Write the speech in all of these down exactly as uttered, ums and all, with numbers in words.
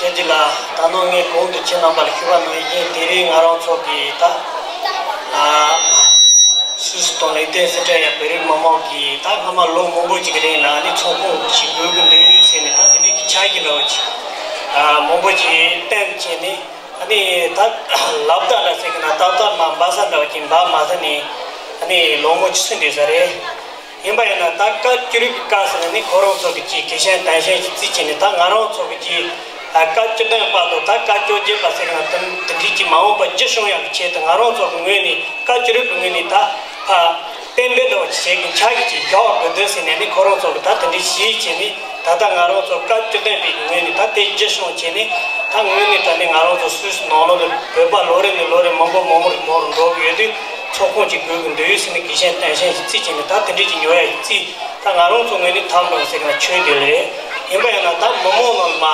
ལྷན་རྒྱས་ལགས། ད་ནངས་ངས་གོང་དུ་ཁྱེད་རྣམ་པ་ལ་ཞུས་པ་ནང་བཞིན། དེ་རིང་ང་རང་ཚོ་གི་ད་ཨ་སུད་སི་དང་ལིག་ཏེན་སི་ཊན་ཡ་བོད་རིགས་མི་མང་གི་ད་སྔ་མ་ལོ་མང་པོ་ཅིག་གི་རིང་ལ་ཨ་ནི་ཚོགས་ཁང་ཞིག་དགོས་ཀྱི་འདུག་ཟེར་ནས། ད་དེ་འདྲའི་གི་འཆར་གཞི་འདྲ་བོ་ཅིག་ཨ་མང་པོ་ཅིག་བཏོན་བྱས་ནས། ཨ་ནི་ད་ལབ་ད་ལ་ཟེར་གི་ན། ཏག་ཏག་མ་འབབ་ས་འདྲ་བོ་ཅིག་འབབ་མ་ཐུབ་ནས། ཨ་ནི་ལོ་ངོ་བཅུ་ཙམ་འགྲོ་ས་རེད། ཡིན་པ་ཡིན་ན་ད་སྐབས་བཅུ་དྲུག་གི་སྐབས་སུ་ནི་ཁོ་རང་ཚོ་གི་ཅིག་གི་ཤན་དན་ཤན་ཞིག་རྩིས་བྱས་ནས། ད་ང་རང་ཚོ་གི་ཅིག་ཨ་སྐབས་བཅུ་བདུན་བར་དུ། ད་སྐབས་བཅོ་བརྒྱད་པ་ཟེར་གི་ན། དེ་དེ་འདྲའི་ཅིག་མ་འོངས་པ་རྒྱུན་སྐྱོང་ཡག་གི་ཆེད་དུ། ང་རང་ཚོ་གི་ངོས་ནས་སྐབས་བཅུ་དྲུག་གི་ངོས་ནས་ད་ཨ་གཏན་འབེབས་འདྲ་བོ་ཅིག་བྱེད་གི་འཆར་གཞི་ཅིག་བཞག་དགོས་འདུག་ཟེར་ནས། ཨ་ནི་ཁོ་རང་ཚོ་གི་ད་དེ་འདྲའི་གཞི་བྱས་ནས། ད་ལྟ་ང་རང་ཚོ་སྐབས་བཅུ་བདུན་པའི་ངོས་ནས་ད་དེ་རྒྱུན་སྐྱོང་བྱས་ནས། ད་དངོས་གནས་དྲང་གནས་ང་རང་ཚོ་སུད་སི་ནང་ལོགས་ནས་བོད་པ་ལོ་རེ་ནས་ལོ་རེ་མང་པོ་མང་པོ་རེ་མང་རུ་འགྲོ་གི་ཡོད་དུས། ཚོགས་ཁང་ཅིག་དགོས་ཀྱི་འདུག་ཟེར་ནས་གི་ཤན་དན་ཤན་ཞིག་རྩིས་བྱས་ནས། ད་དེ་འདྲས་ཅིག་ཉོ་ཡ་ཞིག་རྩིས། ད་ང་རང་ཚོ་ངོས་ནས་ཐབས་འདྲ་བོ་ཟེར་གི་ན་ཆོད་དེ་རེད། ཡིན་པ་ཡིན་ན་ད་མི་མང་ནང་ལ་མ་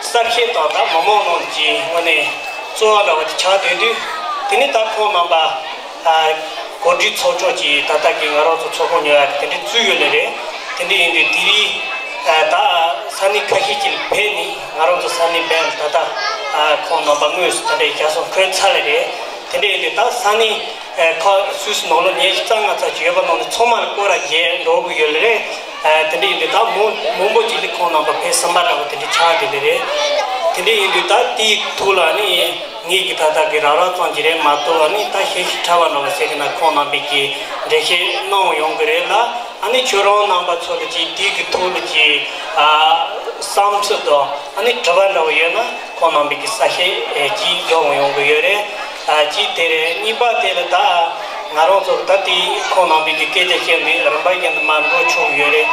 གསལ་བཤད་དང་། ད་མི་མང་ནང་གི་དངོས་གནས་གཙོ་བོ་འདྲ་བོ་དེ་ཆགས་བསྡད་དུས། དེ་ནས་ད་ཁོང་རྣམ་པ་ཨ་གོ་སྒྲིག་ཚོགས་ཆུང་གིས་ད་ལྟ་གི་ང་རང་ཚོ་ཚོགས་ཁང་ཉོ་ཡ་གི་དེ་འདྲས་བཙུགས་ཡོད་ལེ་རེད། དེ་འདྲས་ཡིན་དུས་དེ་རིང་ཨ་ད་ས་གནས་ཁ་ཤས་ཅིག་ལ་ཕེབས་ནས། ང་རང་ཚོ་ས་གནས་སྦེལ་ད་ལྟ་ཨ་ཁོང་རྣམ་པ་དངོས་སུ་ད་ལྟ་ཞལ་འཛོམས་འཁོད་ཚར་ལེ་རེད། དེ་འདྲས་ཡིན་དུས་ད་ས་གནས་ཨ་ཁ་སུད་སི་ནང་ལོགས་ཉི་ཤུ་རྩ་ལྔ་ཙམ་ཅིག་ཡོད་པ་ནང་ནས་ཚང་མ་ལ་སྐོར་ར་རྒྱག་འགྲོ་གི་ཡོད་ལེ་རེད། ཨ་དེ་འདྲས་ཡིན་དུས་ད་མང་མང་པོ་ཅིག་ལ་ཁོང་རྣམ་པ་ཕེབས་ཟིན་པ་འདྲ་བོ་དེ་འདྲས་ཆགས་བསྡད་ལེ་རེད། དེ་འདྲས་ཡིན་དུས་ད་དེའི་ཐོག་ལ་ནི་ངེད་ཀྱིས་ད་ལྟ་གི་རག་རག་ཙམ་ཅིག་རེད་མ་གཏོགས། ཨ་ནི་ད་ཤེས་བཞིན་ཕྲ་བ་འདྲ་བོ་ཟེར་གི་ན་ཁོང་རྣམ་པས་ཀྱིས་འགྲེལ་བཤད་གནང་ཡོང་གི་རེད་ལ། ཨ་ནི་ཁྱོད་རང་རྣམ་པ་ཚོ་ལ་ཅིག་དེའི་གི་ཐོག་ལ་ཅིག་ཨ་བསམ་ཚུལ་དང་། ཨ་ནི་དྲི་བ་འདྲ་བོ་ཡོད་ན་ཁོང་རྣམ་པས་ཀྱིས་གསལ་བཤད་ཨེ་ཅིག་རྒྱག་ཡོང་གི་ཡོད་རེད། ཨ་གཅིག་དེ་རེད། གཉིས་པ་དེ་ལ་ད་ང་རང་ཚོ་ད་དེ་ཁོང་རྣམ་པས་ཀྱིས་སྐད་ཆ་བཤད་ནས་རིམ་པ་བཞིན་དུ་མར་འགྲོ་ཆོག་གི་ཡོད་རེད།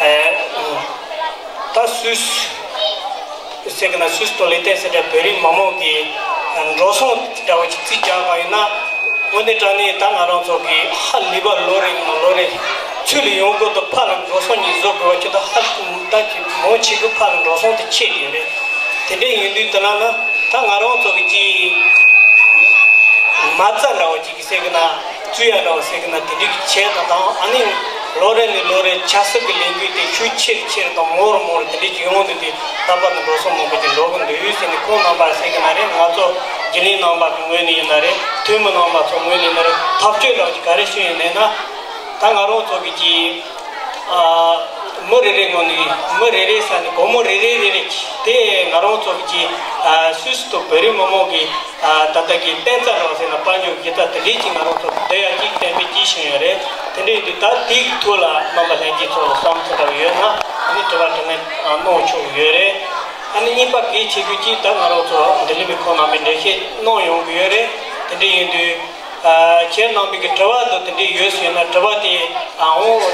ཨ་ད་སུད་སི་ཟེར་གི་ན། སུད་སི་དང་ལིག་ཏེན་སི་ཊེན་བོད་རིགས་མི་མང་གི་འགྲོ་སོང་འདྲ་བོ་ཅིག་རྩིས་རྒྱག་པ་ཡིན་ན། དངོས་གནས་དྲང་གནས་ད་ང་རང་ཚོ་གི་ཧ་ལས་པ་ལོ་རེ་ནས་ལོ་རེ་ཚུར་ལ་ཡོང་གི་འདུག་ཕར་ལ་འགྲོ་སོང་ཉིད་བཟོ་དགོས་པ་ཅིག་ད་ཧ་ལས་ད་ཅིག་མང་ཆེ་གི་ཕར་ལ་འགྲོ་སོང་དེ་ཆད་ཡོད་རེད། དེ་འདྲ་ཡིན་དུས་དེ་ལ་ན་ད་ང་རང་ཚོ་གི་ཅིག་མ་རྩ་འདྲ་བོ་ཅིག་གི་ཟེར་གི་ན། བཙུགས་ཡ་འདྲ་བོ་ཟེར་གི་ན། དེ་འདྲའི་གི་ཆེད་དུ་དང་། ཨ་ནི་ལོ་རེ་ནས་ལོ་རེ་ཆབ་སྲིད་ཀྱི་ལས་འགུལ་དེ་ཤུགས་ཆེ་རུ་ཆེ་རུ་དང་མང་རུ་མང་རུ་དེ་འདྲའི་གི་ཡོང་དུས། དེ་ལྷག་པར་དུ་འགྲོ་སོང་མང་པོ་ཅིག་འགྲོ་གི་འདུག་ཟེར་ནས་ཁོང་རྣམ་པ་ཟེར་གི་ན་རེད། ང་ཚོ་རྒྱུན་ལས་རྣམ་པ་གི་ངོས་ནས་ཡིན་ན་རེད། འཐུས་མི་རྣམ་པ་ཚོ་ངོས་ནས་ཡིན་ན་རེད། ཐག་གཅོད་འདྲ་བོ་ཅིག་ག་རེ་བྱུང་ཡོད་ནས་ན། ད་ང་རང་ཚོ་གི་ཅིག་ཨ་མི་རེ་རེ་ངོས་ནས། མི་རེ་རེ་ས་ནས་སྒོར་མོ་རེ་རེ་རེ་རེ་དེ་ང་རང་ཚོ་གི་ཅིག་ཨ་སུད་སི་དང་བོད་རིགས་མི་མང་གི་ཨ་ད་ལྟ་གི་བརྟན་རྩ་རོགས་ཟེར་ན། དཔལ་འབྱོར་གྱི་ད་དེ་འདྲའི་ཅིག་ང་རང་ཚོ་བསྡུ་ཡ་ཅིག་གཏན་འབེབས་ཅིག་བྱུང་ཡོད་རེད། དེ་འདྲ་ཡིན་དུས་ད་དེའི་ཐོག་ལ་རྣམ་པ་ལྷན་རྒྱས་ཚོ་ལ་བསམ་ཚུལ་འདྲ་བོ་ཡོད་ན། ཨ་ནི་དྲི་བ་དྲིས་ལན་གནང་ཆོག་གི་ཡོད་རེད། ཨ་ནི་གཉིས་པ་གལ་ཆེ་ཤོས་ཅིག་ད་ང་རང་ཚོ་འདི་ལས་མི་ཁོང་རྣམ་པས་འགྲེལ་བཤད་གནང་ཡོང་གི་ཡོད་རེད། དེ་འདྲ་ཡིན་དུས། ཨ་ཁྱེད་རྣམ་པའི་གི་དྲི་བ་འདི་དེ་འདྲའི་ཡོད་ཟེར་ན། དྲི་བ་དེ་ཨ་འོང་།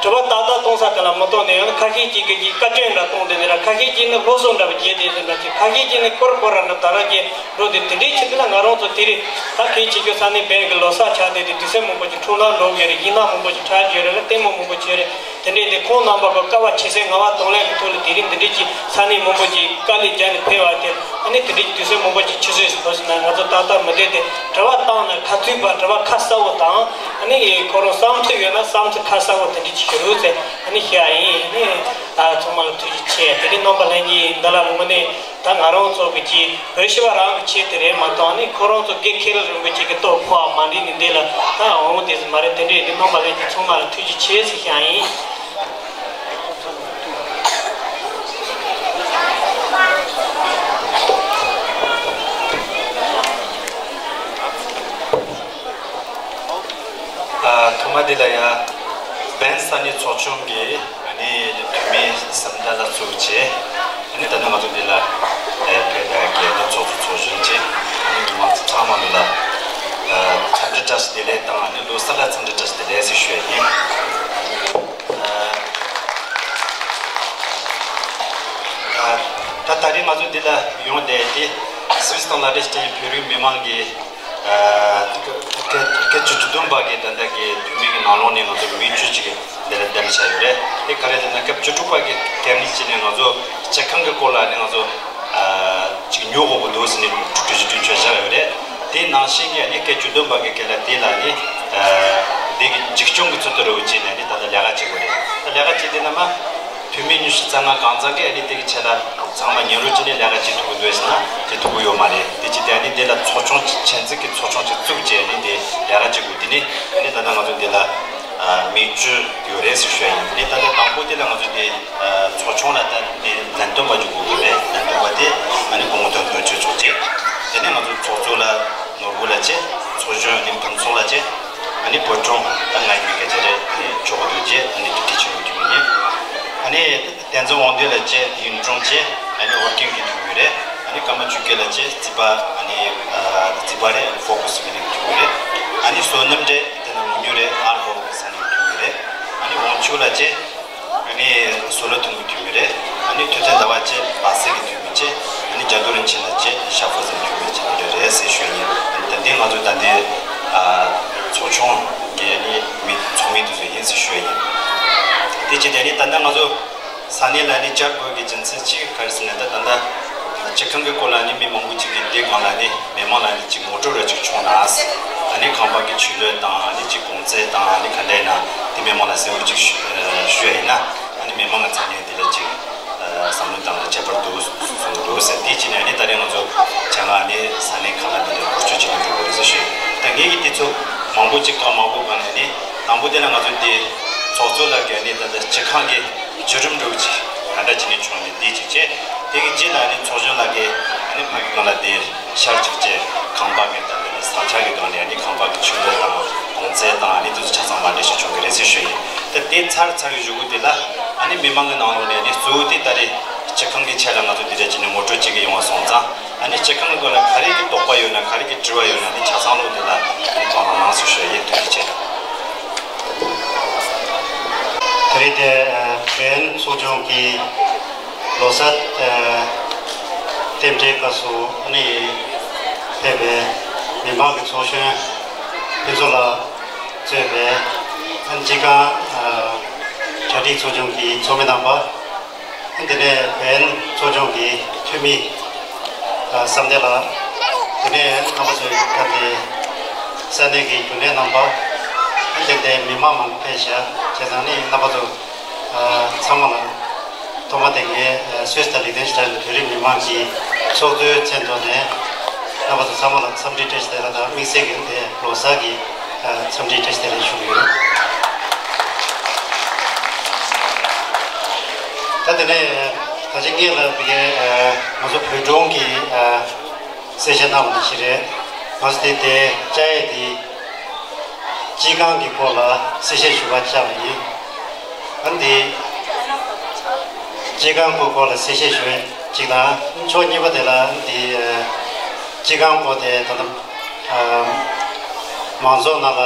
དྲི་བ་ཏག་ཏག་གཏོང་ས་དེ་ལ་མི་གཏོང་ནས། ཡང་ན་ཁ་ཤས་ཅིག་གིས་ཀྱིས་བཀའ་བཀྱོན་འདྲ་གཏོང་བསྡད་ནས་ར། ཁ་ཤས་ཅིག་ནི་སློབ་གསོ་འདྲ་བ་བྱས་བསྡད་ཟེར་འདྲ་ཅིག་ཁ་ཤས་ཅིག་ནི་སྐོར་སྐོར་ར་འདྲ་ད་ར་ཅིག་འགྲོ་དེ། དེ་འདྲའི་ཆེད་དུ་ལ་ང་རང་ཚོ་དེ་རིང་ད་གལ་ཆེ་ཤོས་ས་གནས་སྦེལ་གྱི་ལོ་གསར་ཆགས་བསྡད་དེ། དུས་ཚོད་མང་པོ་ཅིག་འཁྲུག་ནས་འགྲོ་གི་རེད། ཡིག་ནག་མང་པོ་ཅིག་འཁྲབ་ཀྱི་ཡོད་རེད་ལ། ལྟད་མོ་མང་པོ་བྱས་རེད། དེ་འདྲའི་དེ་ཁོང་རྣམ་པ་གི་དཀའ་བ་ཆེ་སའི་ངལ་བ་གཏོང་ལེན་གྱི་ཐོག་ལ་དེ་རིང་འདི་འདྲའི་ཅིག་ས་གནས་མང་པོ་ཅིག་དཀའ་ལས་བརྒྱབ་ནས་ཕེབས་པ་དེ། ཨ་ནི་དེ་འདྲའི་དུས་ཚོད་མང་པོ་ཅིག་ཆུད་ཟོས་སུ་འགྲོ་སོང་ན། ང་ཚོ་ཏག་ཏག་མི་བསྡད་དེ། དྲི་བ་བཏང་ན་ཁ་ཐུག་པ་དྲི་བ་ཁ་གསལ་པོ་དང་། ཨ་ནི་ཁོ་རང་བསམ་ཚུལ་ཡོད་ན་བསམ་ཚུལ་ཁ་གསལ་པོ་དེ་འདྲའི་ཅིག་ཞུ་རོགས་ཟེར། ཨ་ནི་ཞུ་ཡ་ཡིན། ཨ་ནི་ཨ་ཚང་མ་ལ་ཐུགས་རྗེ་ཆེ། དེ་རིང་རྣམ་པ་ལྷན་རྒྱས་འདི་ལ་དངོས་གནས་ད་ང་རང་ཚོ་གི་ཅིག་བོད་སྤྱི་པ་རང་གི་ཆེད་དུ་རེད་མ་གཏོགས། ཨ་ནི་ཁོ་རང་ཚོ་དགེ་ཁེ་ལ་རིན་པོ་ཆེ་གི་ལྟོ་ཕོག་མ་འགྲིག་ནི་འདི་ལ་ད་འོང་དེ་ཟིག་མ་རེད། དེ་འདྲའི་དེ་རྣམ་པ་ལྷན་རྒྱས་ཚང་མ་ལ་ཐུགས་རྗེ་ཆེ་ཟེར་ཞུ་ཡ་ཡིན། ཨ་ཐོག་མ་དེ་ལ་ཡ་སྦེལ་ས་གནས་ཚོགས་ཆུང་གིས་ཨ་ནི་འཐུས་མི་གསུམ་ད་ལ་ཚུགས་བྱས། ཨ་ནི་ད་ནི་ང་ཚོ་འདི་ལ་ཨ་ཕེབས་ད་གི་ཨ་ནི་ཚོགས་གཙོ་ཚོགས་གཞོན་བཅས། ཨ་ནི་མི་མང་ཚང་མ་འདི་ལ་ཨ་འཚམས་འདྲི་བཀྲ་ཤིས་བདེ་ལེགས་དང་། ཨ་ནི་ལོ་གསར་ལ་འཚམས་འདྲི་བཀྲ་ཤིས་བདེ་ལེགས་ཟེར་ཞུ་ཡ་ཡིན། ཨ་ད་ད་རེས་ང་ཚོ་འདི་ལ་ཡོང་བསྡད་དེ། སུད་སི་དང་ལིག་ཏེན་སི་ཊེན་བོད་རིགས་མི་མང་གི་ཨ་སྐབས་བཅུ་དྲུག་བདུན་པ་གི་ད་ལྟ་གི་འཐུས་མི་གི་ནང་ལོགས་ནས་ང་ཚོ་མི་བཅུ་ཅིག་འདི་ལ་གདན་ཞུས་ཡོད་རེད། དེ་ག་རེ་ཟེར་ན། སྐབས་བཅུ་དྲུག་པ་གི་གལ་གནད་ཅིག་ནས་ང་ཚོ་སྤྱི་ཁང་གི་སྐོར་ལ་ནི་ང་ཚོ་ཨ་ཅིག་ཉོ་དགོས་ཀྱི་འདུག་ཟེར་ནས་གྲོས་གཞི་གྲོས་ཆོད་བཞག་ཡོད་རེད། དེ་ནང་བཞིན་གྱི་ཨ་ནི་སྐབས་བཅུ་བདུན་པ་གི་གལ་ལ་དེ་ལ་ནི་ཨ་དེ་གི་འཛུགས་སྐྱོང་གི་ཚུལ་དུ་རུ་བྱས་ནས་ནི་ད་ལྟ་ལས་ཀ་བྱེད་དགོས་རེད། ད་ལས་ཀ་བྱེད་དེ་ན་མ། འཐུས་མི་ཉི་ཤུ་རྩ་ལྔ་གང་ཙམ་གྱིས་ཨ་ནི་དེ་གི་ཆེད་ལ་ཚང་མ་ཉན་རོགས་བྱས་ནས་ལས་ཀ་བྱེད་ཐུབ་ཀྱི་འདུག་ཟེར་ན་བྱེད་ཐུབ་ཀྱི་ཡོད་མ་རེད། དེ་ཅི་སྟེ་ཨ་ནི་དེ་ལ་ཚོགས་ཆུང་ཆེད་འཛིན་གྱི་ཚོགས་ཆུང་ཅིག་བཙུགས་བྱས་ཨ་ནི་དེ་ལས་ཀ་བྱེད་དགོས། དེ་ནི་ཨ་ནི་ད་ལྟ་ང་ཚོ་འདི་ལ་མི་བཅུ་ཡོད་རེད་ཟེར་ཞུ་ཡ་ཡིན། དེ་ནི་ད་ལྟ་དང་པོ་དེ་ལ་ང་ཚོ་དེ་ཚོགས་ཆུང་ལ་ད་དེ་ལན་སྟོན་པ་འཇུག་དགོས་ཀྱི་རེད། ལན་སྟོན་པ་དེ་ཨ་ནི་སྐུ་ངོ་དོན་དོན་གཅོད་མཆོག་བྱས། དེ་ནས་ང་ཚོ་ཚོགས་གཙོ་ལ་ནོར་བུ་ལགས་བྱས། ཚོགས་གཞོན་ཨ་ནི་ཕུན་ཚོགས་ལགས་བྱས། ཨ་ནི་བོད་ཀྲུང་ད་ང་ཡི་མི་སྐད་ཆ་རེད། ཨ་ནི་ཆོག་གི་འདུག་བྱས། ཨ་ནི་དེ་ཕྱིན་ཡོང་རྒྱུ་ཡིན། ཨ་ནི་བསྟན་འཛིན་དབང་འདུས་ལགས་བྱས་ཡུན་ཀྲུང་བྱས། ཨ་ནི་ཝར་ཀིང་གི་འཐུས་མི་རེད། ཨ་ནི་ཀརྨ་ཆོས་སྐྱིད་ལགས་བྱས་རྩིས་པ། ཨ་ནི་ཨ་རྩིས་པ་རེད། ཨ་ནི་ཕོ་ཁུ་སི་གི་འཐུས་མི་རེད། ཨ་ནི་བསོད་ནམས་རེད། དེ་ན་མུ་ཉུ་རེད། ཨར་ལོ་གི་ས་ནས་འཐུས་མི་རེད། ཨ་ནི་དབང་ཕྱུག་ལགས་བྱས། ཨ་ནི་སོ་ལོ་ཐུང་གི་འཐུས་མི་རེད། ཨ་ནི་ཐུབ་བསྟན་ཟླ་བ་བྱས་སྦ་སི་གི་འཐུས་མི་བྱས། ཨ་ནི་རྒྱ་རྡོ་རིན་ཆེན་ལགས་བྱས་ཤ་ཕོ་ཟེར་འཐུས་མི་བྱས་ནི་རེད་ཟེར་ཞུ་ཡ་ཡིན། ད་ལྟའི་ང་ཚོ་ད་ལྟའི་ཨ་ཚོགས་ཆུང་གི་ཨ་ནི་མི་ཚོགས་མི་དེ་ཚོ་ཡིན་ཟེར་ཞུ་ཡ་ཡིན། དེ་བྱས་ཏེ་ཨ་ནི་ད་ལྟ་ང་ཚོ་ས་གནས་ལ་ཨ་ནི་བཅར་དགོས་ཀྱི་རྒྱུ་མཚན་གཅིག་ག་རེ་ཟེར་ན། ད་ད་ལྟ་སྤྱི་ཁང་གི་སྐོར་ལ་ཨ་ནི་མི་མང་པོ་ཅིག་གིས་དེ་སྒང་ལ་ཨ་ནི་མི་མང་ལ་ཨ་ནི་ཅིག་ངོ་སྤྲོད་ར་ཅིག་བྱུང་ན། ཨ་ནི་ཁང་པ་གི་ཆུ་ལོད་དང་ཨ་ནི་ཅིག་གོང་ཚད་དང་ཨ་ནི་ག་འདྲ་ཡིན་ན་དེ་མི་མང་ལ་གསལ་པོ་ཅིག་ཞུ་ཨ་ཞུ་ཡ་ཡིན་ན། ཨ་ནི་མི་མང་གི་ཚ་ནན་དེ་ལ་ཅིག་ཨ་བསམ་བློ་བཏང་ན་ཁྱད་པར་འདུག་གསུངས་འདུག་ཟེར། དེ་ཅི་ནས་ཨ་ནི་ད་རེས་ང་ཚོ་བྱ་ང་ཨ་ནི་ས་གནས་ཁག་ལ་འདི་འདྲ་འགོ་ཁྲིད་བྱེད་ཀྱི་འགྲོ་དགོས་རེད་ཟེར་ཞུ་ཡ་ཡིན། ད་ངས་ཀྱི་དེ་ཚོ་མང་པོ་ཅིག་ཐོག་མང་པོ་གང་ནས་ནི་དང་པོ་དེ་ལ་ང་ཚོ་འདི་ཚོགས་གཙོ་ལགས་ཀྱིས་ཨ་ནི་ད་ལྟ་སྤྱི་ཁང་གི་བརྒྱུད་རིམ་འདྲ་བོ་ཅིག་ག་འདྲ་བྱས་ནས་བྱུང་ནས་དེ་ཅིག་བྱས། དེ་གི་རྗེས་ལ་ནི་ཚོགས་གཞོན་ལགས་ཀྱིས་ནི་ཕ་གི་སྒང་ལ་དེ་ཤར་ཅིག་བྱས། ཁང་པ་གི་ད་ནི་ས་ཆ་གི་སྒང་ནས་ནི་ཁང་པ་གི་ཆུ་ཚད་དང་གོང་ཚད་དང་ནི་དེ་ཚོ་ཆ་ཚང་མ་འདྲ་ཞིག་བྱུང་གི་རེད་ཟེར་ཞུ་ཡིན། ད་དེ་ཚར་ཚར་གི་གཞུག་གུ་དེ་ལ་ཨ་ནི་མི་མང་གི་ནང་ལོགས་ནས་ནི་གཙོ་བོ་དེ་ད་རེས་སྤྱི་ཁང་གི་ཆ་ལ་ང་ཚོ་དེ་འདྲ་བྱས་ནས་ངོ་སྤྲོད་བྱེད་གི་ཡོང་བ་སོང་ཙང་། ཨ་ནི་སྤྱི་ཁང་གི་སྒང་ལ་ག་རེ་གི་དོགས་པ་ཡོད་ན། ག་རེ་གི་དྲི་བ་ཡོད་ན་ནི་ཆ་ཚང་ལོགས་དེ་ལ་ཨ་ནི་གང་ལ་གནང་ཟེར་ཞུ་ཡིན། ཐུགས་རྗེ་ཆེ། ད་རེས་དེ་བན་ཚོགས་ཆུང་གི་ལོ་གསར་རྟེན་འབྲེལ་སྐབས་སུ་ཨ་ནི་ཕེབས་པའི་མི་མང་གི་ཚོགས་གཞོན་ཕུན་ཚོགས་ལགས་གཙོས་པའི་ཨ་ནི་སྤྱི་ཁང་གྲ་སྒྲིག་ཚོགས་ཆུང་གི་ཚོགས་མི་རྣམ་པ། དེ་ནས་བན་ཚོགས་ཆུང་གི་འཐུས་མི་བསམ་གཏན་ལགས། དེ་ནས་རྣམ་པ་ཚོའི་སྐབས་དེ་ས་གནས་ཀྱི་རྒྱུན་ལས་རྣམ་པ། དེ་ནས་མི་མང་མང་པོ་ཕེབས་ཤག་བྱས་ཙང་ནི་རྣམ་པ་ཚོ་ཚང་མ་ལ་ཐོག་མ་དེ་ངས་སུད་སི་དང་ལིག་ཏེན་ཤི་ཊེན་བོད་རིགས་མི་མང་གི་ཚོགས་གཙོའི་མཚན་ཐོག་ནས་རྣམ་པ་ཚོ་ཚང་མ་ལ་འཚམས་འདྲི་བཀྲ་ཤིས་བདེ་ལེགས་དང་དམིགས་བསལ་གྱི་དེ་ལོ་གསར་གྱི་འཚམས་འདྲི་བཀྲ་ཤིས་བདེ་ལེགས་ཞུ་གི་ཡོད། ད་དེ་ནས་ད་ཅི་ངེད་ལ་དེ་གའི་ང་ཚོ་བོད་ཀྲུང་གི་གསལ་བཤད་གནང་བ་ནང་བཞིན་རེད། ང་ཚོ་དེ་དེ་བཅར་ཡས་དེ་སྤྱི་ཁང་གི་སྐོར་ལ་གསལ་བཤད་ཞུ་བར་བཅར་བ་ཡིན། ཨ་ནི་དེ་སྤྱི་ཁང་གི་སྐོར་ལ་གསལ་བཤད་ཞུ་ཡས་གཅིག་དང་། ཕྱོགས་གཉིས་པ་དེ་ལ་ཨ་ནི་དེ་སྤྱི་ཁང་སྐོར་དེ་ད་ལྟ་མང་ཚོགས་ནང་ལ་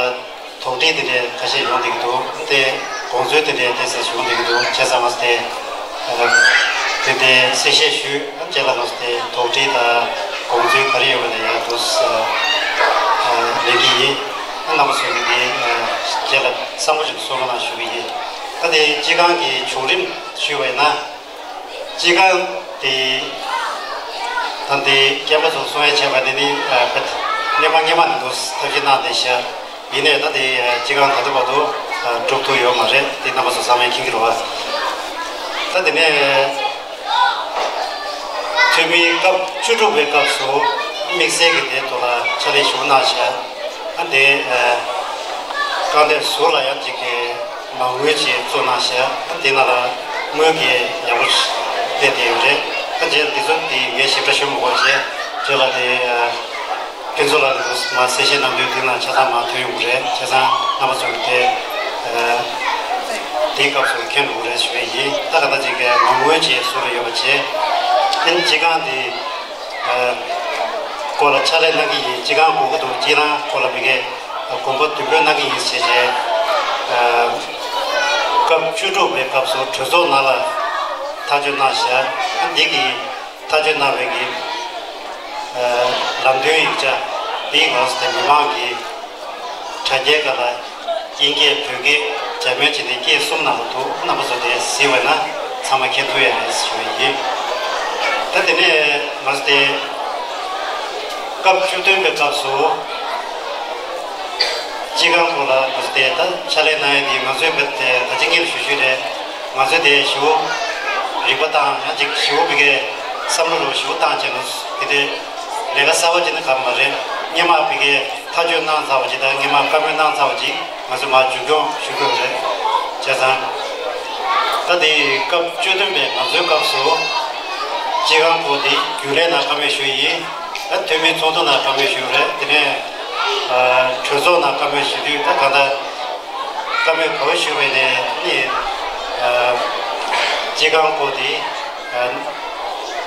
དོགས་འདྲི་དེ་འདྲའི་ཁ་ཤས་ཡོང་བསྡད་ཀྱི་འདུག་དེ་དགོངས་ཚུལ་དེ་འདྲའི་ཏོག་ཙམ་ཡོང་བསྡད་ཀྱི་འདུག་བྱས་ཙང་ང་ཚོ་དེ་དེ་འདྲའི་གསལ་བཤད་ཞུས། རྗེས་ལ་ང་ཚོ་དེ་དོགས་འདྲི་དང་དགོངས་ཚུལ་ག་རེ་ཡོད་པ་དེ་ཡར་འདུག་ལེན་གྱི་ཡིན། རྣམ་པ་ཚོས་ཀྱི་དེ་རྗེས་ལ་གསལ་པོ་ཞིག་གསུང་རོགས་གནང་ཞུ་གི་ཡིན། ད་དེ་སྤྱི་ཁང་གི་བྱུང་རིམ་ཞུས་པ་ཡིན་ན། སྤྱི་ཁང་དེ་ད་ལྟའི་རྒན་པ་ཚོ་གསུང་ཡ་བྱས་པ་དེ་ནི་ཨ་སྔོན་མ་སྔོན་མ་ནས་འདུག་ཐབས་ཤེས་གནང་བསྡད་ཤག་ཡིན་ནའི་ད་དེ་སྤྱི་ཁང་ད་ལྟ་བར་དུ་ཨ་གྲུབ་ཐུབ་ཡོད་མ་རེད། དེ་རྣམ་པ་ཚོ་ཚང་མས་མཁྱེན་གྱི་རེད་བ། ད་དེ་ནས་འཐུས་མིའི་སྐབས་བཅུ་དྲུག་པའི་སྐབས་སུ་དམིགས་བསལ་གྱི་དེ་ཐོག་ལ་ཕྱག་ལས་ཞུ་གནང་ཤག་ཨ་དེ་ཨ་རྐང་དེབ་ཟུར་ལ་ཡང་གཅིག་གི་མ་དངུལ་ཅིག་བཙུགས་གནང་ཤག་དེ་ནང་ལ་དངུལ་གྱི་ཡག་པོ་སླེབས་བསྡད་ཡོད་རེད། ད་རྗེས་འདི་ཚོ་དེ་ངས་ཞིབ་ཕྲ་ཞུ་མི་དགོས་བྱས། རྗེས་ལ་དེ་ཨ་ཕུན་ཚོགས་ལགས་ཀྱིས་མར་གསལ་བཤད་གནང་དུས་དེ་ནང་ཆ་ཚང་མར་ཐོན་ཡོང་གི་རེད། བྱས་ཙང་རྣམ་པ་ཚོ་གིས་དེ་ཨ་དེའི་སྐབས་སུ་མཁྱེན་འགྲོ་གི་རེད་ཞུ་གི་ཡིན། ད་ག་ད་ཅིག་གི་མ་དངུལ་ཅིག་ཟུར་ལ་ཡོད་པ་བྱས། ཨ་ནི་སྤྱི་ཁང་དེ་སྐོར་ལ་ཕྱག་ལས་གནང་གི་ཡིན། སྤྱི་ཁང་དགོས་ཀྱི་འདུག་སྤྱི་ཁང་སྐོར་ལ་མི་སྒེར་དགོངས་པ་འདུན་འབུལ་གནང་གི་ཡིན་ཟེར་བྱས། སྐབས་བཅུ་དྲུག་པའི་སྐབས་སུ་གྲོས་ཚོགས་ནང་ལ་ཐག་གཅོད་གནང་བཞག་འདི་གི་ཐག་གཅོད་གནང་བའི་གི་ལམ་སྟོན་ཡིག་ཆ་འདི་ང་ཚོ་དེ་མི་མང་གི་དྲ་རྒྱའི་སྒང་ལ་དབྱིན་སྐད་བོད་སྐད་འཇར་མན་བྱས་ནས་སྐད་གསུམ་ནང་ལ་འདུག་རྣམ་པ་ཚོ་དེ་གཟིགས་པ་ན་ཚང་མ་མཁྱེན་ཐུབ་ཡ་རེད་ཞུ་བ་ཡིན། ད་དེ་ནས་ང་ཚོ་དེ་སྐབས་བཅུ་བདུན་པའི་སྐབས་སུ་སྤྱི་ཁང་སྐོར་ལ་ང་ཚོ་དེ་ད་ཕྱག་ལས་གནང་ཡ་དེ་ང་ཚོའི་བོད་དེ་ད་ཅི་ངེས་ཞུ་ཞུ་རེད། ང་ཚོས་དེ་ཞེ་པོ་རིག་པ་བཏང་ཡང་ཅིག་ཞེ་པོ་བི་གའི་བསམ་བློ་རུ་ཞེ་པོ་བཏང་བྱས་ན་དེ་དེ་ལས་ཀ་གསར་པ་ཅིག་ནི་ག་མ་རེད། སྔོན་མ་བི་གའི་ཐག་གཅོད་གནང་ཚར་བ་ཅིག་དང་སྔོན་མ་བཀའ་མོལ་གནང་ཚར་བ་ཅིག་ང་ཚོས་མར་མཇུག་སྐྱོང་ཞུ་དགོས་རེད། བྱས་ཙང་ད་དེ་སྐབས་བཅུ་བདུན་པའི་ང་ཚོའི་སྐབས་སུ་སྤྱི་ཁང་སྐོར་དེ་རྒྱུན་ལས་ནང་བཀའ་མོལ་ཞུས་ཡིན། ད་འཐུས་མི་ཚོགས་འདུ་ནང་བཀའ་མོལ་ཞུས་རེད། དེ་ནས་གྲོས་ཚོགས་ནང་བཀའ་མོལ་ཞུས་དུས་ད་གང་ལྟར། བཀའ་མོལ་ག་པར་ཞུས་པ་ཡིན་ནའི་ནི། སྤྱི་ཁང་སྐོར་དེ།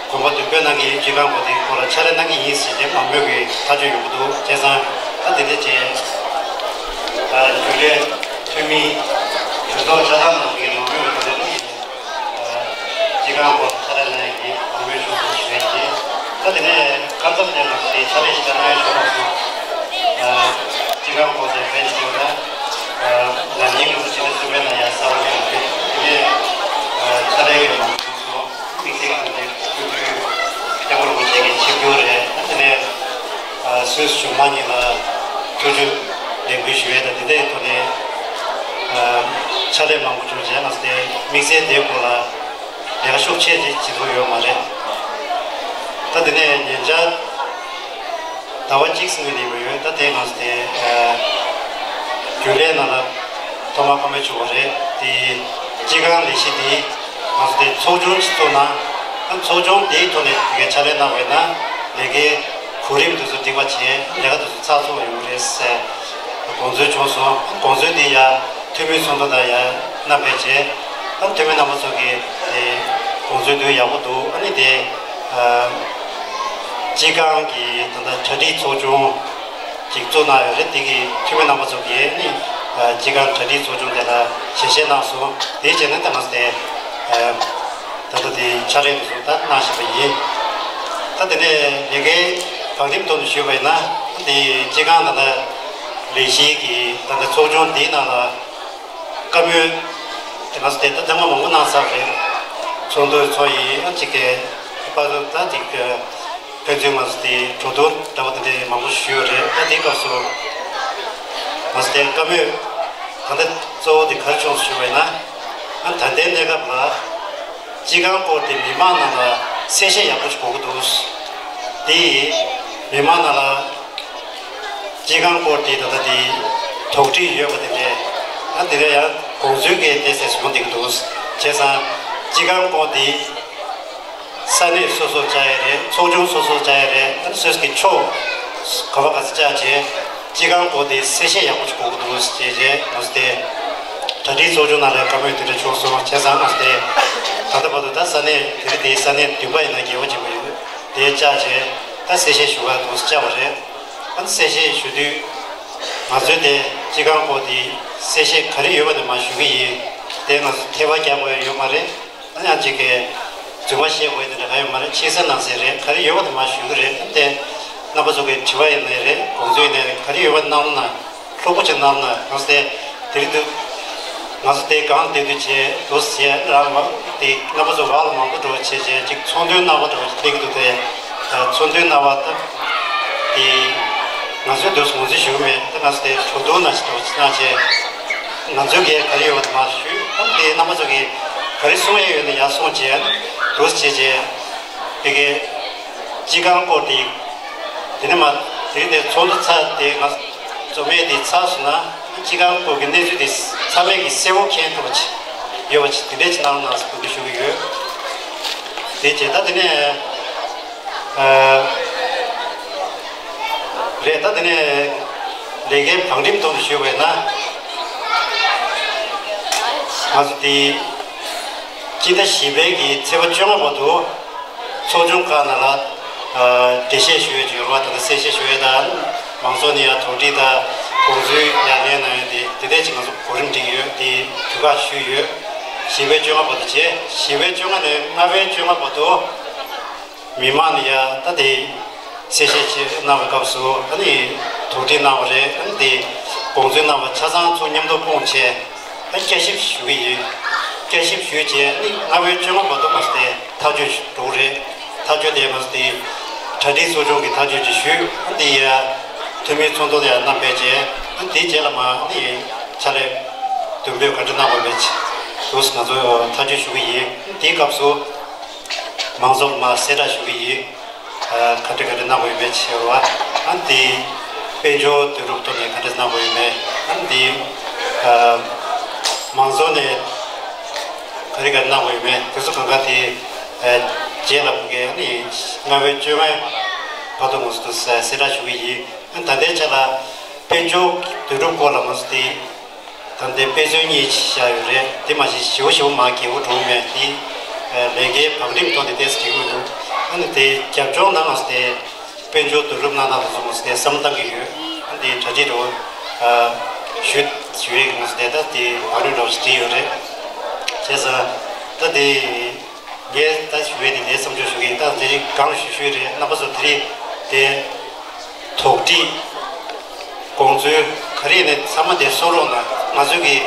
དགོངས་པ་འདུན་སྤེལ་གནང་གི་ཡིན། སྤྱི་ཁང་སྐོར་དེ་སྐོར་ལ་ཕྱག་ལས་གནང་གི་ཡིན་ཟེར་ཏེ་མང་མོས་ཀྱི་ཐག་གཅོད་ཡོང་གི་འདུག་བྱས་ཙང་ད་དེ་འདྲ་བྱས། རྒྱུན་ལས་འཐུས་མི་གྲོས་ཚོགས་ཆ་ཚང་ནང་གི་མང་མོས་ཀྱི་ཐོག་ནས་ནི། སྤྱི་ཁང་སྐོར་ཕྱག་ལས་གནང་ཡག་གི་མང་མོས་ཞུ་ཞུ་ཡག་གི། ད་དེ་ནས་ཁ་མཚམས་དེ་ལ་དེ་ཕྱག་ལས་ཤིག་གནང་ཡག་བྱུང་བ་སོང་། སྤྱི་ཁང་སྐོར་དེ་ཕན་ཞུ་ན། ན་ནིང་གི་སྤྱི་ཚོགས་སུ་བས་ན་ཡ་གསར་པ་ཡོད་རེད། དེ་ནས་ཕྱག་ལས་ཀྱི་མང་ཚོགས་སུ་དམིགས་བསལ་གྱི་དེ་སྐུ་མདུན་སྐྱབས་མགོན་རིན་པོ་ཆེ་གི་ཆིབས་བསྒྱུར་རེད། དེ་ནས་སུད་སི་གཞུང་མང་གཉིས་ལ་ཐུགས་རྗེ་ལེགས་འབུལ་ཞུ་ཡས་དང་དེ་འདྲའི་ཐོག་ནས་ཕྱག་ལས་མང་པོ་བྱུང་རྗེས་ང་ཚོ་དེ་དམིགས་བསལ་དེའི་སྐོར་ལ། ལས་ཀ་ཤུགས་ཆེ་ཅིག་བྱེད་ཐུབ་ཡོད་མ་རེད། ད་དེ་ནས་ཉེ་ཆར་ཟླ་བ་གཅིག་སྔོན་ནས་ཡོད། ད་དེ་ང་ཚོ་དེ་རྒྱུན་ལས་ནང་ལ་ཐོག་མར་བཀའ་མོལ་བྱུང་བ་རེད། དེ་སྤྱི་ཁང་ལས་གཞི་དེ་ང་ཚོ་དེ་ཚོགས་ཆུང་ཞིག་བཙུགས་ན། ད་ཚོགས་ཆུང་དེའི་ཐོག་ནས་དེ་གའི་ཕྱག་ལས་གནང་བས་ན་ལས་ཀའི་གོ་རིམ་དེ་ཚོ་འགྲིག་པ་བྱས་ལས་ཀ་དེ་ཚོ་ཚགས་ཚུད་པ་ཡོང་གི་རེད་ཟེར། དགོངས་ཚུལ་བྱུང་སོང་། དགོངས་ཚུལ་དེ་ཡང་འཐུས་མི་ཚོགས་འདུ་དང་ཡང་བསྣམས་ཕེབས་བྱས། ཨ་འཐུས་མི་རྣམ་པ་ཚོ་གིས་དེ་དགོངས་ཚུལ་དེ་ཡག་པོ་འདུག་ཨ་ནི་དེ་ཨ་སྤྱི་ཁང་གི་ད་ལྟ་གྲ་སྒྲིག་ཚོགས་ཆུང་ཅིག་བཙུགས་གནང་ཡོད་རེད། དེ་གི་འཐུས་མི་རྣམ་པ་ཚོ་གིས་ཨ་ནི་ཨ་སྤྱི་ཁང་གྲ་སྒྲིག་ཚོགས་ཆུང་དེ་ལ་ཞལ་བཞེས་གནང་སོང་། དེའི་རྗེས་ནས་ད་ང་ཚོ་དེ་ཨ། ད་ལྟ་དེ་ཕྱག་ལས་དེ་ཚོ་ད་གནང་བཞིན་པ་ཡིན། ད་དེ་ནས་ལས་ཀའི་བང་རིམ་ཐོག་ནས་ཞུས་པ་ཡིན་ན། དེ་སྤྱི་ཁང་ད་ལྟ་ལས་གཞི་གི་ད་ལྟ་ཚོགས་ཆུང་འདིའི་ནང་ལ་བཀའ་མོལ་དེ་ང་ཚོ་དེ་ད་ཐེངས་མ་མང་པོ་གནང་ཚར་བ་རེད། ཚོགས་འདུ་ཚོགས་ཡིན་ཨ་ཅིག་གི་པ་ཚོ་ད་ཅིག་ཕན་ཚུན་ང་ཚོ་དེ་གྲོས་བསྡུར་འདྲ་བོ་དེ་འདྲ་མང་པོ་ཞུས་ཡོད་རེད། ད་དེའི་སྐབས་སུ་ང་ཚོ་དེ་བཀའ་མོལ་ད་ལྟ་གཙོ་བོ་དེ་ག་རེ་བྱུང་ཞུས་པ་ཡིན་ན། ཨ་ད་ལྟའི་གནས་སྐབས་ལ། སྤྱི་ཁང་སྐོར་དེ་མི་མང་ནང་ལ་གསལ་བཤད་ཡག་པོ་ཞིག་དགོས་ཀྱི་འདུག་དེ་ཡིས་མི་མང་ནང་ལ་སྤྱི་ཁང་སྐོར་དེ་ད་ལྟ་དེ་དོགས་འདྲི་ཡོད་པ་དེ་འདྲས། ཨ་དེ་འདྲ་ཡང་དགོངས་ཚུལ་གྱི་དེ་ཟེར་སོང་བསྡད་ཀྱི་འདུག་བྱས་ཙང་སྤྱི་ཁང་སྐོར་དེ་ས་གནས་སོ་སོར་བཅའ་ཡ་རེད། ཚོགས་ཆུང་སོ་སོར་བཅའ་ཡ་རེད། ཨ་སོ་སོ་གི་ཕྱོགས་ག་བ་ག་ས་བཅའ་བྱས། སྤྱི་ཁང་སྐོར་དེ་གསལ་བཤད་ཡག་པོ་ཞིག་དགོས་ཀྱི་འདུག་ཅེས་བྱས་ང་ཚོ་དེ་གྲ་སྒྲིག་ཚོགས་ཆུང་ནང་ལ་བཀའ་མོལ་དེ་འདྲ་བྱུང་སོང་། བྱས་ཙང་ང་ཚོ་དེ་ད་ལྟ་བར་དུ་ད་ས་གནས་དེ་རིང་དེའི་ས་གནས་བདུན་པ་ཡིན་ན་རྒྱལ་བ་ཆེན་པོ་ཡོད་དེ་བཅར་བྱས་ད་གསལ་བཤད་ཞུ་ག་འདུག་བཅར་བ་རེད། ཨ་ནི་གསལ་བཤད་ཞུ་དུས་ང་ཚོས་དེ་སྤྱི་ཁང་སྐོར་དེ་གསལ་བཤད་ག་རེ་ཡོད་པ་དེ་མར་ཞུ་གི་ཡིན། དེ་ང་ཚོ་ཐལ་བ་རྒྱག་དགོས་ཡ་ཡོད་མ་རེད། ཨ་ནི་ཡང་གཅིག་གིས་རྫུན་མ་བཤད་དགོས་དེ་འདྲ་ག་ཡོད་མ་རེད། ཕྱི་གསལ་ནང་གསལ་རེད། ག་རེ་ཡོད་པ་དེ་མར་ཞུ་གི་རེད། ཨ་ནི་དེ་རྣམ་པ་ཚོ་གི་དྲི་བ་ཡིན་ནའི་རེད། དགོངས་ཚུལ་ཡིན་ནའི་རེད། ག་རེ་ཡོད་པ་གནང་ན་ལྷུག་པོ་ཅིག་གནང་ན་ང་ཚོ་དེ་དེ་རིང་དུ་ང་ཚོ་དེ་སྒང་བསྡད་དུས་བྱས་འདུག་ཟེར་རང་མ་དེ་རྣམ་པ་ཚོ་བར་ལ་མང་པོ་འགྲོ་བྱས་བྱས་ཅིག་ཚོགས་འདུའི་རྣམ་པ་འདྲ་བོ་ཅིག་སླེབས་ཀྱི་འདུག་དེ་ཚོགས་འདུའི་རྣམ་པ་ད་དེ་ང་ཚོས་འདུག་ངོས་འཛིན་ཞུ་གི་མེད། ད་ང་ཚོ་དེ་གྲོས་བསྡུར་ནང་བཞིན་འདྲ་བོ་ཅིག་གནང་བྱས། ང་ཚོའི་གས་ག་རེ་ཡོད་པ་དེ་མར་ཞུས། ཨ་ནི་དེ་རྣམ་པ་ཚོ་གིས་ག་རེ་གསུང་ཡས་ཡོད་ན་ཡར་གསུངས་བྱས། འདུག་བྱས་བྱས་དེ་གས་སྤྱི་ཁང་སྐོར་དེ་དེ་ནས་མ་དེ་ནས་ཚོགས་འདུ་ཚར་དེ་ང་རྩོམ་ཡས་དེ་ཚར་སོང་ན་སྤྱི་ཁང་སྐོར་གྱི་གནས་ཚུལ་དེ་ཚང་མས་ཀྱིས་གསལ་བོ་མཁྱེན་ཐུབ་པ་ཅིག་ཡོད་པ་ཅིག་དེ་འདྲས་ཅིག་གནང་ན་ཟེར་འབོད་སྐུལ་ཞུ་གི་ཡོད། དེ་བྱས་ད་དེ་ནས། ཨ། རེད། ད་དེ་ནས་ལས་ཀའི་བང་རིམ་ཐོག་ནས་ཞུས་པ་ཡིན་ན། ང་ཚོ་དེ་སྤྱི་ཟླ་བཞི་པའི་གི་ཚེས་པ་བཅོ་ལྔ་བར་དུ་ཚོགས་ཆུང་ཁག་ནང་ལ་ཨ་འགྲེལ་བཤད་ཞུ་ཡས་ཀྱི་ཡོད་རེད་བ། ད་ལྟ་གསལ་བཤད་ཞུ་ཡས་དང་མང་ཚོགས་ནས་ཡང་དོགས་འདྲི་དང་དགོངས་ཚུལ་ཡར་ལེན་གནང་ཡས་དེ་དེ་འདྲས་ཅིག་ང་ཚོ་གོ་རིམ་སྒྲིག་ཡོད། དེ་དུས་བཀག་ཞུས་ཡོད། བཞི་པའི་བཅོ་ལྔ་བར་དུ་བྱས། བཞི་པའི་བཅོ་ལྔ་ནས་ལྔ་པའི་བཅོ་ལྔ་བར་དུ། མི་མང་ནས་ཡ་ད་དེ་གསལ་བཤད་ཅིག་གནང་བའི་སྐབས་སུ་ཨ་ནི་དོགས་འདྲི་གནང་བ་རེད། ཨ་ནི་དེ་དགོངས་ཚུལ་གནང་བ་ཆ་ཚང་ཚུར་མཉམ་དུ་སྤུངས་བྱས་ཨ་བསྐྱར་ཞིབ་ཞུ་གི་ཡིན། བསྐྱར་ཞིབ་ཞུས་བྱས་ཨ་ནི་ལྔ་པའི་བཅོ་ལྔ་བར་དུ་མ་ཟད་དེ་ཐག་གཅོད་ཞུ་འགྲོ་གི་རེད། ཐག་གཅོད་དེ་མ་ཟད་དེ་གྲ་སྒྲིག་ཚོགས་ཆུང་གིས་ཐག་གཅོད་ཅིག་ཞུས། ཨ་ནི་དེ་ཡ་འཐུས་མིའི་ཚོགས་འདུ་ལ་ཡ་བསྣམས་ཕེབས་བྱས་ཨ་ནི་དེའི་རྗེས་ལ་མ་ཨ་ནི་ཕྱག་ལས་འདུན་སྤོས་ག་འདྲ་གནང་དགོས་མེད་ཅིག་དུས་ང་ཚོ་ཐག་གཅོད་ཞུ་གི་ཡིན། དེའི་སྐབས་སུ་མང་ཚོགས་མ་གསལ་བསྒྲགས་ཞུ་གི་ཡིན། ཨ། ག་འདྲ་ག་འདྲ་གནང་དགོས་ཡོད་མེད་ཆེ་བ། ཨ་ནི་དེ་དཔལ་འབྱོར་བསྡུ་རུབ་ཐོག་ནས་ག་འདྲ་གནང་དགོས་ཡོད་མེད། ཨ་ནི་དེ་ཨ། མང་ཚོགས་ནས་ག་རེ་ག་རེ་གནང་དགོས་ཡོད་མེད། དེ་ཚོ་གང་ག་དེ་ཨ། རྗེས་ལ་ཕ་གི་ཨ་ནི་ལྔ་པའི་བཅོ་ལྔའི་བར་དུ་ང་ཚོ་གསལ་བསྒྲགས་ཞུ་གི་ཡིན། ཨ་ནི་ད་ལྟའི་ཆ་ལ་དཔལ་འབྱོར་བསྡུ་རུབ་སྐོར་ལ་ང་ཚོ་དེ། ད་ལྟའི་དཔེ་མཚོན་གཉིས་བཞག་ཡོད་རེད། དེ་མ་གཞི་ཞེ་པོ་ཞེ་པོ་མང་རྒྱས་པོ་འགྲོ་མེད་དེ། ལས་ཀའི་བང་རིམ་ཐོག་ནས་ཏོག་ཙམ་འགྲིག་གི་འདུག་ཨ་ནི་དེ་རྒྱབ་ལྗོངས་ནང་ལ་དེ་དཔལ་འབྱོར་བསྡུ་རུབ་གནང་སྟངས་དེ་ཚོ་ང་ཚོ་དེ་བསམ་བློ་བཏང་གི་ཡོད། ཨ་ནི་དེ་གྲ་སྒྲིག་འདྲ་བོ་ཞུ་ཞུ་ཡས་ཀྱི་ང་ཚོ་དེ་ད་དེ་བང་རིམ་འདྲ་བོ་ཞིག་བསྒྲིགས་ཡོད་རེད། བྱས་ཙང་ད་དེ། ངས་ད་ཞུ་ཡས་དེ་ངས་བསམ་ཚུལ་ཞུ་གི་ཡིན། ད་དེ་རིང་གང་ཞུ་ཞུས་རེད། རྣམ་པ་ཚོ་དེ་རིང་དེ་དོགས་འདྲི་དགོངས་ཚུལ་ག་རེ་ཡིན་ནའི་ཚང་མ་དེ་གསུང་རོགས་གནང་། ང་ཚོས་ཀྱི་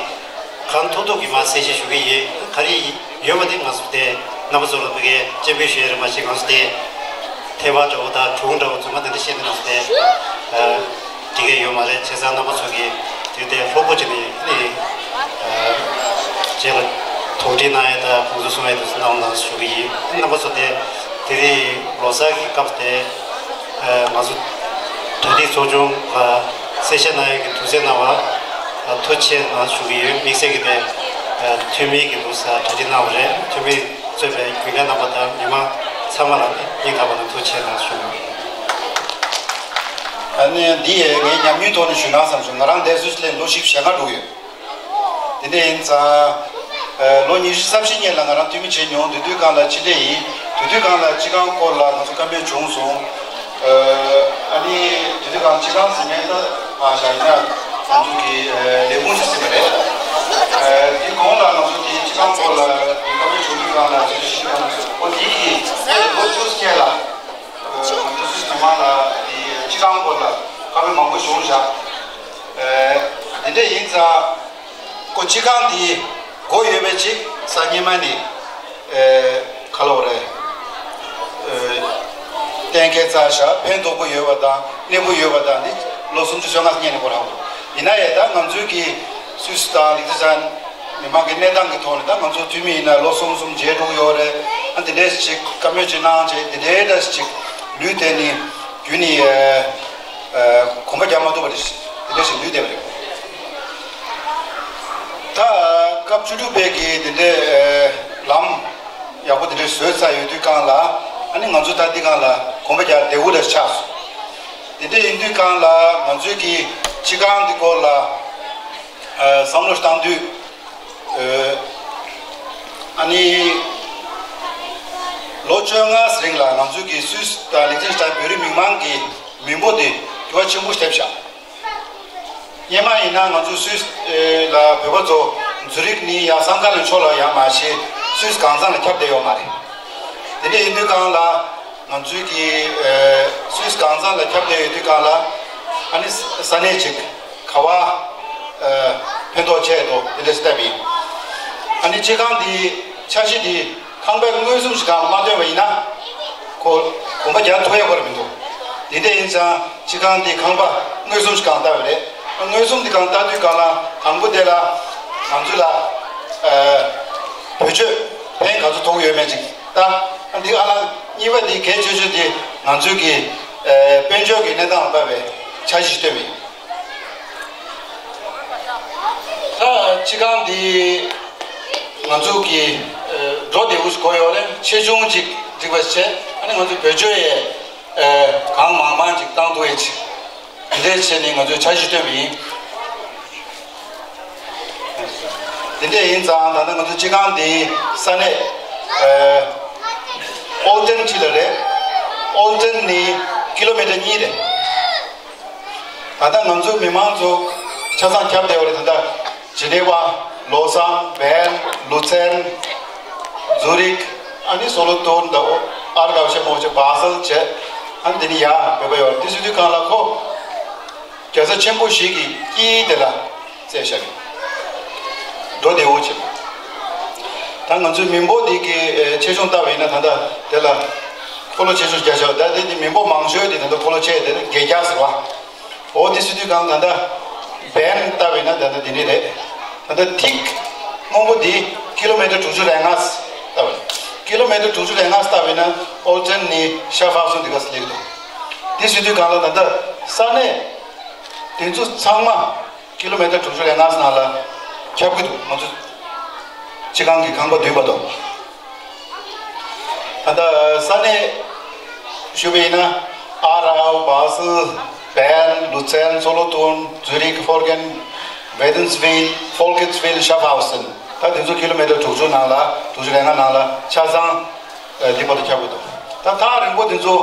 གང་ཐུབ་ཐུབ་ཀྱིས་མར་གསལ་བཤད་ཞུ་གི་ཡིན། ག་རེ་ཡོད་པ་དེ་ང་ཚོ་དེ་རྣམ་པ་ཚོ་ལ་ཕ་གིར་སྤྱན་འབུལ་ཞུ་ཡས་རེད། མ་གཞི་ང་ཚོ་དེ་ཐལ་བ་འདྲ་བོ་དང་སྒྲུང་འདྲ་བོ་རྫུན་མ་དེ་འདྲ་བཤད་ནས་ང་ཚོ་དེ་ཨ། འགྲིག་གི་ཡོད་མ་རེད། བྱས་ཙང་རྣམ་པ་ཚོ་གིས་དེ་དེ་ལྷུག་པོ་བྱས་ནས་ནི་ཨ། རྗེས་ལ་དོགས་འདྲི་གནང་ཡས་དང་དགོངས་ཚུལ་གསུང་ཡས་དེ་ཚོ་གནང་རོགས་གནང་ཞུ་གི་ཡིན། རྣམ་པ་ཚོ་དེ་དེ་རིང་ལོ་གསར་གྱི་སྐབས་དེ་ཨ། ང་ཚོ་གྲ་སྒྲིག་ཚོགས་ཆུང་ག་གསལ་བཤད་གནང་ཡས་ཀྱི་དུས་ཚོད་གནང་བ་ཐུགས་རྗེ་ཆེ་གནང་ཞུ་གི་ཡོད། དམིགས་བསལ་གྱི་དེ་ཨ། འཐུས་མི་གི་འདུག་ས་གྲ་སྒྲིག་གནང་བ་རེད། འཐུས་མི་གཙོས་པའི་རྒྱུན་ལས་རྣམ་པ་དང་མི་མང་ཚང་མ་ལ་ནི་སྙིང་ཐག་པ་ནས་ཐུགས་རྗེ་ཆེ་གནང་ཞུ། ཨ་ནི་འདི་ཡས་ངས་ཉམས་མྱོང་ཐོག་ནས་ཞུས་ན་བསམ་སོང་། ང་རང་འདིར་སུད་སི་ལན་ལོ་བཞི་བཅུ་ཞེ་ལྔ་འགྲོ་གི་ཡོད། དེ་འདྲ་ཡིན་ཙང་། ཨ། ལོ་ཉི་ཤུ་རྩ་བཞི་སྔོན་ལ་ང་རང་འཐུས་མི་བྱས་མྱོང་། དེ་དུས་སྒང་ལ་ཕྱི་འབྲེལ་ཡིན། དེ་དུས་སྒང་ལ་སྤྱི་ཁང་སྐོར་ལ་ང་ཚོ་བཀའ་མོལ་བྱུང་སོང་། ཨ། ཨ་ནི་དེ་དུས་སྒང་སྤྱི་ཁང་ཟེར་མཁན་ད་མ་བཞག་ཡིན་ན་ང་ཚོ་གི་ཨ། ལས་ཁུངས་ཤིག་ཟེར་བ་རེད། ཨ། དེ་གོང་ལ་ང་ཚོ་དེ་སྤྱི་ཁང་སྐོར་ལ་བཀའ་མོལ་བྱུང་དུས་སྒང་ལ་ང་ཚོ་ཤི་ཁང་ཨོ་དེ་གི་ཨེ་ལོ་བཅུ་སྐྱེལ་ལ། ཨ། ང་ཚོ་སུད་སི་མི་མང་ལ་དེ་སྤྱི་ཁང་སྐོར་ལ་བཀའ་མོལ་མང་པོ་བྱུང་བཞག་ཨ། དེ་འདྲ་ཡིན་ཙང་། ཁོ་སྤྱི་ཁང་འདི་སྒོ་ཡོད་པའི་ཅིག་ས་སྔོན་མ་ནས་ཨེ། ག་ལབ་དགོས་རེད། ཨེ། གཏན་འཁེལ་ཚར་བཞག་ཕན་ཐོགས་པོ་ཡོད་པ་དང་གནས་པོ་ཡོད་པ་དང་འདི་ལོ་སུམ་ཅུ་སོ་ལྔ་སྔོན་ནས་སྒོ་རག་པོ། ཡིན་ན་ཡང་ད་ང་ཚོའི་གི་སུད་སི་དང་ལིག་ཏེན་སི་ཊན་མི་མང་གི་གནས་སྟངས་ཀྱི་ཐོག་ནས་ད་ང་ཚོ་འཐུས་མི་ཡིན་ན་ལོ་གསུམ་གསུམ་བརྗེ་འགྲོ་གི་ཡོད་རེད། ཨ་འདི་འདྲས་ཅིག་བཀའ་མོལ་ཅིག་གནང་བྱས་འདི་འདྲས་འདྲས་ཅིག་ལུས་བསྡད་ནས་རྒྱུན་ནས་ཨེ། ཨེ། གོམ་པ་རྒྱག་མ་ཐུབ་པ་རེད། འདི་འདྲས་ཞིག་ལུས་བསྡད་པ་རེད། ད་སྐབས་བཅུ་དྲུག་པའི་གི་འདི་འདྲའི་ལམ་ཡག་པོ་འདི་འདྲས་བཟོས་ཚར་ཡོད་དུས་སྒང་ལ། ཨ་ནི་ང་ཚོ་ད་འདི་སྒང་ལ་གོམ་པ་རྒྱག་བདེ་བོ་འདྲ་ཆགས་སོང་། འདི་འདྲས་ཡིན་དུས་སྒང་ལ་ང་ཚོའི་གི་སྤྱི་ཁང་འདི་སྐོར་ལ་ཨ། བསམ་བློ་བཏང་དུས་ཨ། ཨ་ནི་ལོ་བཅོ་ལྔ་རིང་ལ་ང་ཚོའི་གི་སུད་སི་དང་ལིག་ཏེན་སི་ཊན་བོད་རིགས་མི་མང་གི་མི་འབོར་དེ་འགྱུར་བ་ཆེན་པོ་ཐེབས་བཞག་སྔོན་མ་ཡིན་ན་ང་ཚོ་སུད་སི་ལ་བོད་པ་ཚོ་ཛུ་རིག་ནས་ཡར་སན་ཀ་ལན་ཕྱོགས་ལ་ཡོད་མ་གཞི་སུད་སི་གང་ཚང་ལ་ཁྱབ་བསྡད་ཡོད་མ་རེད། དེ་འདྲ་ཡིན་དུས་སྒང་ལ་ང་ཚོའི་གི་ཨེ། སུད་སི་གང་ཚང་ལ་ཁྱབ་བསྡད་ཡོད་དུས་སྒང་ལ་ཨ་ནི་ས་གནས་གཅིག་ག་བ་ཨེ། ཕན་ཐོགས་ཆེ་འདུག་དེ་འདྲ་ཞིག་བལྟས་པ་ཡིན། ཨ་ནི་སྤྱི་ཁང་འདི་འཆར་གཞི་འདི་ཁང་པ་མངོན་སུམ་ཞིག་སྒང་ལ་མ་བཏོན་པ་ཡིན་ན་ཁོ་གོམ་པ་རྒྱག་ཐུབ་ཡག་པོ་ར་མི་འདུག་དེ་འདྲ་ཡིན་ཙང་སྤྱི་ཁང་འདི་ཁང་པ་མངོན་སུམ་ཞིག་སྒང་བཏབ་པ་རེད། མངོན་སུམ་འདི་སྒང་བཏབ་དུས་སྒང་ལ་དང་པོ་དེ་ལ་ང་ཚོ་ལ་ཨེ། བེད་སྤྱོད་ཕན་ག་ཚོད་ཐོགས་ཡོད་མེད་ཅིག་ལྟ། འདི་ཨ་ལ་གཉིས་པ་འདི་གལ་ཆེ་ཤོས་འདི་ང་ཚོའི་གི་ཨེ། དཔལ་འབྱོར་གྱི་གནས་སྟངས་ལ་བབས་པའི་འཆར་གཞི་ཞིག་བཏོན་པ་ཡིན། ད་སྤྱི་ཁང་འདི་ང་ཚོ་གི་ཨེ། འགྲོ་བདེ་བོ་ཞིག་དགོས་ཡོད་རེད། ཆེ་ཆུང་ཅིག་སྒྲིག་པ་བྱས། ཨ་ནི་ང་ཚོ་བེད་སྤྱོད་ཡས་ཨེ། གང་མང་མང་ཅིག་བཏང་ཐུབ་ཡས་ཅིག་འདི་འདྲས་བྱས་ནས་ང་ཚོས་འཆར་གཞི་བཏོན་པ་ཡིན། དེ་འདྲས་ཡིན་ཙང་ད་ལྟ་ང་ཚོ་སྤྱི་ཁང་འདིའི་ས་གནས་ཨེ། ཨོལ་ཏན་ཁྲི་ལ་རེད། ཨོལ་ཏན་ནི་ཀི་ལོ་མི་ཊར་གཉིས་རེད། ད་ལྟ་ང་ཚོ་མི་མང་ཚོ་ཆ་ཚང་ཁྱབ་བསྡད་པ་རེད། ད་ལྟ་ཇི་ནེ་ཝ། ལོ་སང་། བན། ལུ་ཚན། ཛུ་རིག་ཨ་ནི་སོ་ལོ་ཏུར་དང་ཨར་གའུ་ཤ་མོ་ཆེ་བྷ་སལ་བྱས། ཨ་ནི་འདི་ནི་ཡ་བོད་པ་ཡོད་རེད། དེ་སུ་དུས་གང་ལ་ཁོ། རྒྱལ་ས་ཆེན་པོ་ཞིག་གི་དཀྱིལ་དེ་ལ་བཙལ་བཞག་གི། འགྲོ་བདེ་བོ་བྱེད། ད་ང་ཚོའི་མི་འབོར་འདི་གི་ཨེ་ཆེ་ཆུང་ལྟ་བ་ཡིན་ན་ད་ལྟ་དེ་ལ་འཁོར་ལོ་ཆེ་ཆུང་བརྒྱ་བཞག་ད་དེ་འདི་མི་འབོར་མང་ཤོས་དེ་ད་ལྟ་འཁོར་ལོ་ཆེ་དེ་ལ་བརྒྱད་བརྒྱ་ཟེར་བ། འོ་དེ་སུ་དུས་གང་ད་ལྟ་བན་ལྟ་བ་ཡིན་ན་ད་ལྟ་འདི་ནི་རེད། ད་ལྟ་ཐིག་སྔོན་པོ་འདི་ཀི་ལོ་མི་ཊར་དྲུག་ཅུ་རེ་ལྔ་ལྟ་བ་རེད། ཀི་ལོ་མི་ཊར་དྲུག་ཅུ་རེ་ལྔ་ལྟ་བས་ན་ཨོལ་ཊན་ནས་ཤ་ཧྥ་སུན་འདི་ག་སླེབས་འདུག་དེ་ཟེར་དུས་གང་ལ་ད་ལྟ་ས་གནས་དེ་ཚོ་ཚང་མ་ཀི་ལོ་མི་ཊར་དྲུག་ཅུ་རེ་ལྔ་ནང་ལ་ཁྱབ་ཀྱི་འདུག་ང་ཚོ་སྤྱི་ཁང་གི་ཁང་པ་བདུན་བར་དུ། ད་ལྟ་ས་གནས་ཞུས་པ་ཡིན་ན། ཨ་རའོ། བ་སལ། བེརན། ལུ་ཚན། སོ་ལོ་ཐུན། ཛུ་རིག་ཧྥོར་གེན། ཝེ་དེན་སི་ཝིལ། ཧྥོལ་ཀེ་ཚི་ཝིལ། ཤ་ཧྥ་སན། ད་དེ་ཚོ་ཀི་ལོ་མི་ཊར་དྲུག་ཅུ་ནང་ལ་དྲུག་ཅུ་རེ་ལྔ་ནང་ལ་ཆ་ཚང་འདི་བར་དུ་ཁྱབ་དགོས་འདུག་ད་ཐག་རིང་པོ་དེ་ཚོ་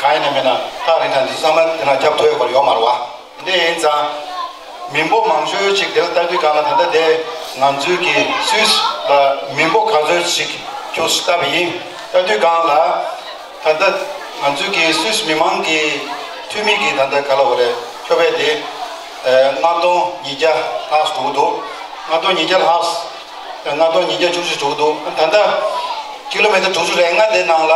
གང་ཡིན་ན་མིན་ན་ཐག་རིང་ཐག་འདི་ཚོ་ཚང་མ་འདི་ན་ཁྱབ་ཐུབ་ཡོད་པར་ཡོད་མ་རེད་བ། འདི་ཡིན་ཙང་། མི་འབོར་མང་ཤོས་ཅིག་དེར་ལྟ་དུས་གང་ལ་ད་ལྟ་དེ་ང་ཚོའི་གི་སུད་སི་ལ་མི་འབོར་ག་ཚོད་ཅིག་ཁྱོད་ལྟ་བ་ཡིན། ལྟ་དུས་གང་ལ་ད་ལྟ་ང་ཚོའི་གི་སུད་སི་མི་མང་གི་འཐུས་མི་གི་ད་ལྟ་ག་ལ་བ་རེད་ཁྱོད་བས་དེ་ལྔ་སྟོང་ཉིས་བརྒྱ་ལྷག་འགྲོ་གི་འདུག་ལྔ་སྟོང་ཉིས་བརྒྱ་ལྷག་ལྔ་སྟོང་ཉིས་བརྒྱ་བཅུ་བཞི་འགྲོ་གི་འདུག་ད་ལྟ་ཀི་ལོ་མི་ཊར་དྲུག་ཅུ་རེ་ལྔ་དེ་ནང་ལ་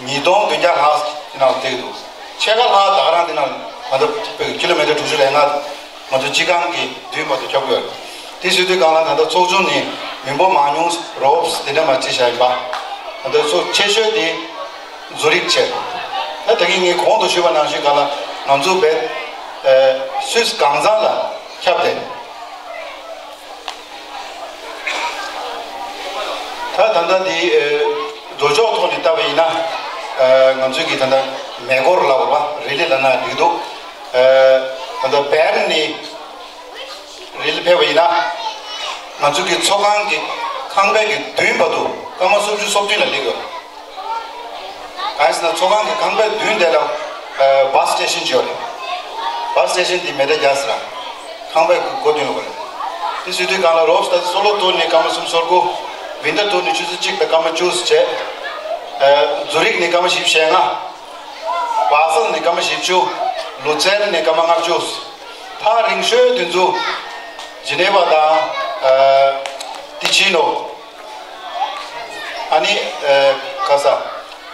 ཉིས་སྟོང་བདུན་བརྒྱ་ལྷག་དེ་ནང་ལ་བསྡད་ཀྱི་འདུག་ཕྱེད་ཀ་ལྷག་ད་ག་རང་དེ་ནང་ང་ཚོ་ཀི་ལོ་མི་ཊར་དྲུག་ཅུ་རེ་ལྔ་ང་ཚོ་སྤྱི་ཁང་གི་མདུན་བར་དུ་ཁྱབ་ཀྱི་ཡོད། དེ་ཟེར་དུས་གང་ལ་ད་ལྟ་ཚོགས་ཆུང་ནས་མི་འབོར་མང་ཉུང་རོབ་དེ་འདྲ་མ་བྱེད་བཞག་ཡིན་པ། ད་ལྟ་ཚོགས་ཆེ་ཤོས་དེ་ཛུ་རིག་བྱས། ད་ད་གིན་ངས་གོང་དུ་ཞུས་པ་ནང་བཞིན་གང་ལ་ང་ཚོ་བས་སུད་སི་གང་ཚང་ལ་ཁྱབ་སྟེ། ད་ད་ལྟ་འདི་འགྲོ་ཕྱོགས་ཐོག་ནས་བལྟ་བ་ཡིན་ན། ང་ཚོའི་གི་ད་ལྟ་མེ་འཁོར་ལ་བར་བ་རི་ལི་ལ་ན་འགྲིག་འདུག་ད་ལྟ་བེར་ནས་རི་ལི་ཕེབས་པ་ཡིན་ན། ང་ཚོའི་གི་ཚོགས་ཁང་གི་ཁང་པའི་གི་མདུན་བར་དུ་སྐར་མ་སུམ་ཅུ་སོ་བདུན་ལ་སླེབས་ཡོད། གང་ཡིན་ཟེར་ན་ཚོགས་ཁང་གི་ཁང་པའི་མདུན་དེ་ལ་བཱ་སི་སི་ཊེ་ཤན་ཅིག་ཡོད་རེད། བཱ་སི་སི་ཊེ་ཤན་དེ་མེ་ཊར་བརྒྱ་ཟེར་ར། ཁང་པའི་སྒོ་མདུན་ལ་ཡོད་རེད། དེ་ཟེར་དུས་གང་ལ་རོབ་སི་ད་སོ་ལོ་ཐུན་ནས་སྐར་མ་སུམ་ཅུ་སོ་དགུ། ཝིན་ཊར་ཐུན་ནས་ཆུ་ཚོད་གཅིག་དང་སྐར་མ་བཅུ་བྱས། ཛུ་རིག་ནས་སྐར་མ་བཞི་བཅུ་ཞེ་ལྔ། བཱ་སལ་ནས་སྐར་མ་བཞི་བཅུ། ལུ་ཚན་ནས་སྐར་མ་ལྔ་བཅུ། ཐག་རིང་ཤོས་དེ་ཚོ་ཇི་ནེ་ཝ་དང་། ཏི་ཆི་ནོ། ཨ་ནི་ག་ས།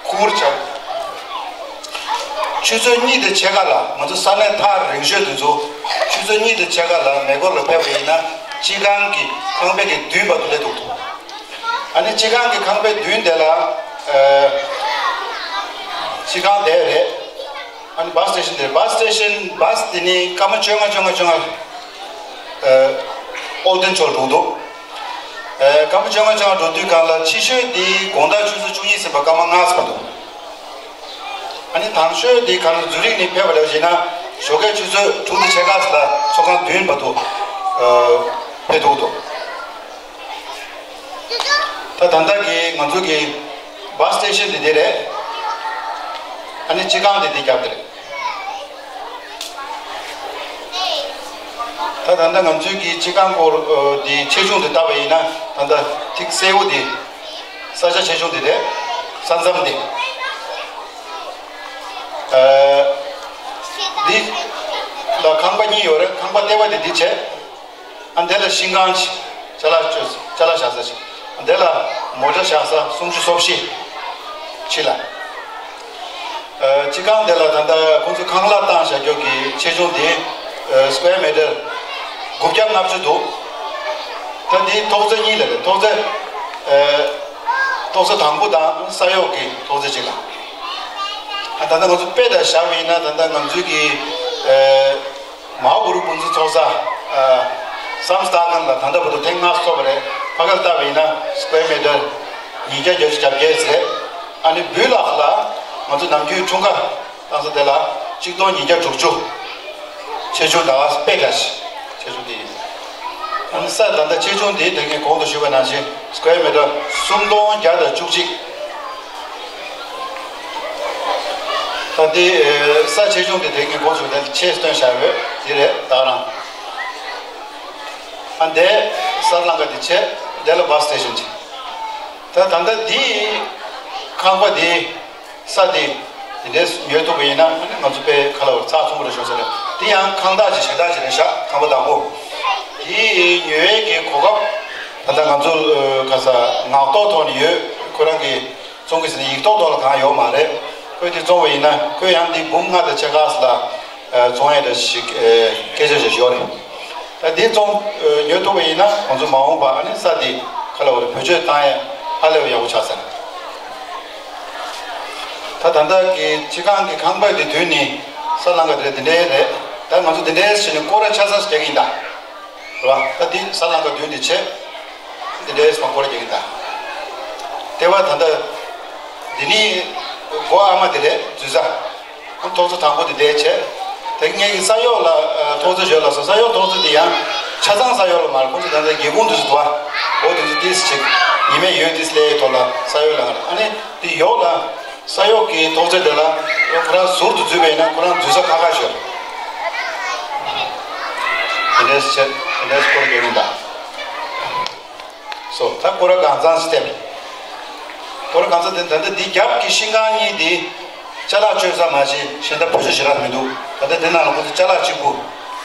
ཁུར་ཆག་ཆུ་ཚོད་གཉིས་དང་ཕྱེད་ཀ་ལ་ང་ཚོ་ས་གནས་ཐག་རིང་ཤོས་དེ་ཚོ་ཆུ་ཚོད་གཉིས་དང་ཕྱེད་ཀ་ལ་མེ་འཁོར་ལ་ཕེབས་པ་ཡིན་ན་སྤྱི་ཁང་གི་ཁང་པའི་གི་མདུན་བར་དུ་སླེབས་འདུག་ཨ་ནི་སྤྱི་ཁང་གི་ཁང་པའི་མདུན་དེ་ལ་སྤྱི་ཁང་དེ་རེད། ཨ་ནི་བཱ་སི་སི་ཊེ་ཤན་དེ་རེད། བཱ་སི་སི་ཊེ་ཤན་བཱ་སི་དེ་ནི་སྐར་མ་བཅོ་ལྔ་བཅོ་ལྔ་བཅོ་ལྔ་ཨོལ་ཏན་ཕྱོགས་འགྲོ་འདུག་ཨ་སྐར་མ་བཅོ་ལྔ་བཅོ་ལྔ་འགྲོ་དུས་གང་ལ་ཕྱི་ཤོས་འདི་དགོང་དག་ཆུ་ཚོད་བཅུ་གཉིས་ཟིན་པ་སྐར་མ་ལྔ་ཙམ་འདུག་ཨ་ནི་དང་ཤོས་འདི་གང་ལ་ཛུ་རིག་ནས་ཕེབས་པ་ལ་བཞེས་ན་ཞོགས་ཀའི་ཆུ་ཚོད་དྲུག་དང་ཕྱེད་ཀ་ལ་ཚོགས་ཁང་མདུན་བར་དུ་ཨ་ཕེབས་ཐུབ་འདུག་ད་ད་ལྟ་གི་ང་ཚོ་གི་བཱ་སི་སི་ཊེ་ཤན་འདི་འདི་རེད། ཨ་ནི་སྤྱི་ཁང་འདི་འདི་རྒྱབ་འདི་རེད། ད་ད་ལྟ་ང་ཚོའི་གི་སྤྱི་ཁང་སྐོར་འདི་ཆེ་ཆུང་འདི་བལྟ་བ་ཡིན་ན་ད་ལྟ་ཐིག་སེར་པོ་འདི་ས་ཆ་ཆེ་ཆུང་འདི་རེད། ས་མཚམས་འདི། འདི་ལ་ཁང་པ་གཉིས་ཡོད་རེད། ཁང་པ་ལྟེ་བ་འདི་འདི་བྱས། ཨ་འདི་ལ་ཤིང་ཁང་ཅིག་ཅ་ལག་བཅོས་ཅ་ལག་བཞག་ས་ཅིག་ཨ་འདི་ལ་མོ་ཊ་བཞག་ས་སུམ་ཅུ་སོ་བཞི་ཕྱི་ལ། ཨ་སྤྱི་ཁང་འདི་ལ་ད་ལྟ་ཁོང་ཚོས་ཁང་གླ་བཏང་བཞག་རྒྱུ་གི་ཆེ་ཆུང་དེ་ཨ་སི་ཀུ་ཝེར་མི་ཊར་དགུ་བརྒྱ་ལྔ་བཅུ་འདུག་ད་འདི་ཐོག་བརྩེགས་གཉིས་ལ་རེད། ཐོག་བརྩེགས་ཨ་ཐོག་བརྩེགས་དང་པོ་དང་ས་གཡོག་གི་ཐོག་བརྩེགས་གཅིག་ལ། ཨ་ད་ལྟ་ང་ཚོ་དཔེ་འདྲ་བཞག་པ་ཡིན་ན་ད་ལྟ་ང་ཚོའི་གི་ཨ། མ་ཧཱ་གུ་རུ་སྐུ་ཚེ་ཚོགས་ས་ཨ་སམ་སྟ་ཁན་ལ་ད་ལྟ་བར་དུ་ཐེངས་ལྔ་ཚོགས་པ་རེད། ཕ་གིར་བལྟས་པ་ཡིན་ན་སི་ཀུ་ཝེར་མི་ཊར་ཉིས་བརྒྱ་བརྒྱད་ཅུ་གྱ་བརྒྱད་ཙམ་རེད། ཨ་ནི་སྦུལ་ལག་ལ་ང་ཚོ་ནམ་རྒྱུན་འཁྲུངས་སྐར་བཏང་ས་དེ་ལ་གཅིག་སྟོང་ཉིས་བརྒྱ་དྲུག་ཅུ། ཆེ་ཆུང་ད་དཔེ་འདྲ་ཞིག་ཆེ་ཆུང་དེ་ཡིན། ཨ་ནི་ས་ད་ལྟ་ཆེ་ཆུང་དེ་ད་ངས་གོང་དུ་ཞུས་པ་ནང་བཞིན་སི་ཀུ་ཝེར་མི་ཊར་སུམ་སྟོང་བརྒྱ་དང་བཅུ་གཅིག་ད་དེ་ས་ཆེ་ཆུང་དེ་དེ་ངས་གོང་ཞུས་དེ་ཆེས་སྟོན་བཞག་ཡོད་དེ་རེད་ད་རང་། ཨ་འདས་སར་ལང་ཀ་དེ་བྱས་དེ་ལ་བཱ་སི་སི་ཊེ་ཤན་བྱས། ད་ད་ལྟ་དེ་ཁང་པ་དེ་ས་དེ་དེ་འདྲས་ཉོས་ཐུབ་པ་ཡིན་ན་ང་ཚོ་དཔེ་ཁ་ལ་བར་ཚགས་ཚུད་པོ་རེད་ཤོག་ཟེར་རེད། དེ་ཡང་ཁང་བདག་ཅིག་ཞེ་དྲག་ཅིག་རེད་ཤག་ཁང་པ་བདག་པོ། དེ་ཉོ་ཡས་ཀྱི་གོ་སྐབས་ད་ལྟ་ང་ཚོ་ཁ་ས་ངག་ཐོག་ཐོག་ནས་ཡོད། ཁོ་རང་གི་བཙོང་གི་ཟེར་ནས་ཡིག་ཐོག་ཐོག་ལ་གང་ཡོད་མ་རེད། ཁོས་དེ་བཙོང་བ་ཡིན་ན་ཁོས་ཡང་དེ་འབུམ་ལྔ་དང་ཕྱེད་ཀ་ལ་བཙོང་ཡས་འདྲ་ཞིག་སྐད་ཆ་ཞིག་ཡོད་རེད། ད་འདི་ཚོ་ཉོ་ཐུབ་པ་ཡིན་ན་ང་ཚོ་མ་འོངས་པ་ཨ་ནི་ས་དེ་ག་ལ་བ་རེད། བེད་སྤྱོད་བཏང་ཡ་ཧ་ལས་པ་ཡག་པོ་ཆགས་ས་རེད། ད་ད་ལྟ་གི་སྤྱི་ཁང་གི་ཁང་པ་དེ་མདུན་ནས་ས་ལམ་ཁ་དེ་རེད། དེ་འདྲའི་རེད། ད་ང་ཚོ་དེ་འདྲའི་བྱས་ནས་སྐོར་ར་ཆ་ཚང་ཞིག་རྒྱག་གི་ཡིན་ད། རེད་བ། ད་འདི་ས་ལམ་ཁ་མདུན་དེ་བྱས། དེ་འདྲའི་སྐོར་ར་རྒྱག་གི་ཡིན་ད། ལྟེ་བ་ད་ལྟ་འདི་ནི་སྒོ་ཨ་མ་དེ་རེད། འཛུལ་ས། ཐོག་བརྩེགས་དང་པོ་དེ་འདྲའི་བྱས། དེ་ངེད་ཀྱི་ས་གཡོག་ལ་ཨ་ཐོག་བརྩེགས་ཞོལ་ལ་སོ། ས་གཡོག་ཐོག་བརྩེགས་དེ་ཡང་ཆ་ཚང་ས་གཡོག་ལ་མ་རེད། ཁོང་ཚོ་ད་ལྟ་སྒེའུ་ཁུང་དུ་སུ་དུ་བ། འོ་དེ་ཚོ་ཏིས་ཅིག་ཉི་མའི་འོད་ཏིས་ལའི་ཐོག་ལ་ས་གཡོག་ལ་ང་རེད། ཨ་ནི་དེ་ཡོག་ལ་ས་གཡོག་གི་ཐོག་བརྩེགས་དེ་ལ་ཁོ་རང་ཟུར་དུ་འཛུལ་བ་ཡིན་ན་ཁོ་རང་འཛུལ་ས་ཁག་ཁག་ཤོར། དེ་འདྲས་བྱས། དེ་འདྲས་སྐོར་རྒྱག་གི་ཡིན་ད། སོ། ད་སྐོར་ར་གང་ཚང་ཞིག་ཐེབས། སྐོར་ར་གང་ཚང་དེ་ད་ལྟ་འདི་རྒྱབ་ཀྱི་ཤིང་ཁང་གཉིས་འདི་ཅ་ལག་སྤྱོད་ས་མ་གཞི་གཞན་དག་བེད་སྤྱོད་ཞེ་དྲག་མི་འདུག་ད་ལྟ་དེ་ནང་ལ་ཁོ་ཚོ་ཅ་ལག་གཅིག་པུ་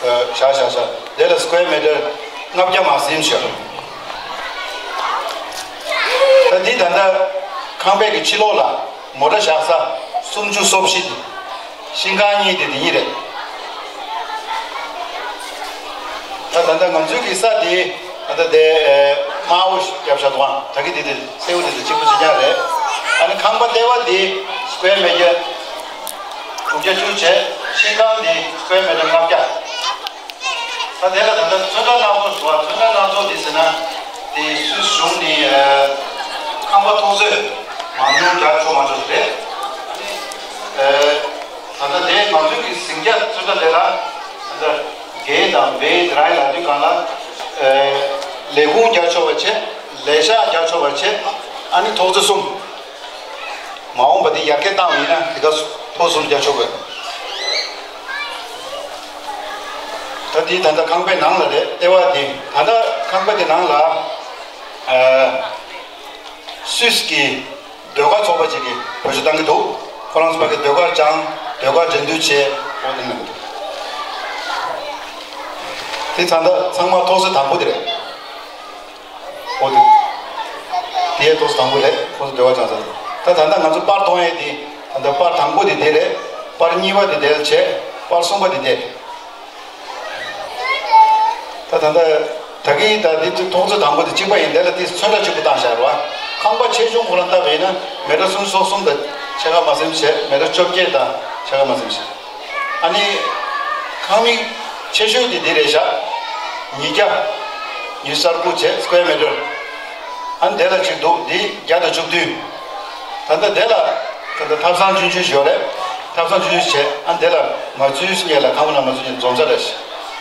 ཨ་བཞག་བཞག་བཞག་དེ་ལ་སི་ཀུ་ཝེར་མི་ཊར་ལྔ་བརྒྱ་མ་ཟིན་ཤག་ད་འདི་ད་ལྟ་ཁང་པའི་གི་ཕྱི་ལོགས་ལ་མོ་ཊ་བཞག་ས་སུམ་ཅུ་སོ་བཞི་འདི། ཤིང་ཁང་གཉིས་དེ་དེ་གཉིས་རེད། ད་ད་ལྟ་ང་ཚོའི་གི་ས་དེ་ད་ལྟ་དེ་དམར་པོ་བརྒྱབ་བཞག་འདུག་ཨ། ད་གི་དེ་དེ་སེར་པོ་དེ་དེ་གཅིག་པུ་གཅིག་རྐྱང་རེད། ཨ་ནི་ཁང་པ་ལྟེ་བ་དེ་སི་ཀུ་ཝེར་མི་ཊར་དྲུག་བརྒྱ་བཅུ་བྱས། ཤིང་ཁང་དེ་སི་ཀུ་ཝེར་མི་ཊར་ལྔ་བརྒྱ། ད་དེ་ལ་ད་ལྟ་ཚོན་ཁྲ་སྣ་ཚོགས་འདུག་ཨ། ཚོན་ཁྲ་སྣ་ཚོགས་དེ་ཟེར་ན་དེ་སུད་སི་གཞུང་ནས་ཨ་ཁང་པ་ཐོག་བརྩེགས་མང་ཉུང་རྒྱག་ཆོག་མ་ཆོག་རེད། ཨ་ད་ལྟ་དེ་ང་ཚོའི་གི་ཟིང་ཆ་ཚོན་ཁྲ་དེ་ལ་ད་ལྟ་གེ་དང་བེ་དེ་རང་ལ་དུས་གང་ལ་ཨ་ལས་ཁུངས་རྒྱག་ཆོག་པ་བྱས། ལས་ཤག་རྒྱག་ཆོག་པ་བྱས། ཨ་ནི་ཐོག་བརྩེགས་གསུམ། མ་འོངས་པ་དེ་ཡར་རྒྱས་བཏང་བ་ཡིན་ན་དེ་ག་ཐོག་གསུམ་རྒྱག་ཆོག་གི། ད་དེ་ད་ལྟ་ཁང་པའི་ནང་ལ་རེད། ལྟེ་བ་དེ་ད་ལྟ་ཁང་པ་དེ་ནང་ལ་ཨ་སུད་སི་གི་ཟློས་གར་ཚོགས་པ་ཅིག་གིས་བེད་སྤྱོད་བཏང་གི་འདུག་ཁོ་རང་ཚོ་ཕ་གི་ཟློས་གར་སྦྱང་། ཟློས་གར་འགྲན་བསྡུར་བྱས། འོ་དེ་གནང་གི་འདུག་དེ་ད་ལྟ་ཚང་མ་ཐོག་བརྩེགས་དང་པོ་དེ་རེད། འོ་དེ། དེའི་ཐོག་དང་པོ་རེད། ཁོ་ཚོ་འབྲེལ་བ་བྱང་ས་རེད། ད་ད་ལྟ་ང་ཚོ་པར་མཐོང་ཡས་དེ། ད་ལྟ་པར་དང་པོ་དེ་དེ་རེད། པར་གཉིས་པ་དེ་དེ་ལ་བྱས། པར་གསུམ་པ་དེ་དེ་རེད། ད་ད་ལྟ་ད་གིན་ད་དེ་ཐོག་བརྩེགས་དང་པོ་དེ་གཅིག་པ་ཡིན། དེ་ལ་དེ་ཚོན་ཁྲ་གཅིག་པུ་བཏང་བཞག་རེད་བ། ཁང་པ་ཆེ་ཆུང་ཁོ་རང་བལྟས་པ་ཡིན་ན་མི་ཊར་སུམ་ཅུ་སོ་གསུམ་དང་ཕྱེད་ཀ་མ་ཟིན་བྱས། མི་ཊར་བཅོ་བརྒྱད་དང་ཕྱེད་ཀ་མ་ཟིན་བྱས། ཨ་ནི་ཁང་མིག་ཆེ་ཤོས་དེ་འདི་རེད་ཤག་ཉིས་བརྒྱ། ཉི་ཤུ་རྩ་དགུ་བྱས། སི་ཀུ་ཝེར་མི་ཊར། ཨ་ནི་དེ་ལ་གཅིག་འདུག་འདི་བརྒྱ་དང་བཅུ་བདུན། ད་ལྟ་དེ་ལ་ད་ལྟ་ཐབ་ཚང་ཆུང་ཆུང་ཞིག་ཡོད་རེད། ཐབ་ཚང་ཆུང་ཆུང་བྱས། ཨ་ནི་དེ་ལ་མ་བཙུགས་སྔོན་ལ་ཁང་པ་ནང་མ་བཙུགས་སྔོན་འཛོམས་ས་རེད།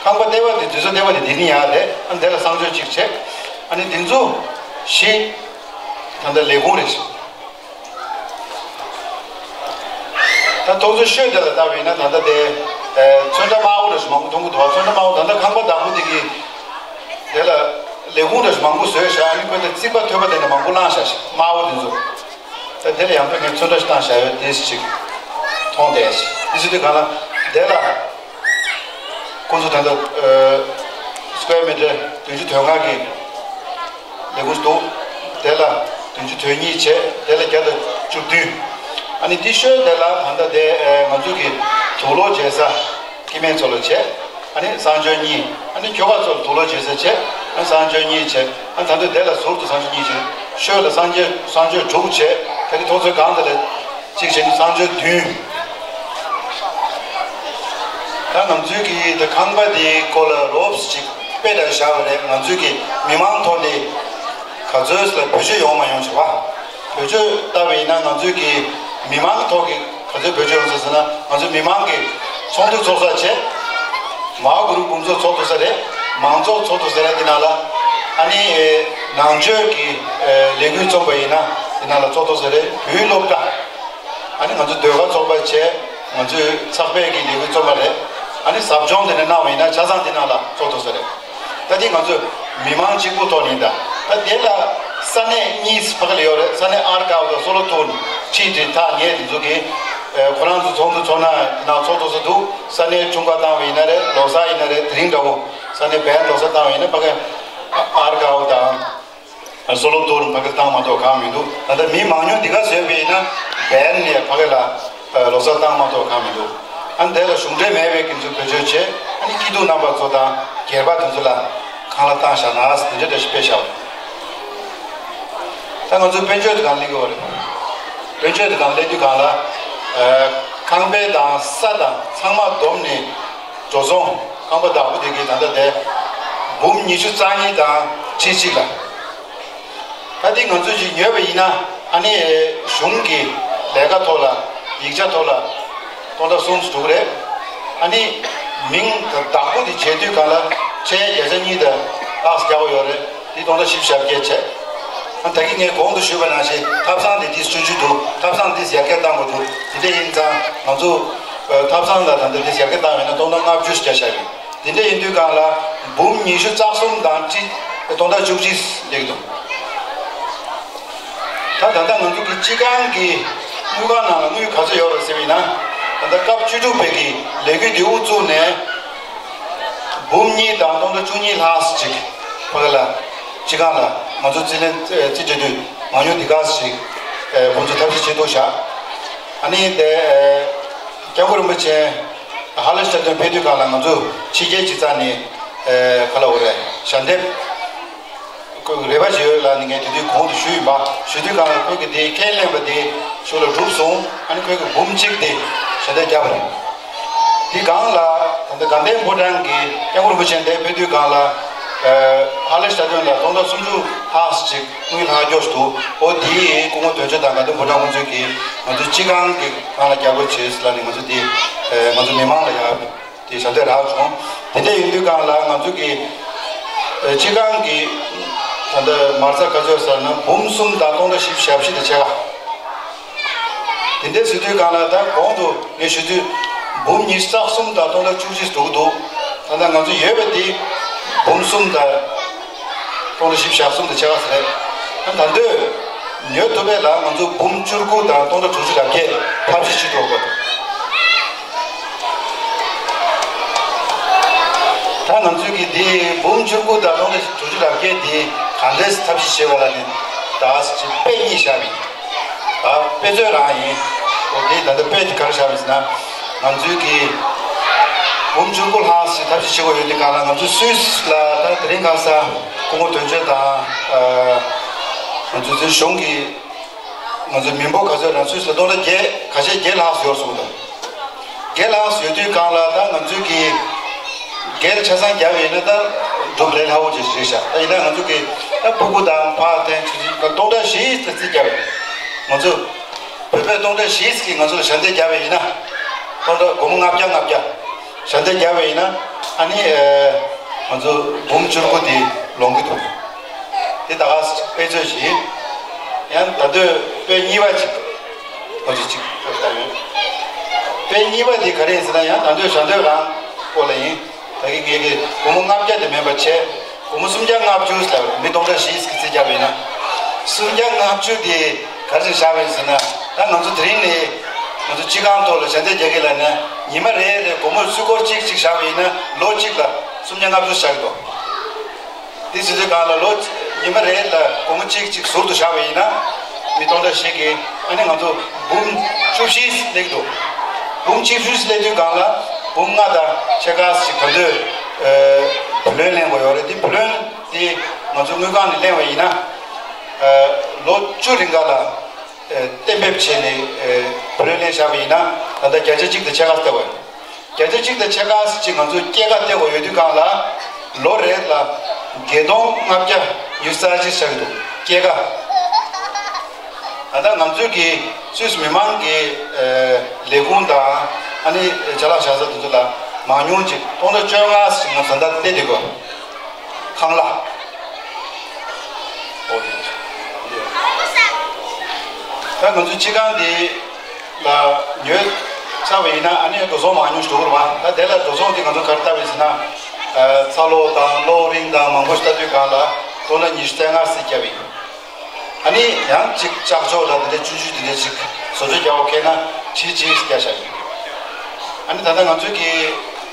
ཁང་པ་ལྟེ་བ་དེ་འཛུལ་ས་ལྟེ་བ་དེ་དེ་ནི་ཡང་རེད། ཨ་ནི་དེ་ལ་གསང་སྤྱོད་གཅིག་བྱས། ཨ་ནི་དེ་ཚོ་བཞི། ད་ལྟ་ལས་ཁུངས་རེད། ད་ཐོག་བརྩེགས་ཤོས་དེ་ལ་ལྟ་བས་ན་ད་ལྟ་དེ་ཨེ་ཚོན་ཁྲ་དམར་པོ་འདྲ་ཞིག་མང་པོ་མཐོང་གི་འདུག་ཚོན་ཁྲ་དམར་པོ། ད་ལྟ་ཁང་པ་བདག་པོ་དེ་གིས་དེ་ལ་ལས་ཁུངས་འདྲ་ཞིག་མང་པོ་བཟོས་བཞག་ཨ་ནི་ཁོས་ད་རྩིག་པ་ཐོད་པ་དེ་འདྲ་མང་པོ་བླངས་བཞག་དམར་པོ་དེ་ཚོ། ད་དེ་ལ་ཡང་ཕན་ངས་ཚོན་ཁྲ་ཞིག་བཏང་བཞག་ཡོད། དེ་ཞིག་མཐོང་བསྡད་ཡ་ཞིག་དེ་ཚོ་དེ་ག་ལ་དེ་ལ། ཁོང་ཚོ་ད་ལྟ་ཨ་སི་ཀུ་ཝེར་མི་ཊར་བདུན་ཅུ་དོན་ལྔ་གི་ལས་ཁུངས་འདུག་དེ་ལ་བདུན་ཅུ་དོན་གཉིས་བྱས། དེ་ལ་བརྒྱ་དང་བཅུ་བདུན། ཨ་ནི་དེ་ཤོད་དེ་ལ་ད་ལྟ་དེ་ཨ་ང་ཚོ་གི་དུག་ལོག་བྱེད་ས་སྐྱེ་དམན་ཚོ་ལ་བྱས། ཨ་ནི་གསང་སྤྱོད་གཉིས། ཨ་ནི་ཁྱོ་ག་ཚོ་ལ་དུག་ལོག་བྱེད་ས་བྱས། ཨ་གསང་སྤྱོད་གཉིས་བྱས། ཨ་ད་ལྟ་དེ་ལ་ཟུར་དུ་གསང་སྤྱོད་གཉིས་བྱས། ཤོད་ལ་གསང་སྤྱོད་གསང་སྤྱོད་དྲུག་བྱས། ད་གི་ཐོག་ཚོད་གང་དེ་ལ། གཅིག་བྱས་ནས་གསང་སྤྱོད་བདུན། ད་ང་ཚོའི་གི་ད་ཁང་པ་དེའི་སྐོར་ལ་རོབ་ཅིག་དཔེ་འདྲ་བཞག་པ་རེད། ང་ཚོའི་གི་མི་མང་ཐོག་ནས་ག་ཚོད་ལ་བེད་སྤྱོད་ཡོང་མ་ཡོང་བྱས་པ། བེད་སྤྱོད་བལྟ་བ་ཡིན་ན་ང་ཚོའི་གི་མི་མང་ཐོག་གི་ག་ཚོད་བེད་སྤྱོད་ཡོང་ཟེར་ཟེར་ན། ང་ཚོའི་མི་མང་གི་ཚོགས་འདུ་ཚོགས་ས་བྱས། མའོ་གུ་རུ་དགོང་ཚོགས་ཚོགས་ཐུབ་ས་རེད། མང་ཚོགས་ཚོགས་ཐུབ་ས་རེད། དེ་ནང་ལ་ཨ་ནི་ནང་ཆོས་ཀྱི་ལས་འགུལ་རྩོམ་པ་ཡིན་ན་དེ་ནང་ལ་ཚོགས་ཐུབ་ས་རེད། བོད་ཡིག་སློབ་གྲྭ། ཨ་ནི་ང་ཚོ་ཟློས་གར་ཚོགས་པ་བྱས། ང་ཚོའི་ཚགས་པར་གྱི་ལས་འགུལ་རྩོམ་པ་རེད། ཨ་ནི་ཟབ་སྦྱོང་དེ་འདྲ་གནང་བ་ཡིན་ན་ཆ་ཚང་དེ་ནང་ལ་ཚོགས་ཐུབ་ས་རེད། ད་དེ་ང་ཚོ་མི་མང་གཅིག་པུ་ཐོག་ནས་ད། ད་དེ་ལ་ས་གནས་གཉིས་ཕ་གི་ལ་ཡོད་རེད། ས་གནས་ཨར་ཀའོ་དང་སོ་ལོ་ཐུར་ཁྲིད་དེ་ཐག་ཉེ་དེ་ཚོ་གིས་ཁོ་རང་ཚོ་ཚོགས་འདུ་ཚོགས་ན་དེ་ནང་ཚོགས་ཐུབ་ས་འདུག་ས་གནས་འཁྲུངས་སྐར་བཏང་བ་ཡིན་ན་རེད། ལོ་གསར་ཡིན་ན་རེད། དེ་རིང་འདྲ་བོ་ས་གནས་བན་ལོ་གསར་བཏང་བ་ཡིན་ན་ཕ་གི་ཨར་ཀའོ་དང་། སོ་ལོ་ཐུར་ཕ་གིར་བཏང་མ་གཏོགས་གང་མི་འདུག་ད་ལྟ་མི་མང་ཉུང་འདི་ག་བཟོས་པ་ཡིན་ན་བན་ནས་ཕ་གི་ལ་ལོ་གསར་བཏང་མ་གཏོགས་གང་མི་འདུག་ཨ་ནི་དེ་ལ་གཞུང་འབྲེལ་མེད་པའི་ཁྱིམ་ཚང་བེད་སྤྱོད་བྱས། ཨ་ནི་སྐྱིད་སྡུག་རྣམ་པ་ཚོ་དང་ སྒེར་པ་དེ་ཚོ་ལ་ཁང་གླ་བཏང་བཞག་ན་དེ་འདྲ་འདྲ་ཞིག་དཔེ་བཞག་པ་རེད། ད་ང་ཚོ་དཔལ་འབྱོར་དེ་གང་སླེབས་ཀྱི་ཡོད་རེད། དཔལ་འབྱོར་དེ་གང་སླེབས་དུས་གང་ལ། ཨ། ཁང་པ་དང་ས་དང་ཚང་མ་བསྡོམས་ནས་འགྲོ་སོང་ཁང་པ་བདག་པོ་དེ་གའི་ད་ལྟ་དེ་འབུམ་ཉི་ཤུ་རྩ་གཉིས་དང་ཁྲི་གཅིག་ལ། ད་འདི་ང་ཚོས་ཅིག་ཉོས་པ་ཡིན་ན་ཨ་ནི་གཞུང་གི་ལས་ཀ་ཐོག་ལ་ཡིག་ཆ་ཐོག་ལ་སྟོང་ཕྲག་གསུམ་ཙམ་འགྲོ་གི་རེད། ཨ་ནི་མིང་དང་བདག་པོ་དེ་བྱེད་དུས་གང་ལ་ཁྲལ་བརྒྱ་ཆ་གཉིས་དང་ལྷག་རྒྱག་དགོས་ཡོད་རེད། འདི་སྟོང་ཕྲག་བཞི་བཅུ་ཞེ་བརྒྱད་བྱས། ཨ་ད་གིན་ངས་གོང་དུ་ཞུས་པ་ནང་བཞིན་ཐབ་ཚང་དེ་དེ་ཆུང་ཆུང་འདུག་ཐབ་ཚང་དེ་ཡར་རྒྱས་གཏང་དགོས་འདུག་དེ་འདྲ་ཡིན་ཙང་ང་ཚོ་ཨ་ཐབ་ཚང་ལ་ད་ལྟ་དེ་ཡར་རྒྱས་བཏང་བས་ན་སྟོང་ཕྲག་ལྔ་བཅུ་ཞིག་བརྒྱབ་བཞག་ཡོད། དེ་འདྲ་ཡིན་དུས་གང་ལ་འབུམ་ཉི་ཤུ་རྩ་གསུམ་དང་ཁྲི་སྟོང་ཕྲག་བཅུ་གཅིག་སླེབས་འདུག་ད་ད་ལྟ་ང་ཚོ་གི་སྤྱི་ཁང་གི་དངུལ་ཁང་ནང་ལ་དངུལ་ག་ཚོད་ཡོད་རེད་ཟེར་བ་ཡིན་ན། ད་ལྟ་སྐབས་བཅུ་དྲུག་པའི་གི་ལས་འགུལ་མདེའུ་བཙུགས་ནས་འབུམ་གཉིས་དང་སྟོང་ཕྲག་བཅུ་གཉིས་ལྷག་ཅིག་ཕ་གི་ལ་སྤྱི་ཁང་ལ་ང་ཚོ་རྩིས་ལེན་རྩིས་སྤྲད་དུས་མང་ཉུང་འདི་ག་ཞིག་ཁོང་ཚོས་ཐབས་ཤེས་བྱེད་འདུག་ཤག་ཨ་ནི་དེ་སྐྱབས་མགོན་རིན་པོ་ཆེ་ཧ་ལ་ཤ་སྟོན་ཕེབས་དུས་གང་ལ་ང་ཚོ་ཕྱི་རྒྱལ་སྤྱི་ཚོགས་ནས་ག་ལ་འོ་རེད་ཞལ་འདེབས། ཁོས་རེ་བ་ཞིག་ཡོད་ལ་ནི་ངས་དེ་དུས་གོང་དུ་ཞུས་ཡིན་པ། ཞུ་དུས་གང་ལ་ཁོས་ཀྱི་དེ་ཁས་ལེན་པ་དེ་ཤུགས་ལ་གྲུབ་སོང་། ཨ་ནི་ཁོས་ཀྱི་འབུམ་གཅིག་དེ་ཞལ་འདེབས་བརྒྱབ་པ་རེད། དེ་གང་ལ་ད་ལྟ་དགའ་ལྡན་ཕོ་བྲང་གི་སྐྱབས་མགོན་རིན་པོ་ཆེ་འདིར་ཕེབས་དུས་གང་ལ་ཧ་ལས་ཤ་སྟོན་ལ་སྟོང་ཕྲག་སུམ་ཅུ་ལྷག་ཅིག་དངུལ་ལྷག་རྒྱོབ་འདུག་འོ་དེ་སྐུ་ངོ་དོན་གཅོད་དང་དགའ་ལྡན་ཕོ་བྲང་ཁོང་ཚོས་ཀྱི་ང་ཚོའི་སྤྱི་ཁང་གི་ནང་ལ་རྒྱབ་སྐྱོར་བྱས་ལ་ནི་ང་ཚོ་དེ་ང་ཚོ་མི་མང་ལ་ཡ། དེ་ཞལ་འདེབས་རག་བྱུང་། དེ་འདྲ་ཡིན་དུས་གང་ལ་ང་ཚོ་གི་ཨ་སྤྱི་ཁང་གི་ད་ལྟ་མ་རྩ་ག་ཚོད་ཟེར་ན་འབུམ་གསུམ་དང་སྟོང་ཕྲག་བཞི་བཅུ་ཞེ་བཞི་དང་ཕྱེད་ཀ་དེ་འདྲ་ཟེར་དུས་གང་ལ་ད་གོང་དུ་ངས་ཞུ་དུས་འབུམ་ཉི་ཤུ་རྩ་གསུམ་དང་སྟོང་ཕྲག་བཅུ་གཅིག་འགྲོ་གི་འདུག་ད་ལྟ་ང་ཚོ་ཡོད་པ་དེ་འབུམ་གསུམ་དང་སྟོང་ཕྲག་བཞི་བཅུ་ཞེ་གསུམ་དང་ཕྱེད་ཀ་ཟེར་རེད། ད་ད་འདོད་ཉོ་ཐུབ་པ་ལ་ང་ཚོ་འབུམ་བཅུ་དགུ་དང་སྟོང་ཕྲག་དྲུག་ཅུ་རེ་བརྒྱད་ཐབས་ཤེས་བྱེད་ཐུབ་དགོས། ད་ང་ཚོས་ཀྱི་འདི་འབུམ་བཅུ་དགུ་དང་སྟོང་ཕྲག་དྲུག་ཅུ་རེ་བརྒྱད་འདི་ག་འདྲས་ཐབས་ཤེས་བྱེད་པ་ལ་ནི་ད་དཔེ་གཉིས་བཞག་པ་ཡིན། ད་དཔེ་མཛོད་རང་ཡིན། འོ་དེ་ད་ལྟ་དཔེ་དེ་ག་རེ་བཞག་པ་ཡིན་ཟེར་ན། ང་ཚོས་ཀྱི་འབུམ་བཅུ་དགུ་ལྷག་ཞིག་ཐབས་ཤེས་བྱེད་དགོས་ཡོད་དུས་གང་ལ་ང་ཚོ་སུད་སི་ལ་ད་དེ་རིང་ཁ་སང་སྐུ་ངོ་དོན་གཅོད་དང་ཨ་ང་ཚོ་ཚོའི་གཞུང་གི་ང་ཚོ་མི་འབོར་ག་ཚོད་རང་སུད་སི་ལ་སྟོང་ཕྲག་བརྒྱད་ཁ་ཤས་བརྒྱད་ལྷག་ཡོད་སོང་དང་། བརྒྱད་ལྷག་ཡོད་དུས་གང་ལ་ད་ང་ཚོས་ཀྱི་བརྒྱད་ཆ་ཚང་བརྒྱབ་ཡིན་ན་ད་སྒྲུབ་ལས་སླ་བོ་ཅིག་རེད་ཤག་ད་ཡིན་ན་ང་ཚོ་གི་ད་ཕྲུ་གུ་དང་ཕར་འཐེན་ཆུ་ཚོད་ད་སྟོང་ཕྲག་བཞི་ཙམ་བརྩིས་བརྒྱབ་ཡིན། ང་ཚོ་བོད་པས་སྟོང་ཕྲག་བཞི་ཙམ་གྱིས་ང་ཚོ་ལ་ཞལ་འདེབས་བརྒྱབ་པ་ཡིན་ན། སྟོང་ཕྲག་སྒོར་མོ་ལྔ་བརྒྱ་ལྔ་བརྒྱ་ཞལ་འདེབས་བརྒྱབ་པ་ཡིན་ན། ཨ་ནི་ཨ་ང་ཚོ་འབུམ་བཅུ་དགུ་དེ་ལོངས་ཀྱི་འདུག་དེ་ད་ག་དཔེ་མཛོད་ཅིག་ཡིན། ཡང་ད་དུང་དཔེ་གཉིས་པ་ཅིག་ང་ཚོ་ཅིག་ལྟ་ཡོང་། དཔེ་གཉིས་པ་དེ་ག་རེ་ཡིན་ཟེར་ན་ཡང་ད་དུང་ཞལ་འདེབས་རང་སྐོར་ལ་ཡིན། ད་གིན་ངས་ཀྱི་སྒོར་མོ་ལྔ་བརྒྱ་དེ་མིན་པ་བྱས། སྒོར་མོ་སུམ་བརྒྱ་ལྔ་བཅུ་ལ་མི་སྟོང་ཕྲག་བཞི་ཙམ་གྱིས་བརྩིས་བརྒྱབ་པ་ཡིན་ན། སུམ་བརྒྱ་ལྔ་བཅུ་དེ་ག་རེ་བཞག་པ་ཡིན་ཟེར་ན། ད་ང་ཚོ་དེ་རིང་ནས་ང་ཚོ་སྤྱི་ཁང་ཐོག་ལ་ཞལ་འདེབས་རྒྱག་གི་ལ་ནས་ཉི་མ་རེ་རེ་སྒོར་མོ་སུམ་སྒོར་གཅིག་གཅིག་བཞག་པ་ཡིན་ན་ལོ་གཅིག་ལ་སུམ་བརྒྱ་ལྔ་བཅུ་བཞག་གི་འདུག་དེ་ཟེར་དུས་གང་ལ་ལོ་ཉི་མ་རེ་ལ་སྒོར་མོ་གཅིག་གཅིག་ཟུར་དུ་བཞག་པ་ཡིན་ན། མི་སྟོང་ཕྲག་བཞི་གིས་ཨ་ནི་ང་ཚོ་འབུམ་བཅུ་བཞི་སླེབས་འདུག་འབུམ་བཅུ་བཞི་སླེབས་དུས་གང་ལ་འབུམ་ལྔ་དང་ཕྱེད་ཀ་ཞིག་ད་དུང་བུ་ལོན་ལེན་དགོས་ཡོད་རེད། དེ་བུ་ལོན་དེ་ང་ཚོ་དངུལ་ཁང་ནས་ལེན་པ་ཡིན་ན། ལོ་བཅུ་རིང་ག་ལ་གཏན་འབེབས་བྱས་ནས་བུ་ལོན་ལེན་བཞག་པ་ཡིན་ན་ད་ལྟ་བརྒྱ་ཆ་གཅིག་དང་ཕྱེད་ཀ་སྟེར་བ་ཡིན། བརྒྱ་ཆ་གཅིག་དང་ཕྱེད་ཀ་ཅིག་ང་ཚོས་སྐྱེད་ཀ་སྟེར་དགོས་ཡོད་དུས་གང་ལ་ལོ་རེ་ལ་བརྒྱད་སྟོང་ལྔ་བརྒྱ་ཉི་ཤུ་རྩ་གཅིག་ཆགས་ཀྱི་འདུག་སྐྱེད་ཀ་ད་ལྟ་ང་ཚོའི་གི་སུད་སི་མི་མང་གི་ལས་ཁུངས་དང་ཨ་ནི་ཅ་ལག་བཞག་ས་དེ་ཚོ་ལ་མང་ཉུང་ཅིག་སྟོང་ཕྲག་བཅོ་ལྔ་ཞིག་ང་ཚོ་ད་སྟེར་བསྡད་དགོས། ཁང་གླ། ཨོ་དེ། ད་ང་ཚོའི་སྤྱི་ཁང་འདི་ལ་ཉོས་ཚར་བ་ཡིན་ན་ཨ་ནི་འགྲོ་སོང་མང་ཉུང་ཞིག་འགྲོ་གི་རེད་བ། ད་དེ་ལ་འགྲོ་སོང་དེ་ང་ཚོ་ག་རེ་བཏབ་པ་ཡིན་ཟེར་ན། ཚ་གློག་དང་གློག་རིན་དང་མང་པོ་ཞིག་བཏབ་དུས་གང་ལ་སྟོང་ཕྲག་ཉི་ཤུ་རྩ་ལྔ་ཙམ་བརྒྱབ་ཡིན། ཨ་ནི་ཡང་གཅིག་ལྕགས་ཤོག་དང་དེ་འདྲ་ཆུང་ཆུང་དེ་འདྲ་ཅིག་བཟོ་བཅོས་རྒྱག་དགོས་ཁེལ་ན་ཁྲི་གཅིག་བརྒྱབ་བཞག་ཡིན། ཨ་ནི་ད་ལྟ་ང་ཚོའི་གི་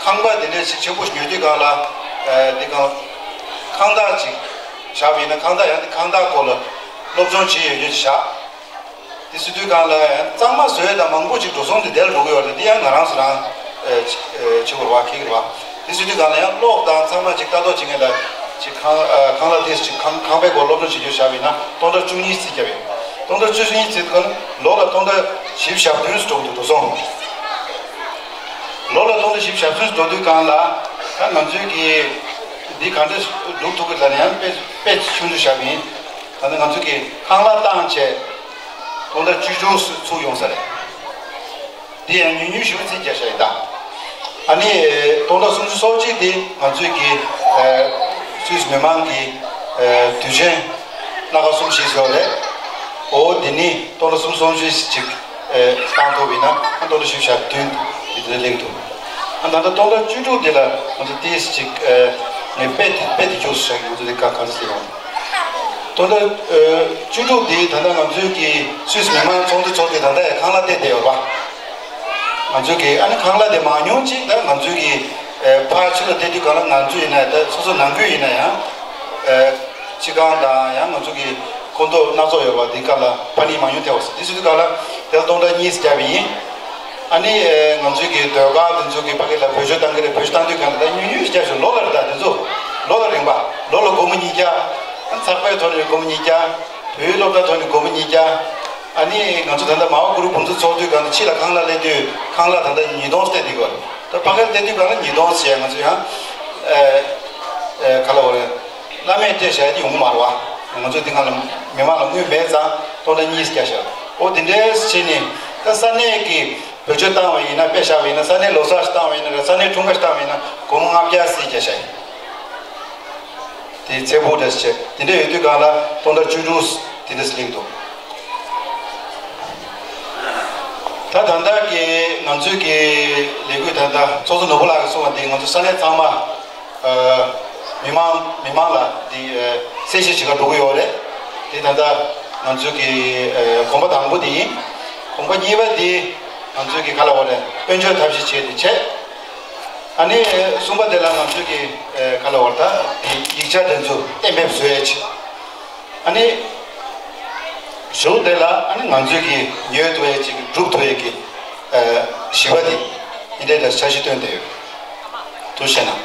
ཁང་པ་དེ་འདྲ་ཞིག་ཆེན་པོ་ཞིག་ཉོ་དུས་གང་ལ་ཨ་འདི་གང་ཁང་བདག་ཅིག་བཞག་པ་ཡིན་ན་ཁང་བདག་ཡང་འདི་ཁང་བདག་སྐོར་ལ་སློབ་སྦྱོང་བྱེད་ཡོད་རྒྱུ་ཅིག་བཞག་དེ་ཟེར་དུས་གང་ལ་ཡང་གཙང་མ་བཟོས་དང་མང་པོ་ཅིག་འགྲོ་སོང་དེ་དེར་འགྲོ་གི་ཡོད་རེད། འདི་ཡང་ང་རང་སུ་རང་ཨ་ཅིག་ཨ་བྱེད་དགོས་རེད་བ། འཁྱེར་གི་རེད་བ། དེ་སྲིད་དུས་གང་ལ་ཡང་གློག་དང་ཚང་མ་ཅིག་ལྟ་རྟོག་བྱེད་མཁན་ལ་ཅིག་ཁང་ཨ་ཁང་གླ་དེ་ཅིག་ཁང་ཁང་པའི་སྐོར་སློབ་སྦྱོང་བྱེད་རྒྱུ་བཞག་པ་ཡིན་ན་སྟོང་ཕྲག་བཅུ་གཉིས་རྩིས་བརྒྱབ་ཡོད། སྟོང་ཕྲག་བཅུ་གཉིས་རྩིས་གང་ལོ་ལ་སྟོང་ཕྲག་བཞི་བཅུ་ཞེ་བདུན་འགྲོ་འདུག་འགྲོ་སོང་། ལོ་ལ་སྟོང་ཕྲག་བཞི་བཅུ་ཞེ་བདུན་འགྲོ་དུས་གང་ལ་ད་ང་ཚོའི་གི་འདི་ག་འདྲ་སྒྲུབ་ཐུབ་ཀྱི་ལ་ཡང་དཔེ་དཔེ་ཆུང་ཆུང་བཞག་པ་ཡིན། ད་ནི་ང་ཚོའི་གི་ཁང་གླ་བཏང་བྱས་སྟོང་ཕྲག་བཅུ་དྲུག་ཚུར་ཡོང་ས་རེད། འདི་ཡང་ཉུང་ཉུང་ཞེ་པོ་རྩིས་བརྒྱབ་བཞག་ཡིན་ད། ཨ་ནི་སྟོང་ཕྲག་སུམ་ཅུ་སོ་གཅིག་དེ་ང་ཚོའི་གི་ཨ་སུད་སི་མི་མང་གི་ཨ་དུས་ཆེན་སྣ་ཁ་གསུམ་བཞི་ཟེར་བ་རེད། འོ་དེ་ནི་སྟོང་ཕྲག་སུམ་ཅུ་སོ་གཅིག་ཅིག་ཨ་བཏང་ཐུབ་ཡིན་ན་ཨ་སྟོང་ཕྲག་བཞི་བཅུ་ཞེ་བདུན་དེ་དེ་ལ་སླེབས་འདུག་ཨ་ད་ལྟ་སྟོང་ཕྲག་བཅུ་དྲུག་དེ་ལ་ང་ཚོ་ཏིས་ཅིག་ཨ་ངས་དཔེ་དེ་དཔེ་དེ་བཅུག་སོང་ང་ཚོ་དེ་ཀ་ག་རེ་ཟེར་ཡོང་། སྟོང་ཕྲག་ཨ་བཅུ་དྲུག་དེ་ད་ལྟ་ང་ཚོའི་གི་སུད་སི་མི་མང་ཚོགས་འདུ་ཚོགས་དུས་ད་ལྟ་ཡང་ཁང་གླ་བལྟས་བསྡད་ཡོད་པ། ང་ཚོའི་གི་ཨ་ནི་ཁང་གླ་དེ་མང་ཉུང་ཅིག་ད་ང་ཚོའི་གི་ཨ་ཕར་ཕྱི་ལ་བལྟས་དུས་གང་ལ་ང་ཚོ་ཡིན་ན་ད་སོ་སོ་ནང་ཁུལ་ཡིན་ན་ཡང་ཨ་སྤྱི་ཁང་དང་ཡང་ང་ཚོ་གི་ཁོངས་གཏོགས་སྣ་ཚོགས་ཡོད་པ་དེ་ག་ལ་ཕ་ནི་མང་ཉུང་ཐེ་བ་སོང་དེ་སུད་སི་ག་ལ་དེ་ལ་སྟོང་ཕྲག་གཉིས་བརྒྱབ་པ་ཡིན། ཨ་ནི་ཨེ་ང་ཚོའི་གི་ཟློས་གར་དེ་ཚོ་གི་ཕ་གི་ལ་བེད་སྤྱོད་བཏང་གི་རེད། བེད་སྤྱོད་བཏང་དུས་གང་ལ་ད་ཉུང་ཉུང་ཞིག་བརྒྱབ་ཞོག་ལོ་ལ་རེད། ད་དེ་ཚོ་ལོ་ལ་རིང་པ་ལོ་ལ་སྒོར་མོ་ཉིས་བརྒྱ། ཨ་ཚགས་པའི་ཐོག་ནས་སྒོར་མོ་ཉིས་བརྒྱ། བོད་ཡིག་སློབ་གྲྭ་ཐོག་ནས་སྒོར་མོ་ཉིས་བརྒྱ། ཨ་ནི་ང་ཚོ་ད་ལྟ་མའོ་གུ་རུ་བུམ་ཚོགས་ཚོགས་དུས་གང་ལ་ཕྱི་ལ་ཁང་གླ་སླེབས་དུས་ཁང་གླ་ད་ལྟ་ཉིས་སྟོང་སྟེར་བསྡད་ཡོད། ད་ཕ་གིར་སླེབས་དུས་གང་ལ་ཉིས་སྟོང་བྱས་ང་ཚོ་ཡང་ཨེ་ཨེ་ག་ལ་བ་རེད། བླ་མས་སྤྲད་བྱས་དེ་ཡོང་གི་མ་རེད་བ། ང་ཚོ་དེ་སྒང་ལ་མི་མང་ལ་དངུལ་མེད་ཙང་སྟོང་ཕྲག་གཉིས་བརྒྱབ་ཤག་འོ་དེ་འདྲས་བྱས་ནས་ད་ས་གནས་ཀྱི་བེད་སྤྱོད་བཏང་བ་ཡིན་ན་དཔེ་བཞག་པ་ཡིན་ན་ས་གནས་ལོ་གསར་ཞིག་བཏང་བ་ཡིན་ན་རེད། ས་གནས་འཁྲུངས་སྐར་ཞིག་བཏང་བ་ཡིན་ན་སྒོར་མོ་ལྔ་བརྒྱ་ཙམ་བརྒྱབ་ཤག་དེ་ཚེ་ཕུག་འདྲ་ཞིག་བྱས་དེ་འདྲས་ཡོད་དུས་སྒང་ལ་སྟོང་ཕྲག་བཅུ་དྲུག་དེ་འདྲས་སླེབས་འདུག་ད་ད་ལྟ་གི་ང་ཚོའི་གི་ལས་འགུལ་ད་ལྟ་ཚོགས་གཙོ་ནོར་བུ་ལགས་ཀྱིས་གསུངས་པ་འདི་ང་ཚོ་ས་གནས་ཚང་མ་ཨ་མི་མང་མི་མང་ལ་འདི་ཨ་གསལ་བཤད་བྱེད་ག་འགྲོ་གི་ཡོད་རེད། དེ་ད་ལྟ་ང་ཚོའི་གི་ཨ་གོམ་པ་དང་པོ་དེ་ཡིན། གོམ་པ་གཉིས་པ་དེ་ང་ཚོའི་གི་ག་ལ་བ་རེད། དཔལ་འབྱོར་ཐབས་ཤེས་བྱས་ཏེ་བྱས། ཨ་ནི་གསུམ་པ་དེ་ལ་ང་ཚོའི་གི་ཨ་ག་ལ་བ་རེད། ད་དེ་ཡིག་ཆ་དེ་ཚོ་གཏན་འབེབས་བཟོ་ཡས་བྱས། ཨ་ནི་གཞུག་དེ་ལ་ཨ་ནི་ང་ཚོས་ཀྱི་ཉོས་ཐུབ་ཡས་ཅིག་སྒྲུབ་ཐུབ་ཡས་ཀྱི་ཨ་བཞི་པ་དེ་འདི་འདྲའི་འཆར་གཞི་བཏོན་བསྡད་ཡོད། ཐུགས་རྗེ་གནང་།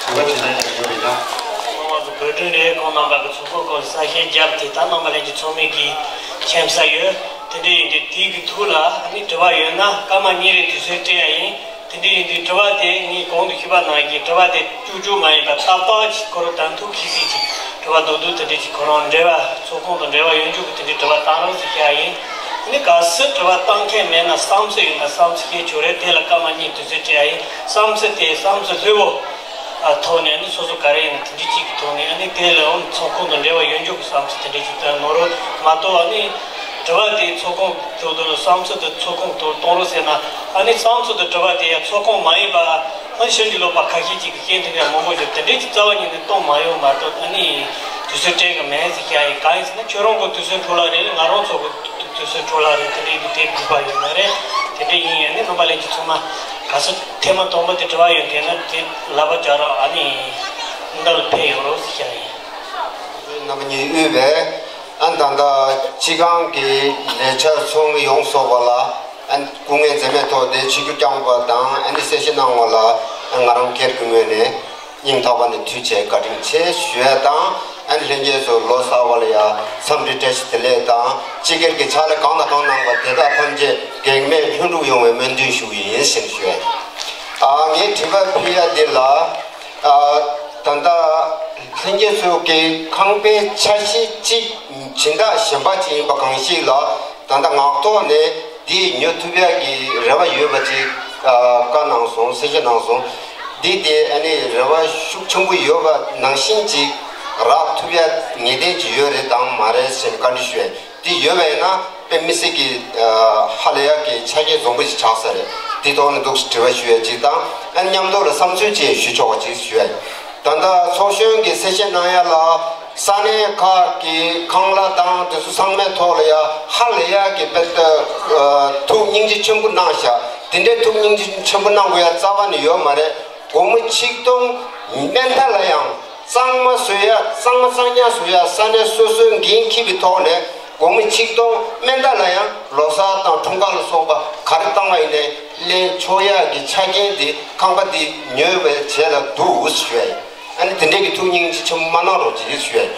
བཞི་པ་དེ་ལ་ཡང་ཡོད་པས་ན། ཚང་མ་གི་བོད་དོན་ལས་ཁུངས་རྣམ་པ་གི་ཚོགས་ཁང་སྐོར་ས་ཞལ་བརྒྱབ་སྟེ་ད་རྣམ་པ་ལྷན་རྒྱས་ཚང་མས་ཀྱི་མཁྱེན་གསལ་ཡོད། དེ་འདྲ་ཡིན་དུས་དེའི་གི་ཐོག་ལ་ཨ་ནི་དྲི་བ་ཡོད་ན་སྐར་མ་གཉིས་རེ་དུས་ཚོད་སྤྲད་ཡ་ཡིན། དེ་འདྲ་ཡིན་དུས་དྲི་བ་དེ་ངས་གོང་དུ་ཞུས་པ་ནང་བཞིན་དྲི་བ་དེ་ཀྱུག་ཀྱུག་མ་ཡིན་པར་ཏག་ཏག་ཅིག་ཁོ་རང་དང་ཐུག་ཤིག་ཤིག་ཅིག་དྲི་བ་རྡོག་རྡོག་དེ་འདྲ་ཅིག་ཁོ་རང་འབྲེལ་བ་ཚོགས་ཁང་དང་འབྲེལ་བ་ཡོད་རྒྱུ་གི་དེ་འདྲའི་དྲི་བ་བཏང་རོགས་ཟེར་བཤད་ཡིན། ཨ་ནི་གལ་སྲིད་དྲི་བ་བཏང་མཁན་མེད་ན་བསམ་ཚུལ་ཡོད་ན་བསམ་ཚུལ་བཤད་ཆོག་རེད། དེ་ལ་སྐར་མ་གཉིས་དུས་ཚོད་སྤྲད་ཡ་ཡིན། བསམ་ཚུལ་དེ་བསམ་ཚུལ་ལྷོད་པོ་ཐོག་ནས་ཨ་ནི་སོ་སོ་ག་རེ་ཡིན་ན་དེ་འདྲའི་ཅིག་གི་ཐོག་ནས་ཨ་ནི་དེ་ལ་ཨ་ནི་ཚོགས་ཁང་དང་འབྲེལ་བ་ཡོད་རྒྱུ་གི་བསམ་ཚུལ་དེ་འདྲ་ཅིག་བཏོན་གནང་རོགས། མ་གཏོགས་ཨ་ནི་དྲི་བ་དེ་ཚོགས་ཁང་ཐོག་ཏུ་བསམ་ཚུལ་དེ་ཚོགས་ཁང་ཐོག་གཏོང་རོགས་ཟེར་ན། ཨ་ནི་བསམ་ཚུལ་དང་དྲི་བ་དེ་ཡང་ཚོགས་ཁང་མ་ཡིན་པ་ཨ་ནི་ཕྱི་འབྲེལ་ལོག་པ་ཁ་ཤས་ཅིག་གིས་བཤད་ཐུབ་ཡ་མང་པོ་ཡོད། དེ་འདྲའི་ཅིག་རྩ་བ་ཉིད་ནས་གཏོང་མ་ཡོང་མ་གཏོགས་ཨ་ནི་དུས་ཚོད་སྤྲད་གི་མེད་ཟེར་བཤད་ཡིན། གང་ཡིན་ཟེར་ན་ཁྱོད་རང་གི་དུས་ཚོད་འཕྲོ་བརླག་རེད། ང་རང་ཚོ་གི་དུས་ཚོད་འཕྲོ་བརླག་རེད། དེ་འདྲའི་གི་དེབ་སྒྲིག་པ་ཡོད་མ་རེད། དེ་འདྲ་ཡིན་ཡང་ནི་རྣམ་པ་ལྷན་རྒྱས་ཚང་མ་གལ་སྲིད་ཐེངས་མ་དང་པོ་དེ་དྲི་བ་ཡོད་མཁན་ན་དེ་ལབ་པ་རྒྱག་རོགས། ཨ་ནི་མདུན་ལ་ཕེབས་ཡོང་རོགས་ཟེར་བཤད་ཡིན། རྣམ་པ་གཉིས་དབུས་པའི་ཨ་ད་ལྟ་སྤྱི་ཁང་གི་ལས་འཆར་ཚོགས་མི་ཡོངས་སུ་བ་ལ་ཨ་སྐུ་ངལ་འཛེམས་མེད་ཐོག་ཏུ་ཆིབས་བསྒྱུར་བསྐྱངས་པ་དང་ཨ་ནི་གསལ་བཤད་གནང་བ་ལ་ང་རང་སྒེར་གྱི་ངོས་ནས་སྙིང་ཐག་པ་ནས་ཐུགས་རྗེ་ཆེ་བཀའ་དྲིན་ཆེ་ཞུ་ཡ་དང་། ཨ་ནི་ལྷན་རྒྱས་ཚོ་ལོ་གསར་བ་ལ་ཡ་འཚམས་འདྲི་བཀྲ་ཤིས་བདེ་ལེགས་དང་། སྤྱི་སྒེར་གྱི་ཕྱག་ལས་གང་དང་གང་གནང་བ་དེ་དག་ཐམས་ཅད་གེགས་མེད་ལྷུན་གྲུབ་ཡོང་བའི་སྨོན་འདུན་ཞུ་གི་ཡིན་ཞེས་ཞུ་ཡ་ཡིན། ཨ་ངས་དྲི་བ་ཕུལ་ཡ་འདི་ལ། ཨ་ད་ལྟ་ལྷན་རྒྱས་ཚོ་གི་ཁང་པའི་ཆ་ཤས་གཅིག་སྦྱིན་བདག་གཞན་པ་ཅིག་ཡིན་པ་གང་ཞིག་ལ་ད་ལྟ་ངག་ཐོག་ནས་འདི་ཉོ་ཐུབ་ཡ་གི་རེ་བ་ཡོད་པ་ཅིག་ཨ་བཀའ་གནང་སོང་། གསལ་བཤད་གནང་སོང་། འདི་དེ་ཨ་ནི་རེ་བ་ཤུགས་ཆེན་པོ་ཡོད་པ་ནང་བཞིན་ཅིག་རག་ཐུབ་ཡ་ངེས་གཏན་ཅིག་ཡོད་རེད་དམ་མ་རེད་ཟེར་ནས་བཀའ་འདྲི་ཞུ་ཡ་ཡིན། དེ་ཡོད་པ་ཡིན་ན་དཔེ་མི་སྲིད་ཀྱི་ཨ་ཧ་ལས་ཡག་གི་ཆ་རྐྱེན་འཛོམས་པོ་ཞིག་ཆགས་ས་རེད། དེ་ཐོག་ནས་འདུག་སེ་དྲི་བ་ཞུ་ཡ་གཅིག་དང་། ཨ་མཉམ་དུ་ལ་བསམ་ཚུལ་བཅས་ཞུ་ཆོག་པ་ཅིག་ཞུ་ཡ་ཡིན། ད་ལྟ་ཚོགས་གཞོན་གྱིས་གསལ་བཤད་གནང་ཡ་ལ་ས་གནས་ཁག་གི་ཁང་གླ་དང་དེ་ཚོ་ཚང་མའི་ཐོག་ལ་ཡ་ཧ་ལས་ཡག་གི་དཔེ་ཨ་ཐུགས་སྙིང་རྗེ་ཆེན་པོ་གནང་ཤག་དེ་འདྲའི་ཐུགས་སྙིང་རྗེ་ཆེན་པོ་གནང་དགོས་ཡ་རྩ་བ་ནས་ཡོད་མ་རེད། སྒོར་མོ་ཆིག་སྟོང་མན་ཐ་ལ་ཡང་གཙང་མ་བཟོ་ཡ་གཙང་མ་གཙང་རྐྱང་བཟོ་ཡ་ས་གནས་སོ་སོའི་འགན་འཁྱེར་བའི་ཐོག་ནས། དགོང་མོ་ཆིག་སྟོང་སྨན་རྟ་ལ་ཡང་ལོ་གསར་དང་འཁྲུངས་སྐར་ལ་སོགས་པ་ག་རེ་བཏང་བ་ཡིན་ནའི་ལེན་ཆོག་ཡག་གི་ཆ་རྐྱེན་དེ་ཁང་པ་དེ་ཉོས་པའི་རྗེས་ལ་འདུག་ཞུ་ཡ་ཡིན། ཨ་ནི་དེ་འདྲས་ཀྱི་ཐུགས་སྙིང་རྗེ་ཆེན་པོ་མ་གནང་རོགས་གྱིས་ཞུ་ཡ་ཡིན།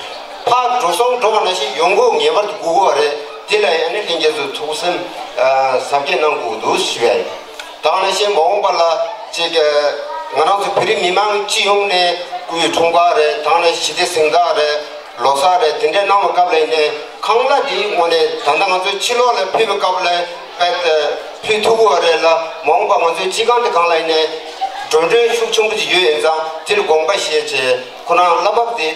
ཕར་འགྲོ་སོང་འགྲོ་བ་ནང་བཞིན་ཡོང་སྒོ་ངེས་པར་དུ་དགོས་ཀྱི་ཡོད་རེད། དེ་ལ་ཡང་ནི་ལྷན་རྒྱས་ཚོས་ཐུགས་སེམས་ཨ་གཟབ་རྒྱས་གནང་དགོས་འདུག་ཞུ་ཡ་ཡིན། ད་ག་ནང་བཞིན་མ་འོངས་པ་ལ་ཅིག་ང་རང་ཚོ་བོད་རིགས་མི་མང་སྤྱི་ཡོངས་ནས་སྐུའི་འཁྲུངས་སྐར་རེད། ད་ག་ནང་བཞིན་ཞི་བདེ་གཟེངས་རྟགས་རེད། ལོ་གསར་རེད། དེ་འདྲའི་གནང་བའི་སྐབས་ལ་ཡིན་ནའི་ཁང་གླ་དེའི་ངོས་ནས་ད་ལྟ་ང་ཚོ་ཕྱི་ལོགས་ལ་ཕུལ་བའི་སྐབས་ལ་དཔེ་ཕུལ་ཐུབ་ཀྱི་ཡོད་རེད་ལ། མ་འོངས་པ་ང་ཚོའི་སྤྱི་ཁང་དེ་སྒང་ལ་ཡིན་ནའི་འགྲོ་གྲོན་ཤུགས་ཆེན་པོ་ཅིག་ཡོད་ཡིན་ཙང་དེ་ལ་དགོངས་པ་བཞེས་བྱས་ཁོ་རང་གླ་ཕོགས་དེ་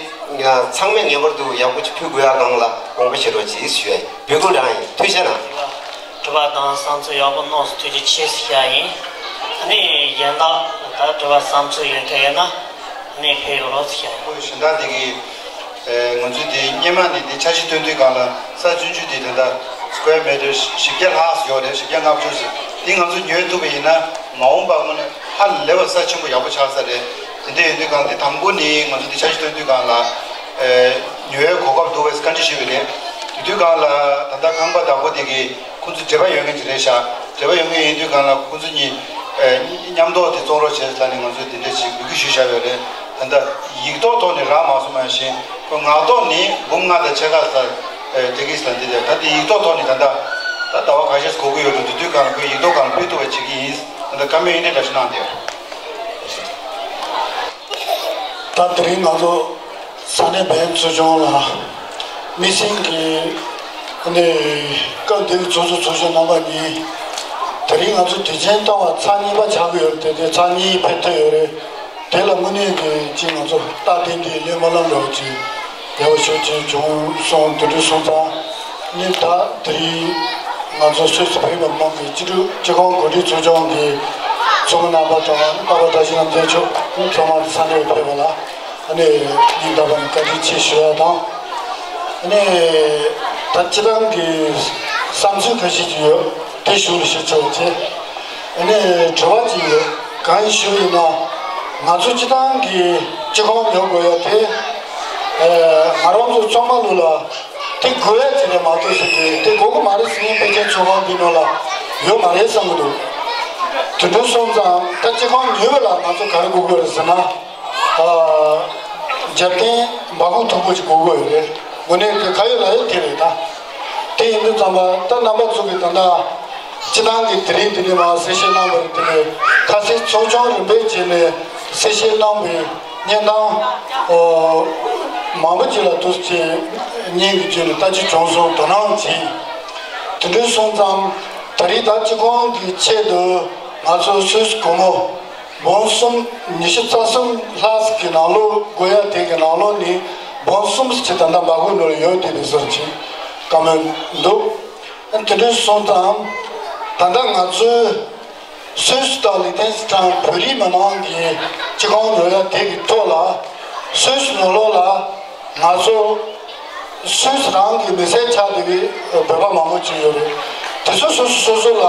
ཚང་མས་ངེས་པར་དུ་ཡག་པོ་ཅིག་ཕུལ་དགོས་ཡག་སྒང་ལ་དགོངས་པ་བཞེས་རོགས་གྱིས་ཞུ་ཡ་ཡིན། འབོད་སྐུལ་རང་ཡིན། ཐུགས་རྗེ་གནང་། གྲུབ་པ་དང་བསམ་ཚུལ་ཡག་པོ་གནང་སོང་། ཐུགས་རྗེ་ཆེ་ཟེར་བཤད་ཡིན། ཨ་ནི་གཞན་དག་ད་གྲུབ་པ་བསམ་ཚུལ་ཡོད་མཁན་ཡོད་ན་ཨ་ནི་ཕེབས་རོགས་ཟེར་བཤད་ཡིན། ཁོ་གཞན་དག་འདི་གི་ཨེ་ང་ཚོའི་དེ་སྔོན་མ་ནས་དེ་འཆར་གཞི་བཏོན་དུས་སྒང་ལ་ས་ཆུང་ཆུང་དེ་ད་ལྟ་སི་ཀུ་ཝེར་མི་ཊར་བཞི་བརྒྱ་ལྷག་ཙམ་ཡོད་རེད། བཞི་བརྒྱ་ལྔ་བཅུ་ཙམ། དེ་ང་ཚོ་ཉོས་ཐུབ་པ་ཡིན་ན་མ་འོངས་པ་དངོས་གནས་ཧ་ལས་པ་ས་ཆེན་པོ་ཡག་པོ་ཆགས་ས་རེད། དེ་འདྲ་ཡིན་དུས་སྒང་དེ་དང་པོ་ནས་ང་ཚོ་དེ་འཆར་གཞི་བཏོན་དུས་སྒང་ལ་ཨེ་ཉོ་བའི་གོ་སྐབས་འདུག་པས་བཀའ་འདྲི་ཞུས་པ་རེད། དེ་དུས་སྒང་ལ་ད་ལྟ་ཁང་པ་བདག་པོ་དེ་གིས་ཁོང་ཚོ་འབྲེལ་བ་ཡོད་མཁན་ཅིག་རེད་ཤག་འབྲེལ་བ་ཡོད་མཁན་ཡིན་དུས་སྒང་ལ་ཁོང་ཚོ་གཉིས་ཨེ་མཉམ་ཐོག་དེ་བཙུགས་རོགས་བྱས་ཟེར་ནས་ང་ཚོས་དེ་འདྲ་ཞིག་འབོད་སྐུལ་ཞུས་བཞག་ཡོད་རེད། ད་ལྟ་ཡིག་ཐོག་ཐོག་ནས་རག་མ་སོང་། མ་གཞི་ཁོ་ངག་ཐོག་ནས་འབུམ་ལྔ་དང་ཕྱེད་ཀ་ལ་ཨེ་དེ་གིས་ལ་འདི་ལས་ད་ལྟ་ཡིག་ཐོག་ཐོག་ནས་ད་ལྟ་ད་ཟླ་བ་ཁ་ཤས་འགོར་གྱི་ཡོད་འགྲོ། དེ་དུས་སྒང་ལ་ཁོས་ཡིག་ཐོག་སྒང་ལ་ཕུལ་ཐུབ་པ་བྱེད་ཀྱི་ཡིན། ད་ལྟ་བཀའ་མོལ་ཡིན་ནའི་འདྲ་ཞིག་གནང་བསྡད་ཡོད། ད་དེ་རིང་ང་ཚོ་ས་གནས་བོད་ཚོགས་ཆུང་ལ་དམིགས་བསལ་གྱི་ནས་སྐབས་འདིར་ཚོགས་གཙོ་ཚོགས་གཞོན་རྣམ་པ་གཉིས། དེ་རིང་ང་ཚོ་དུས་ཆེན་གཏོང་བ་ཚར་གཉིས་པ་ཆགས་ཀྱི་ཡོད་རེད། དེ་དེ་ཚར་གཉིས་ཕེབས་ཐུབ་ཡོད་རེད། དེ་ལ་དངོས་གནས་ཀྱི་ཅིག་ང་ཚོ་རྟག་བརྟན་གྱི་གླེང་མོལ་ལམ་འགྲོ་ཅིག་ཡག་པོ་ཞེ་ཅིག་བྱུང་སོང་། དེ་འདྲ་སོང་ཙང་ནི་ད་དེ་རིང་ང་ཚོ་སུད་སི་བོད་མི་མང་གི་སྤྱི་འཐུས་སྤྱི་ཁང་གོ་སྒྲིག་ཚོགས་ཆུང་གི་ཚོགས་མི་རྣམ་པ་དང་རྣམ་པ་བཀྲ་ཤིས་རྣམ་རྒྱལ་མཆོག་ཚང་མ་ས་གནས་ཕེབས་པ་ལ་ཨ་ནི་སྙིང་ཐག་པ་ནས་བཀའ་དྲིན་ཆེ་ཞུ་ཡ་དང་། ཨ་ནི་ད་སྤྱི་བཏང་གི་བསམ་ཚུལ་ཁ་ཤས་ཅིག་ཡོད། དེ་ཞུ་རུ་ཞུ་ཆོག་ཅེས། ཨ་ནི་དྲི་བ་ཅིག་ཡོད། གང་ཞུ་ཡིན་ན་ང་ཚོ་སྤྱི་བཏང་གི་སྤྱི་ཁང་ཉོ་དགོས་ཡ་དེ་ཨ་ང་རང་ཚོ་ཚང་མ་ལོ་ལ་དེ་དགོས་ཡ་ཅིག་རེད་མ་གཏོགས་ཟེར་གི་དེ་དགོས་གི་མ་རེད་ཟེར་མཁན་ཕལ་ཆེར་ཚོགས་ཁང་འདི་ནང་ལ་ཡོད་མ་རེད་བསམ་གི་འདུག་དེ་འདྲ་སོང་ཙང་ད་སྤྱི་ཁང་ཉོས་པ་ལ་ང་ཚོ་ག་རེ་དགོས་ཀྱི་ཡོད་རེད་ཟེར་ན། རྒྱབ་རྟེན་སྦ་ཁུག་མཐུག་པོ་ཅིག་དགོས་ཀྱི་ཡོད་རེད། དངོས་གནས་དེ་ག་ཡོད་ལ་ཡོད་དེ་རེད་ད། དེ་ཡིན་དུས་ཙམ་པ་ད་རྣམ་པ་ཚོ་གིས་ད་ལྟ་སྤྱི་བཏང་གི་དེ་རིང་དེ་ནས་མར་གསལ་བཤད་གནང་བ་རེད། དེ་ནས་ཁ་སང་ཚོགས་ཆུང་རིམ་པས་བྱས་ནས་གསལ་བཤད་གནང་བའི་བརྙན་ཐུང་ཨོ་མང་པོ་ཅིག་ལ་ཐུགས་རྗེ་ཆེ་སྙིང་གི་རྗེས་ལ་ལྟ་ཅི་བྱུང་སོང་དོ་སྣང་བྱས། དེ་འདྲ་སོང་ཙང་ད་རེས་ད་སྤྱི་ཁང་གི་ཆེད་དུ་ང་ཚོ་སུད་སི་སྒོར་མོ་འབུམ་གསུམ་ཉི་ཤུ་རྩ་གསུམ་ལྷག་གི་ནང་ལོགས་དགོས་ཡ་དེ་གི་ནང་ལོགས་ནས་འབུམ་གསུམ་ཅིག་ད་ལྟ་སྦ་ཁུག་ནང་ལ་ཡོད་དེ་རེད་ཟེར་གྱི་བཀའ་མོལ་འདུག་དེ་འདྲ་སོང་ཙང་ད་ལྟ་ང་ཚོའི་སུད་སི་དང་ལིག་ཏེན་སི་ཊན་བོད་རིགས་མི་མང་གི་སྤྱི་ཁང་ཉོ་ཡ་དེ་གི་ཐོག་ལ་སུད་སི་ནང་ལོགས་ལ་ང་ཚོ་སུད་སི་རང་གི་མི་སེར་ཆགས་བསྡད་པའི་བོད་པ་མང་པོ་ཅིག་ཡོད་རེད། དེ་ཚོ་སོ་སོ་སོ་སོ་ལ་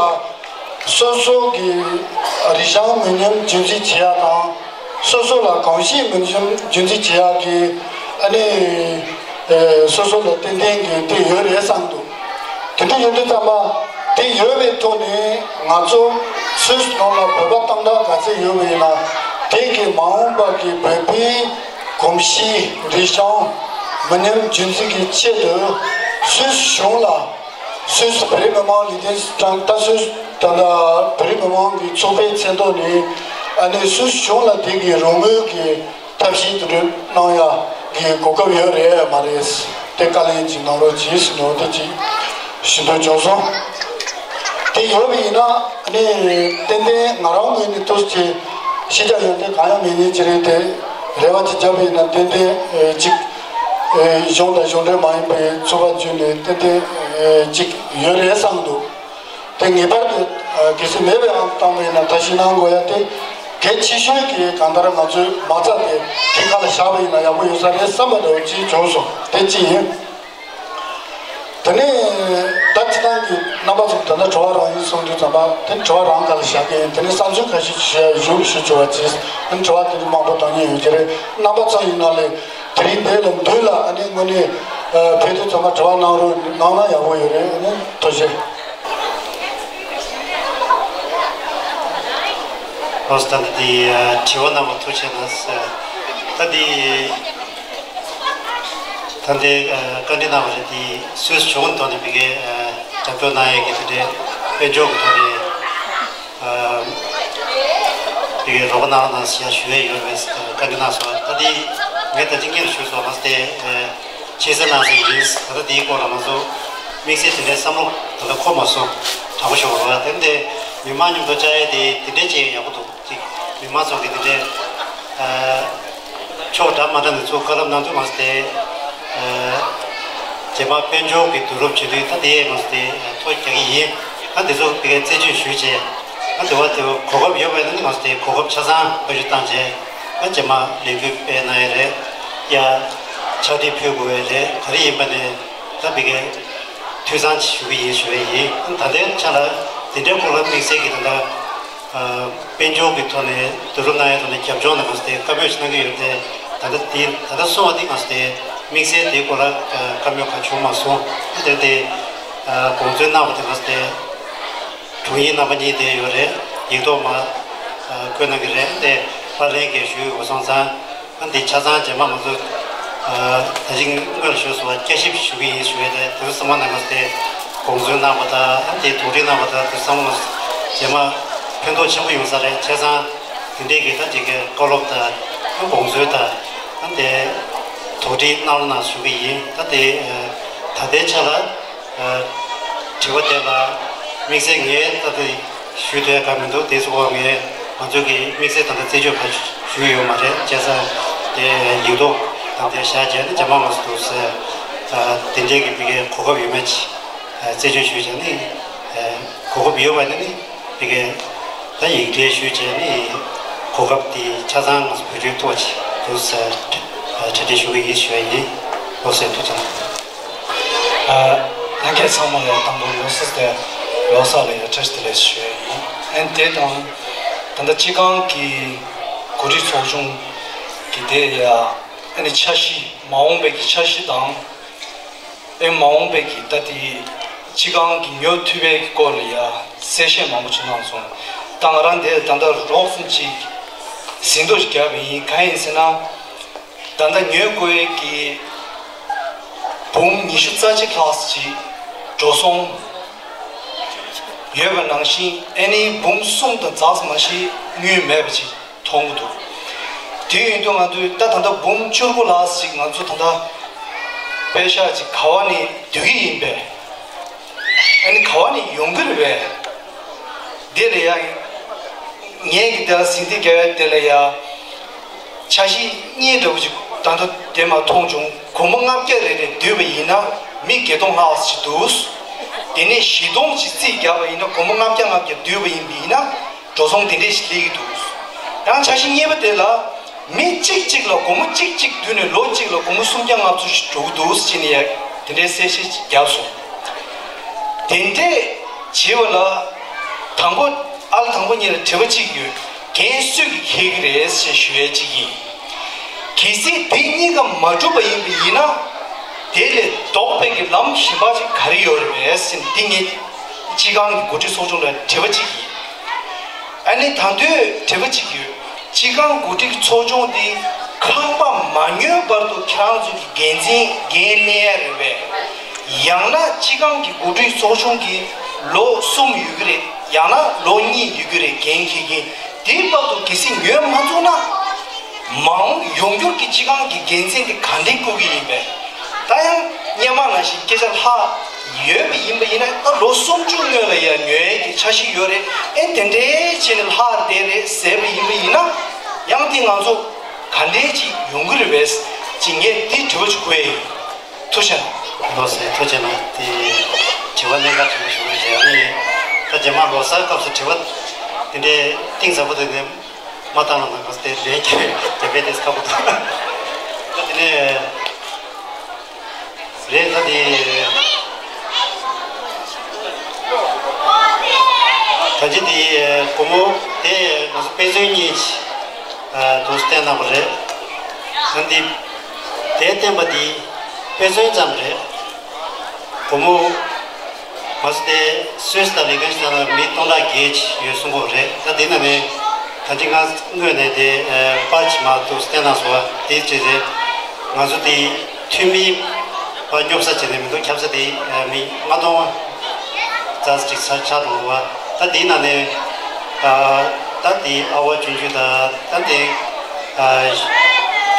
སོ་སོ་གི་རིག་གཞུང་མི་ཉམས་རྒྱུན་འཛིན་བྱེད་ཡ་དང་། སོ་སོ་ལ་གོམས་གཤིས་མི་ཉམས་རྒྱུན་འཛིན་བྱེད་ཡ་གི་ཨ་ནི་ཨེ་སོ་སོ་ལ་ཏན་ཏན་གི་དེ་ཡོད་རེད་བསམ་འདུག་དེ་འདྲ་ཡོད་དུས་ཙམ་པ་དེ་ཡོད་པའི་ཐོག་ནས་ང་ཚོ་སུད་སི་ནང་ལ་བོད་པ་སྟོང་ཕྲག་ག་ཚོད་ཡོད་པ་ཡིན་ན་དེ་གི་མ་འོངས་པ་གི་བོད་པའི་གོམས་གཤིས་རིག་གཞུང་མི་ཉམས་རྒྱུན་འཛིན་གྱི་ཆེད་དུ་སུད་སི་གཞུང་ལ་སུད་སི་བོད་རིགས་མི་མང་ལས་དོན་ལྟ་སུད་སི་ད་ལྟ་བོད་རིགས་མི་མང་གི་ཚོགས་པའི་མཚན་ཐོག་ནས་ཨ་ནི་སུད་སི་གཞུང་ལ་དེ་གི་རོགས་དངུལ་གྱི་ཐབས་ཤེས་དེ་འདྲ་གནང་ཡ་གི་གོ་སྐབས་ཡོད་རེད་མ་རེད། དེ་བཀའ་ལན་ཅིག་གནང་རོགས་གྱིས་ཟེར་ནས་འོ་དེ་ཅིག་ཞུ་འདོད་བྱུང་སོང་། དེ་ཡོད་པ་ཡིན་ན་ཨ་ནི་ཏན་ཏན་ང་རང་ངོས་ནས་ཐུགས་རྗེ་ཆེ་ཤེས་བྱ་ཡོན་ཏན་གང་ཡང་མེད་མཁན་ཅིག་རེད་དེ། རེ་བ་ཅིག་བརྒྱབ་པ་ཡིན་ན་ཏན་ཏན་ཨེ་ཅིག་ཨེ་གཞུང་དང་གཞུང་འབྲེལ་མ་ཡིན་པའི་ཚོགས་པ་བརྒྱུད་ནས་ཏན་ཏན་ཨེ་ཅིག་ཡོད་རེད་བསམ་འདུག་དེ་ངེས་པར་དུ་ཨ་གལ་སྲིད་མེད་པའི་ཨང་བཏང་བ་ཡིན་ན་ད་ཞིག་གནང་དགོས་ཡ་དེ་གལ་ཆེ་ཤོས་ཀྱི་གང་ལྟར་ང་ཚོའི་མ་རྩ་དེ་དེ་སྒང་ལ་བཞག་པ་ཡིན་ན་ཡག་པོ་ཡོད་ས་རེད་བསམ་པ་འདྲ་བོ་ཅིག་བྱུང་སོང་། དེ་གཅིག་ཡིན། དེ་ནས་ད་སྤྱི་བཏང་གི་རྣམ་པ་ཚོ་ད་ལྟ་དྲི་བ་རང་ཡིན་གསུངས་དུས་ཙམ་པ་དེ་དྲི་བ་རང་སྒང་ལ་བཞག་གི་ཡིན། དེ་ནས་བསམ་ཚུལ་ཁ་ཤས་ཞུ་ཡ་ཞུ་ཞུ་ཆོག་པ་བྱས། དེ་ནས་དྲི་བ་དེ་འདྲ་མང་པོ་གཏོང་མཁན་ཡོད་ཀྱི་རེད། རྣམ་པ་ཚོ་ཡིན་ན་ལས་དེ་རིང་འདི་ལ་མདུན་ལ་ཨ་ནི་དངོས་གནས་ ཕེབས་དུས་ཚང་མ་དྲི་བ་གནང་རོགས་གནང་ན་ཡག་པོ་ཡོད་རེད། ཨ་ནི་ཐུགས་རྗེ་ཆེ། ཨོ་ད་ལྟ་དེ་དྲི་བ་གནང་བ་ཐུགས་རྗེ་ཆེ་གནང་། ད་དེ་ད་ལྟའི་བཀའ་འདྲི་གནང་བ་རེད། དེ་སུད་སི་གཞུང་གི་ཐོག་ནས་ཕ་གིའི་རྒྱབ་སྐྱོར་གནང་ཡས་ཀྱི་དེ་འདྲའི་དཔལ་འབྱོར་གྱི་ཐོག་ནས། ཨ། དེ་གའི་རོགས་གནང་གནང་ཟེར་ཞུ་ཡས་ཡོད་རེད་ཟེར་བཀའ་འདྲི་གནང་སོང་། ད་དེ་ངས་ད་ཅི་སྔོན་ཞུས་སོང་། ང་ཚོ་དེ་ཕྱི་གསལ་ནང་གསལ་ཡིན། ད་ལྟ་དེའི་སྐོར་ལ་ང་ཚོ་དམིགས་བསལ་དེ་འདྲའི་བསམ་བློ་ད་ལྟ་འཁོར་མ་སོང་། དྲག་པོ་ཞུ་བ་རེད། དེ་འདྲའི་མི་མང་མཉམ་དུ་བཅར་ཡས་དེ་དེ་འདྲའི་བྱས་ཡག་པོ་འདུག་ཅིག་མི་མང་ཚོ་གི་དེ་འདྲའི་ཨ། ཕྱོགས་འདྲ་མ་འདྲ་ནས་ཚུར་བཀའ་སློབ་གནང་དུས་མ་ཟད་དེ། རྗེས་མ་དཔལ་འབྱོར་གྱི་བསྡུ་རུབ་བྱེད་དུས་ད་དེ་མ་ཟད་དེ་ཐོ་རྒྱག་གི་ཡིན། ད་དེ་ཚོ་ཕ་གིར་རྩད་གཅོད་ཞུས་རྗེས། ད་དེ་བ་དེ་གོ་སྐབས་ཡོད་པ་ཡིན་ན་མ་ཟད་དེ་གོ་སྐབས་ཆ་ཚང་བེད་སྤྱོད་བཏང་རྗེས། ད་རྗེས་མ་ལས་འགུལ་སྤེལ་གནང་ཡས་རེད། ཡ། ཕྱག་བྲིས་ཕུལ་དགོས་པ་རེད། ག་རེ་ཡིན་པ་ནས་ད་ཕ་གིར་འཐུས་ཚང་ཞུ་གི་ཡིན་ཞུ་ཡས་ཡིན། ད་ལྟའི་ཆ་ལ་དེ་འདྲའི་སྐོར་ལ་དམིགས་བསལ་གྱི་ད་ལྟ། དཔལ་འབྱོར་གྱི་ཐོག་ནས་བསྡུ་རུབ་གནང་ཡའི་ཐོག་ནས་རྒྱབ་ལྗོངས་ནས་མ་ཟད་དེ་བཀའ་མོལ་ཞིག་གནང་གི་ཡོད་དེ། ད་ལྟ་དེ་ད་ལྟ་གསུངས་པ་དེ་མ་ཟད་དེ་དམིགས་བསལ་དེའི་སྐོར་ལ་བཀའ་མོལ་གང་བྱུང་མ་སོང་། དེ་དེ་དགོངས་ཚུལ་གནང་བ་དེ་མ་ཟད་དེ་དྲུང་ཡིག་རྣམ་པ་གཉིས་དེ་ཡོད་རེད། ཡིག་ཐོག་མ་བཀོད་གནང་གི་རེད། དེ་ཧྥ་རན་གྱིས་ཞུས་ཡོད་སོང་ཙང་། ཨ་འདི་ཆ་ཚང་རྗེས་མ་ང་ཚོ་ད་ཅིག་སྔོན་ཞུས་སོང་བ་བསྐྱར་ཞིབ་ཞུ་གི་ཡིན་ཞུ་ཡས་རེད། དེ་ཚོ་ཚང་མ་ནང་ལ་དེ་དགོངས་ཚུལ་གནང་བ་དང་ཨ་འདི་དོགས་འདྲི་གནང་བ་དང་དེ་ཚང་མ་རྗེས་མ་ཕན་ཐོགས་ཆེན་པོ་ཡོང་ས་རེད། བྱས་ཙང་དེ་འདྲས་ཀྱི་ད་ཅིག་གི་བཀའ་སློབ་དང་དགོངས་ཚུལ་དང་ཨ་འདི་དོགས་འདྲི་གནང་རོགས་གནང་ཞུ་གི་ཡིན། ད་དེ་ད་ལྟའི་ཆ་ལ། དྲི་བ་དེ་ལ་དམིགས་བསལ་ངས་ད་ལྟ་ཞུ་འདོད་ག་མི་འདུག་དེ་ཚོ་ངས་ང་ཚོ་གི་དམིགས་བསལ་ད་ལྟ་རྩད་གཅོད་ག་ཞུ་ཡོད་མ་རེད། བྱས་ཙང་དེ་ཡིག་ཐོག་དང་དེ་བཞག་བྱས་ནས་རྗེས་མ་ང་ཚོ་འདུག་ཟེར། དེ་འདྲའི་གི་མི་གའི་གོ་སྐབས་ཡོད་མེད་ཅིག་རྩད་གཅོད་ཞུས་བྱས་ནས་གོ་སྐབས་ཡོད་པ་ནི་ནི་མི་གའི་ད་ཡིག་འབྲེལ་ཞུས་བྱས་ནས་གོ་སྐབས་དེ་ཆ་ཚང་ང་ཚོ་བོད་འགྲོའི་ཐོག་ཅིག་འདུག་ཟེར་གྲ་སྒྲིག་ཞུ་གི་ཡིན་ཞུ་ཡ་ཡིན། ལོ་གསར་ཐུགས་རྗེ་ཆེ། ལྷན་རྒྱས་ཚང་མ་ལ་དང་པོ་ལོ་གསར་དེ་ལོ་གསར་ལ་ཡ་བཀྲ་ཤིས་བདེ་ལེགས་ཞུ་ཡ་ཡིན། ཨན་དེ་དང་ད་ལྟ་སྤྱི་ཁང་གི་འགོ་ཁྲིད་ཚོགས་ཆུང་གི་དེ་ཡ་ཨ་ནི་འཆར་གཞི་མ་འོངས་པའི་གི་འཆར་གཞི་དང་ཨེ་མ་འོངས་པའི་གི་ད་དེ་སྤྱི་ཁང་གི་ཉོ་ཐུབ་པའི་གི་སྐོར་ལ་ཡ་གསལ་བཤད་མང་པོ་ཅིག་གནང་སོང་། ད་ང་རང་དེ་ད་ལྟ་རོགས་ཙམ་ཅིག་ཟིན་ཐོ་ཞིག་བརྒྱབ་པ་ཡིན། གང་ཡིན་ཟེར་ན། ད་ལྟ་ཉོས་དགོས་ཀྱི་འབུམ་ཉི་ཤུ་རྩ་གཅིག་ལྷག་ཅིག་འགྲོ་སོང་ཡོད་པ་ནང་བཞིན་ཨ་ནི་འབུམ་གསུམ་དང་ཙམ་མ་ཞིག་དངུལ་མེད་པ་ཅིག་མཐོང་གི་འདུག་དེ་ཡིན་དུས་ང་ཚོས་ད་ད་ལྟ་འབུམ་བཅུ་དགུ་ལྷག་ཅིག་ང་ཚོ་ད་ལྟ་པེ་ཤག་ཅིག་ག་བ་ནས་བསྡུ་གི་ཡིན་པས། ཨ་ནི་ག་བ་ནས་ཡོང་གི་རེད་པས། དེ་ལ་ཡ། ངས་ཀྱི་དེ་ལ་ཟིན་ཐོ་རྒྱག་ཡ་དེ་ལ་ཡ། འཆར་གཞི་གཉིས་འདྲ་བོ་ཅིག་ད་ལྟ་དེ་མ་མཐོང་བྱུང་། སྒོར་མོ་ལྔ་བརྒྱ་རེ་རེ་བསྡུས་པ་ཡིན་ན་མི་བརྒྱད་སྟོང་ལྷག་ཅིག་འདུག་དེ་ནས་བཞི་སྟོང་ཅིག་རྩིས་རྒྱག་པ་ཡིན་ན་སྒོར་མོ་ལྔ་བརྒྱ་ལྔ་བརྒྱ་བསྡུས་པ་ཡིན་པ་ཡིན་ན་འགྲོ་སོང་དེ་འདྲས་ཤིག་སླེབས་ཀྱི་འདུག་ཡང་འཆར་གཞི་གཉིས་པ་དེ་ལ། མི་གཅིག་གཅིག་ལ་སྒོར་མོ་གཅིག་གཅིག་བསྡུས་ནས་ལོ་གཅིག་ལ་སྒོར་མོ་སུམ་བརྒྱ་ལྔ་བཅུ་ཞིག་འགྲོ་གི་འདུག་ཟེར་ནས་ཡ་དེ་འདྲའི་གསལ་བཤད་ཅིག་བརྒྱབ་སོང་། དེ་འདྲས་བྱས་པ་ལ་དང་པོ་ཨ་ལ་དང་པོ་གཉིས་ལ་དྲི་བ་གཅིག་ཡོད། འགན་སུས་ཀྱིས་འཁྱེར་གྱི་རེད་ཞེས་ཞུ་ཡས་གཅིག་ཡིན། གལ་སྲིད་དེ་གཉིས་ཀ་མ་གྲུབ་པ་ཡིན་པ་ཡིན་ན། དེ་ལས་ལྡོག་པའི་གི་ལམ་གཞན་པ་ཅིག་ག་རེ་ཡོད་རེད་ཟེར་ནས་འདི་ངས་སྤྱི་ཁང་གི་འགོ་ཁྲིད་ཚོགས་ཆུང་ལ་དྲི་བ་གཅིག་ཡིན། ཨ་ནི་ད་དུང་དྲི་བ་གཅིག་ཡོད། སྤྱི་ཁང་འགོ་ཁྲིད་ཚོགས་ཆུང་འདི་ཁང་པ་མ་ཉོས་བར་དུ་ཁྱེད་རང་ཚོ་གི་འགན་འཛིན་འགན་ལེན་ཡ་རེད་པས། ཡང་ན་སྤྱི་ཁང་གི་འགོ་ཁྲིད་ཚོགས་ཆུང་གི་ལོ་གསུམ་ཡོད་ཀྱི་རེད། ཡང་ན་ལོ་གཉིས་ཡོད་ཀྱི་རེད། འགན་འཁྱེར་གྱི་དེའི་བར་དུ་གལ་སྲིད་ཉོས་མ་ཚུགས་ན། མ་འོངས་ཡོང་འགྱུར་གྱི་སྤྱི་ཁང་གི་འགན་འཛིན་དེ་ག་འདྲས་བསྐོ་གི་ཡིན་པས། ད་ཡང་སྔོན་མ་ནང་བཞིན་སྐད་ཆ་ལྷག་ཡོད་པ་ཡིན་པ་ཡིན་ན་ད་ལོ་སུམ་ཅུ་སྔོན་ལ་ཡང་ཉོ་ཡས་ཀྱི་འཆར་གཞི་ཡོད་རེད། ཨེ་དེ་འདྲའི་བྱས་ནས་ལྷག་བསྡད་རེད་ཟེར་བ་ཡིན་པ་ཡིན་ན་ཡང་དེ་ང་ཚོ་ག་འདྲས་ཅིག་ཡོང་གི་རེད་པས་ཅིག་ངས་འདི་དྲི་བ་ཅིག་བཀོད་ཡིན། ཐུགས་རྗེ་གནང་། ལགས་སོ། ཐུགས་རྗེ་གནང་། དེ་དྲི་བ་གནད་འགག་ཆེན་པོ་ཞིག་རེད་ཟེར་ཡ་ནི། ད་རྗེས་མ་ལོ་གསར་སྐབས་སུ་དྲི་བ་དེ་འདྲའི་གཏིང་ཟབ་པོ་དེ་འདྲའི་མ་བཏང་ན་ང་ཚོ་དེ་ལས་ཀྱི་རྒྱབ་པའི་དེ་ཁག་པོ་འདུག་ད་དེ་ནས་རེད། ད་དེ་ད་ཅི་དེ་སྒོར་མོ་དེ་ང་ཚོ་དཔེ་མཚོན་གཉིས་དུ་བསྟན་གནང་བ་རེད། ད་འདི་དེ་བསྟན་པ་འདི། དཔེ་མཚོན་ཙམ་རེད། སྒོར་མོ་མ་ཟད་དེ་སུད་སི་དང་ལི་ཐན་སི་ཐན་ལ་མི་སྟོང་ཕྲག་བརྒྱད་ཡོད་གསུང་གི་རེད། ད་དེ་ནང་ནས་ད་ཅི་ང་དངོས་གནས་དེ་པར་ཅིག་མར་འདུག་བསྟན་གནང་སོང་བ། དེ་ཅི་རེད། ང་ཚོ་དེ་འཐུས་མི་པར་སྙོབ་ས་བྱས་ནས་མི་འདུག་ཁྱབ་ས་དེ་མི་ལྔ་སྟོང་ཙམ་ཅིག་ཆགས་འགྲོ་བ། ད་དེའི་ནང་ནས་ད་དེ་ཨ་ཝ་ཆུང་ཆུང་དང་ད་དེ་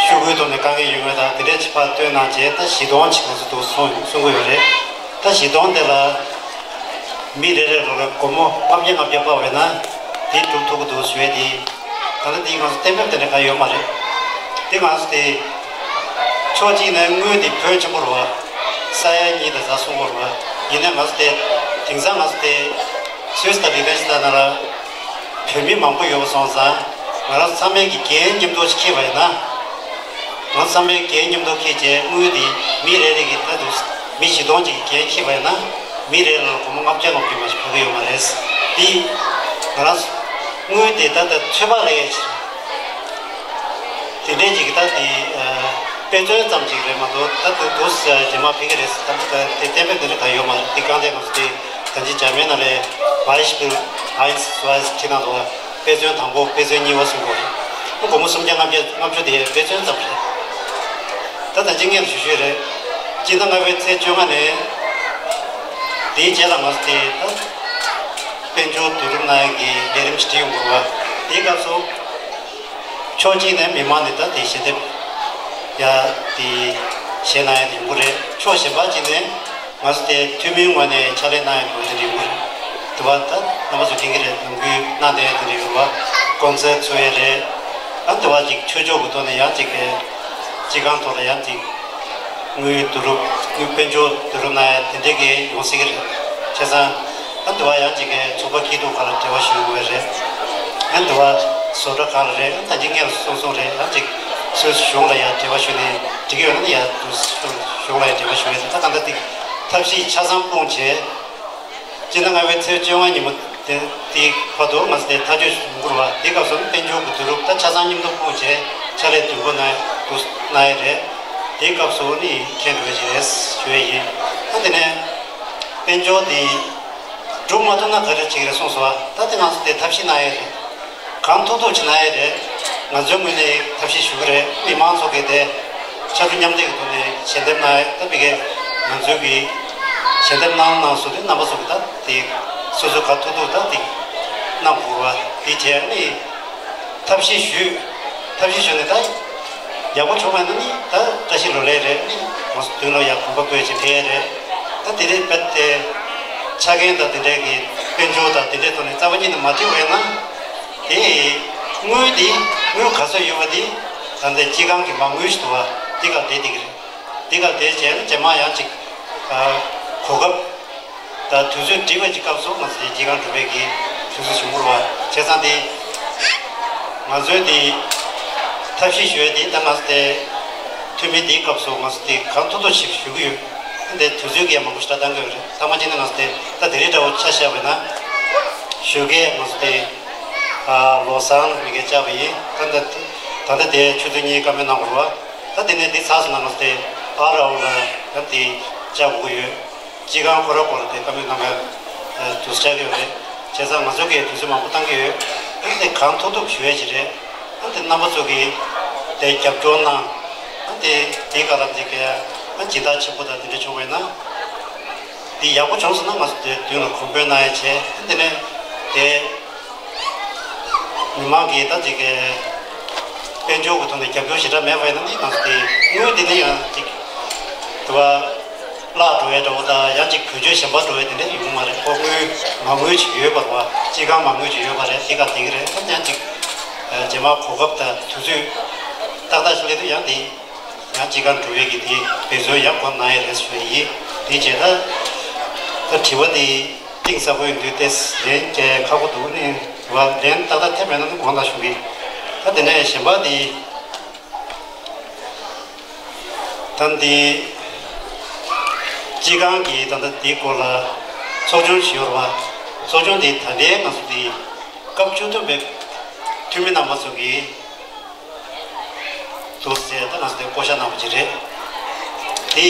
ཤོག་གུའི་ཐོག་ནས་དཀའ་ངལ་ཡོད་མེད་དང་དེ་འདྲས་ཅིག་ཕར་བཏོན་གནང་རྗེས་ད་བཞི་སྟོང་ཅིག་ང་ཚོ་འདུག་གསུང་གསུང་གི་ཡོད་རེད། ད་བཞི་སྟོང་དེ་ལ་མི་རེ་རེ་ལོ་ལ་སྒོར་མོ་ལྔ་བརྒྱ་ལྔ་བརྒྱ་སྤར་བས་ན་དེ་སྒྲུབ་ཐུབ་ཀྱི་འདུག་ཞུ་ཡས་དེ། ད་ལྟ་འདི་ང་ཚོ་གཏན་འབེབས་དེ་འདྲ་གང་ཡོད་མ་རེད། དེ་ང་ཚོ་དེ་ཕྱོགས་གཅིག་ནས་དངུལ་དེ་ཕོན་ཆེན་པོ་རེད་བ། ས་ཡ་གཉིས་དང་ཟླ་གསུམ་པོ་རེད་བ། ཡིན་ནའི་ང་ཚོ་དེ་དེང་སང་ང་ཚོ་དེ་སུད་སི་དང་ལི་ཐན་སི་ཐན་ནང་ལ་བོད་མི་མང་པོ་ཡོད་པ་སོང་ཙང་ང་རང་ཚོ་ཚང་མས་ཀྱི་འགན་མཉམ་དུ་ཅིག་འཁྱེར་བ་ཡིན་ན། ང་ཚང་མས་འགན་མཉམ་དུ་འཁྱེར་བྱས་དངུལ་འདི་མི་རེ་རེ་གིས་ད་དུང་མི་བཞི་སྟོང་ཅིག་གིས་འགན་འཁྱེར་བ་ཡིན་ན་མི་རེ་ལ་སྒོར་མོ་ལྔ་བརྒྱ་ལྔ་བརྒྱ་མ་ཞིག་ཕོག་གི་ཡོད་མ་རེད། འདི་ང་རང་དངུལ་དེ་ད་ལྟ་ཚོད་དཔག་ལས་དེ་འདྲས་ཅིག་ད་དེ་དཔེ་མཚོན་ཙམ་ཅིག་རེད་མ་གཏོགས་ད་དུང་དུ་རྗེས་མ་ཕེབས་ཀྱི་རེད་ཟེར་ད་ལྟ་དེ་གཏན་འབེབས་དེ་འདྲ་གང་ཡོད་མ་རེད། འདི་གང་ལྟར་ང་ཚོ་དེ་ད་ཅི་འཇར་མན་ནང་ལས་Beispiel eins zwei ཁྲིད་གནང་འདུག་དཔེ་མཚོན་དང་པོ་དཔེ་མཚོན་གཉིས་པ་གསུམ་པོ་རེད། སྒོར་མོ་སུམ་བརྒྱ་ལྔ་བརྒྱ་ལྔ་བཅུ་དེ་དཔེ་མཚོན་ཙམ་རེད། ད་ད་ཅི་སྔོན་ཞུ་ཞུས་རེད། སྤྱི་ཟླ་ལྔ་པའི་ཚེས་བཅོ་ལྔ་ནས་དེའི་རྗེས་ལ་ང་ཚོ་དེ་ད་དཔལ་འབྱོར་བསྡུ་རུབ་གནང་ཡག་གི་ལས་རིམ་ཞིག་སྒྲིག་ཡོང་དགོས་པ། དེའི་སྐབས་སུ་ཕྱོགས་གཅིག་ནས་མི་མང་ནས་ད་དེ་ཞལ་འདེབས་ཡ་དེ་བཞེས་གནང་ཡག་ཡོང་གི་རེད། ཕྱོགས་གཞན་པ་གཅིག་ནས། ང་ཚོ་དེ་འཐུས་མིའི་ངོས་ནས་ཕྱག་ལས་གནང་ཡག་དགོས་དེ་འདྲ་ཡོད་རེད། དེ་བ་ད་རྣམ་པ་ཚོ་མཁྱེན་གྱི་རེད། ནམ་རྒྱུན་གནང་བསྡད་ཡག་དེ་འདྲ་ཡོད་པ། གོང་ཚད་ཚུད་ཡག་རེད། ཨ་དེ་བ་ཅིག་ཆོས་ཕྱོགས་ཀྱི་ཐོག་ནས་ཡང་ཅིག་གི་སྤྱི་ཁང་ཐོག་ལ་ཡང་ཅིག་དངུལ་བསྡུ་རུབ་དངུལ་དཔལ་འབྱོར་བསྡུ་རུབ་གནང་ཡག་དེ་འདྲ་གི་ཡོང་སྲིད་ཀྱི་རེད། བྱས་ཙང་ཨ་དེ་བ་ཡང་ཅིག་གི་ཚོགས་པ་སྐྱིད་སྡུག་ཁག་ལ་འབྲེལ་བ་ཞུ་དགོས་རེད། ཨ་དེ་བ་བཟོ་གྲྭ་ཁག་ལ་རེད། ཨ་ད་ཅིག་སྔོན་ལ་སོང་སོང་རེད། ཨ་ཅིག་སོ་སོ་གཞུང་ལ་ཡང་འབྲེལ་བ་ཞུས་ནས་འགྲིག་གི་ཡོད་ན་ཡང་དུ་གཞུང་ལ་ཡང་འབྲེལ་བ་ཞུ་ཡག་ད་ག་འདྲ་ཅིག་ཐབས་ཤེས་ཆ་ཚང་སྤུངས་བྱས། སྤྱི་ཟླ་ལྔ་པའི་ཚེས་བཅོ་ལྔ་ཉིན་མོ་དེ་དེའི་བར་དུ་ང་ཚོ་དེ་ཐག་གཅོད་ཞུ་དགོས་རེད་བ། དེའི་སྐབས་སུ་དཔལ་འབྱོར་གྱི་བསྡུ་རུབ་ད་ཆ་ཚང་མཉམ་དུ་སྤུངས་བྱས་ཕྱག་ལས་དུས་འགོ་གནང་དུ་གནང་ཡག་རེད། དེའི་སྐབས་སུ་ནི་མཁྱེན་འགྲོ་བ་ཞིག་རེད་ཞུ་ཡག་ཡིན། ད་དེ་ནས་དཔལ་འབྱོར་དེ་སྒྲུབ་མ་ཐུབ་ན་ག་རེ་བྱེད་ཀྱི་རེད་གསུངས་སོང་བ། ད་དེ་ང་ཚོ་དེ་ཐབས་ཤེས་གནང་ཡག་རེད། གང་ཐུབ་ཐུབ་ཅིག་གནང་ཡག་རེད། ང་ཚོའི་ངོས་ནས་ཐབས་ཤེས་ཞུ་གི་རེད། མི་མང་ཚོ་གིས་དེ་ཕྱར་གྲུ་མཉམ་འདེགས་ཀྱི་ཐོག་ནས་ཞལ་འདེབས་གནང་ཡག་ད་མི་གིས་ང་ཚོའི་གི་ཞལ་འདེབས་གནང་གནང་སོང་དུས་རྣམ་པ་ཚོ་གིས་ད་དེ་སོ་སོ་ག་ཐུབ་ཐུབ་ད་དེ་གནང་དགོས་པ་དེ་བྱས་ནས་ཐབས་ཤེས་ཞུས། ཐབས་ཤེས་ཞུས་ནས་ད་ཡག་པོ་བྱུང་བ་ཡིན་ན་ནི་ད་བཀྲ་ཤིས་ལོ་ལེགས་རེད། ནི་ང་ཚོ་མདུན་ལ་ཡང་གོམ་པ་སྤོས་ཅིག་ཕེབས་རེད། ད་དེ་རིང་རྦད་དེ་ཆ་རྐྱེན་དང་དེ་འདྲའི་གི་དཔལ་འབྱོར་དང་དེ་འདྲའི་ཐོག་ནས་རྩ་བ་ཉིད་ནས་མ་འགྲིག་པ་ཡིན་ན། དེ་དངུལ་འདི་དངུལ་ག་ཚོད་ཡོད་པ་འདི་ད་ལྟའི་སྤྱི་ཁང་གི་མ་དངུལ་ཞིག་འདུག་བ། འདི་ག་བསྡད་བསྡད་ཀྱི་རེད། འདི་ག་བསྡད་བྱས་ན་རྗེས་མ་ཡང་ཅིག་གོ་སྐབས་དང་དུས་ཚོད་འགྲིག་པ་ཅིག་སྐབས་སུ་ང་ཚོའི་སྤྱི་ཁང་གྲུབ་པའི་གི་དུས་ཚོད་བྱུང་བ་རེད་བ། བྱས་ཙང་དེ་ང་ཚོའི་དེ་ཐབས་ཤེས་ཞུ་ཡས་དེ་ད་ང་ཚོ་དེ་འཐུས་མི་དེའི་སྐབས་སུ་ང་ཚོ་དེ་གང་ཐུབ་ཐུབ་ཞིག་ཞུ་གི་ཡོད། ད་དེ་དུས་ཚོད་ཀྱིས་མང་པོ་ཞིག་ད་བཏང་གི་ཡོད་རེད། ཚང་མ་བྱས་ན་ང་ཚོ་དེ་ད་དེ་རིང་འདྲ་བོ་ཆ་བཞག་པ་ཡིན་ན་ཞོགས་ཀས་ང་ཚོ་དེ་ལོ་སང་མི་གས་བཅར་བ་ཡིན། ད་ད་ད་ལྟ་དེ་ཆུ་ཚོད་གཉིས་བཀའ་མོལ་གནང་དགོས་རེད་བ། ད་དེ་ནས་འདི་ཚར་སོང་ན་ང་ཚོ་དེ་ཨ་ར་འོ་ལ་ཡང་དེ་བཅར་དགོས་ཀྱི་ཡོད། སྤྱི་ཁང་ཁོ་ར་སྐོར་དེ་བཀའ་མོལ་གནང་ག་དུས་ཚོད་ཡོད་རེད། བྱས་ཙང་ང་ཚོ་གིས་དུས་ཚོད་མང་པོ་བཏང་གི་ཡོད། ཨ་དེ་གང་ཐུབ་ཐུབ་ཞུ་ཡས་ཅིག་རེད། ཨ་དེ་རྣམ་པ་ཚོ་གིས་དེ་རྒྱབ་སྐྱོར་གནང་། ཨ་དེ་དེའི་སྐབས་ལ་འདི་གས་ཨ་སྦྱིན་བདག་ཆེན་པོ་དང་དེ་འདྲ་བྱུང་བས་ན། འདི་ཡག་པོ་བྱུང་སོང་ན་ང་ཚོ་དེ་མདུན་ལ་གོང་འཕེལ་གནང་ཡས་བྱས། ཨ་དེ་ནས་དེ། མི་མང་གིས་ད་ཅིག་གི་དཔལ་འབྱོར་གྱི་ཐོག་ནས་རྒྱབ་སྐྱོར་ཞེ་དྲག་མེད་པ་ཡིན་ན་ནི་ང་ཚོ་དེ་དངུལ་དེ་ནི་ཡང་ཅིག་དུ་བ་བརླག་འགྲོ་ཡས་འདྲ་བོ་དང་ཡང་ཅིག་བེད་སྤྱོད་གཞན་པ་འགྲོ་ཡས་དེ་འདྲ་ཡོང་གི་མ་རེད། ཁོ་དངུལ་མ་དངུལ་ཅིག་ཡོད་པ་རེད་བ། སྤྱི་ཁང་མ་དངུལ་ཅིག་ཡོད་པ་རེད། དེ་ག་དེ་གི་རེད། ད་ཡང་ཅིག་རྗེས་མ་གོ་སྐབས་དང་དུས་ཚོད་ཏག་ཏག་ཞིག་སླེབས་དུས་ཡང་དེ་ཡང་སྤྱི་ཁང་འགྲོ་ཡས་ཀྱི་དེ་འབད་བརྩོན་ཡང་སྒོ་གནང་ཡས་རེད་ཞུ་ཡས་ཡིན། དེ་བྱས་ད་ད་དྲི་བ་དེ་གཏིང་ཟབ་པོ་ཡིན་དུས་ཏེ་ལན་རྒྱག་ཁག་པོ་འདུག་ནི། དྲི་བ་ལན་ཏག་ཏག་ཐེབས་མེད་ན་ནི་དགོངས་དག་ཞུ་གི། ད་དེ་ནས་གཞན་པ་འདི། ད་འདི་སྤྱི་ཁང་གི་ད་ལྟ་འདིའི་སྐོར་ལ་ཚོགས་ཆུང་ཞིག་ཡོད་རེད་བ། ཚོགས་ཆུང་འདི་ད་ལྟའི་ང་ཚོ་འདི་སྐབས་བཅུ་བདུན་པའི་འཐུས་མི་རྣམ་པ་ཚོ་གིས་འདུག་ཟེར་ད་ང་ཚོ་འདི་བསྐོ་བཞག་གནང་བ་ཅིག་རེད། དེ་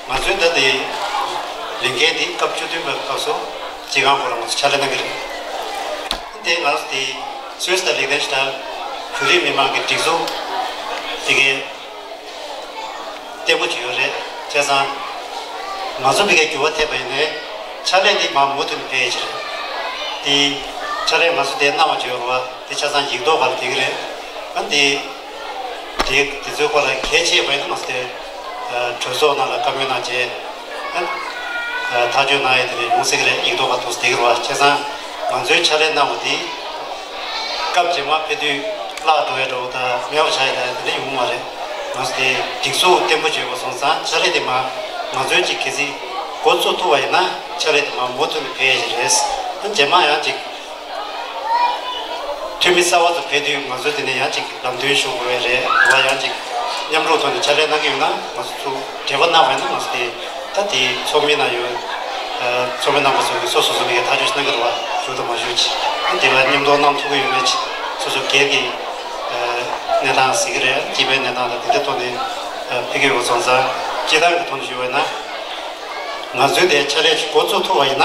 ང་ཚོའི་ད་དེ་ལས་འགན་དེ་སྐབས་བཅུ་བདུན་པའི་སྐབས་སུ་སྤྱི་ཁང་སྐོར་ལ་ང་ཚོ་ཕྱག་ལས་གནང་གི་རེད། དེ་ང་ཚོ་དེ་སུད་སི་དང་ལིག་ཏེན་ཤི་ཏན་བོད་རིགས་མི་མང་གི་སྒྲིག་འཛུགས་དེ་གའི་བརྟན་པོ་ཅིག་ཡོད་རེད། བྱས་ཙང་ང་ཚོ་ཕ་གིར་འགྱུར་བ་ཐེབས་པ་ཡིན་ནའི་ཕྱག་ལས་འདི་མར་མུ་མཐུད་ནས་སྤེལ་ཡས་ཅིག་རེད། དེ་ཕྱག་ལས་ང་ཚོ་དེ་གནང་བ་ཅིག་ཡོད་རེད་བ། དེ་ཆ་ཚང་ཡིག་ཐོག་སྒང་ལ་བསྡད་ཀྱི་རེད། ཨ་འདི་དེ་དེ་ཚོའི་སྐོར་ལ་གལ་ཆེ་བ་ཡིན་ན་ང་ཚོ་དེ་གྲོས་ཚོགས་ནང་ལ་བཀའ་མོལ་གནང་རྗེས་ཨ་ཐག་གཅོད་གནང་ཡས་དེ་འདྲ་ཡོང་སྲིད་ཀྱི་རེད། ཡིག་ཐོག་སྒང་ཐུག་སྲིད་ཀྱི་རེད་བ། བྱས་ཙང་ང་ཚོའི་ཕྱག་ལས་གནང་བ་དེ་སྐབས་རྗེས་མ་ཕེབས་དུས་བརླག་འགྲོ་ཡས་འདྲ་བོ་དང་མེད་པ་ཆགས་ཡས་དང་དེ་འདྲ་ཡོང་གི་མ་རེད། ང་ཚོ་དེ་སྒྲིག་འཛུགས་བརྟན་པོ་བྱས་པ་སོང་ཙང་ཕྱག་ལས་དེ་མར་ང་ཚོའི་ཅིག་གལ་སྲིད་འགོ་བཙུགས་ཐུབ་པ་ཡིན་ན་ཕྱག་ལས་དེ་མར་མུ་མཐུད་ནས་སྤེལ་ཡས་ཅིག་རེད། ཨ་རྗེས་མ་ཡང་ཅིག་འཐུས་མི་གསར་པ་ཚོ་ཕེབས་དུས་ང་ཚོ་དེ་ནས་ཡང་ཅིག་ལམ་སྟོན་ཞུ་དགོས་པ་རེད། དེ་བ་ཡང་ཅིག་མཉམ་རུབ་ཐོག་ནས་ཕྱག་ལས་གནང་གི་ཡོད་ན་ང་ཚོ་ཚུར་འབྲེལ་བ་གནང་བ་ཡིན་ན་ང་ཚོ་དེ་ད་དེ་ཚོགས་མི་ནང་ཡོད། ཚོགས་མི་རྣམ་པ་ཚོ་གིས་སོ་སོ་སོ་ནས་ཐག་གཅོད་གནང་གི་རེད་བ། ཞུ་དང་མ་ཞུ་ཅིག་ཨ་དེ་བ་མཉམ་དུ་གནང་ཐུབ་ཀྱི་ཡོད་མེད་ཅིག་སོ་སོ་སྒེར་གྱི་གནས་སྟངས་ཟེར་གྱི་རེད། སྤྱི་པའི་གནས་སྟངས་དང་དེ་འདྲའི་ཐོག་ནས་ཕ་གིར་ཡོད་པ་སོང་ཙང་སྤྱིར་བཏང་གི་ཐོག་ནས་ཞུས་པ་ཡིན་ན་ང་ཚོའི་དེ་ཕྱག་ལས་འགོ་བཙུགས་ཐུབ་པ་ཡིན་ན་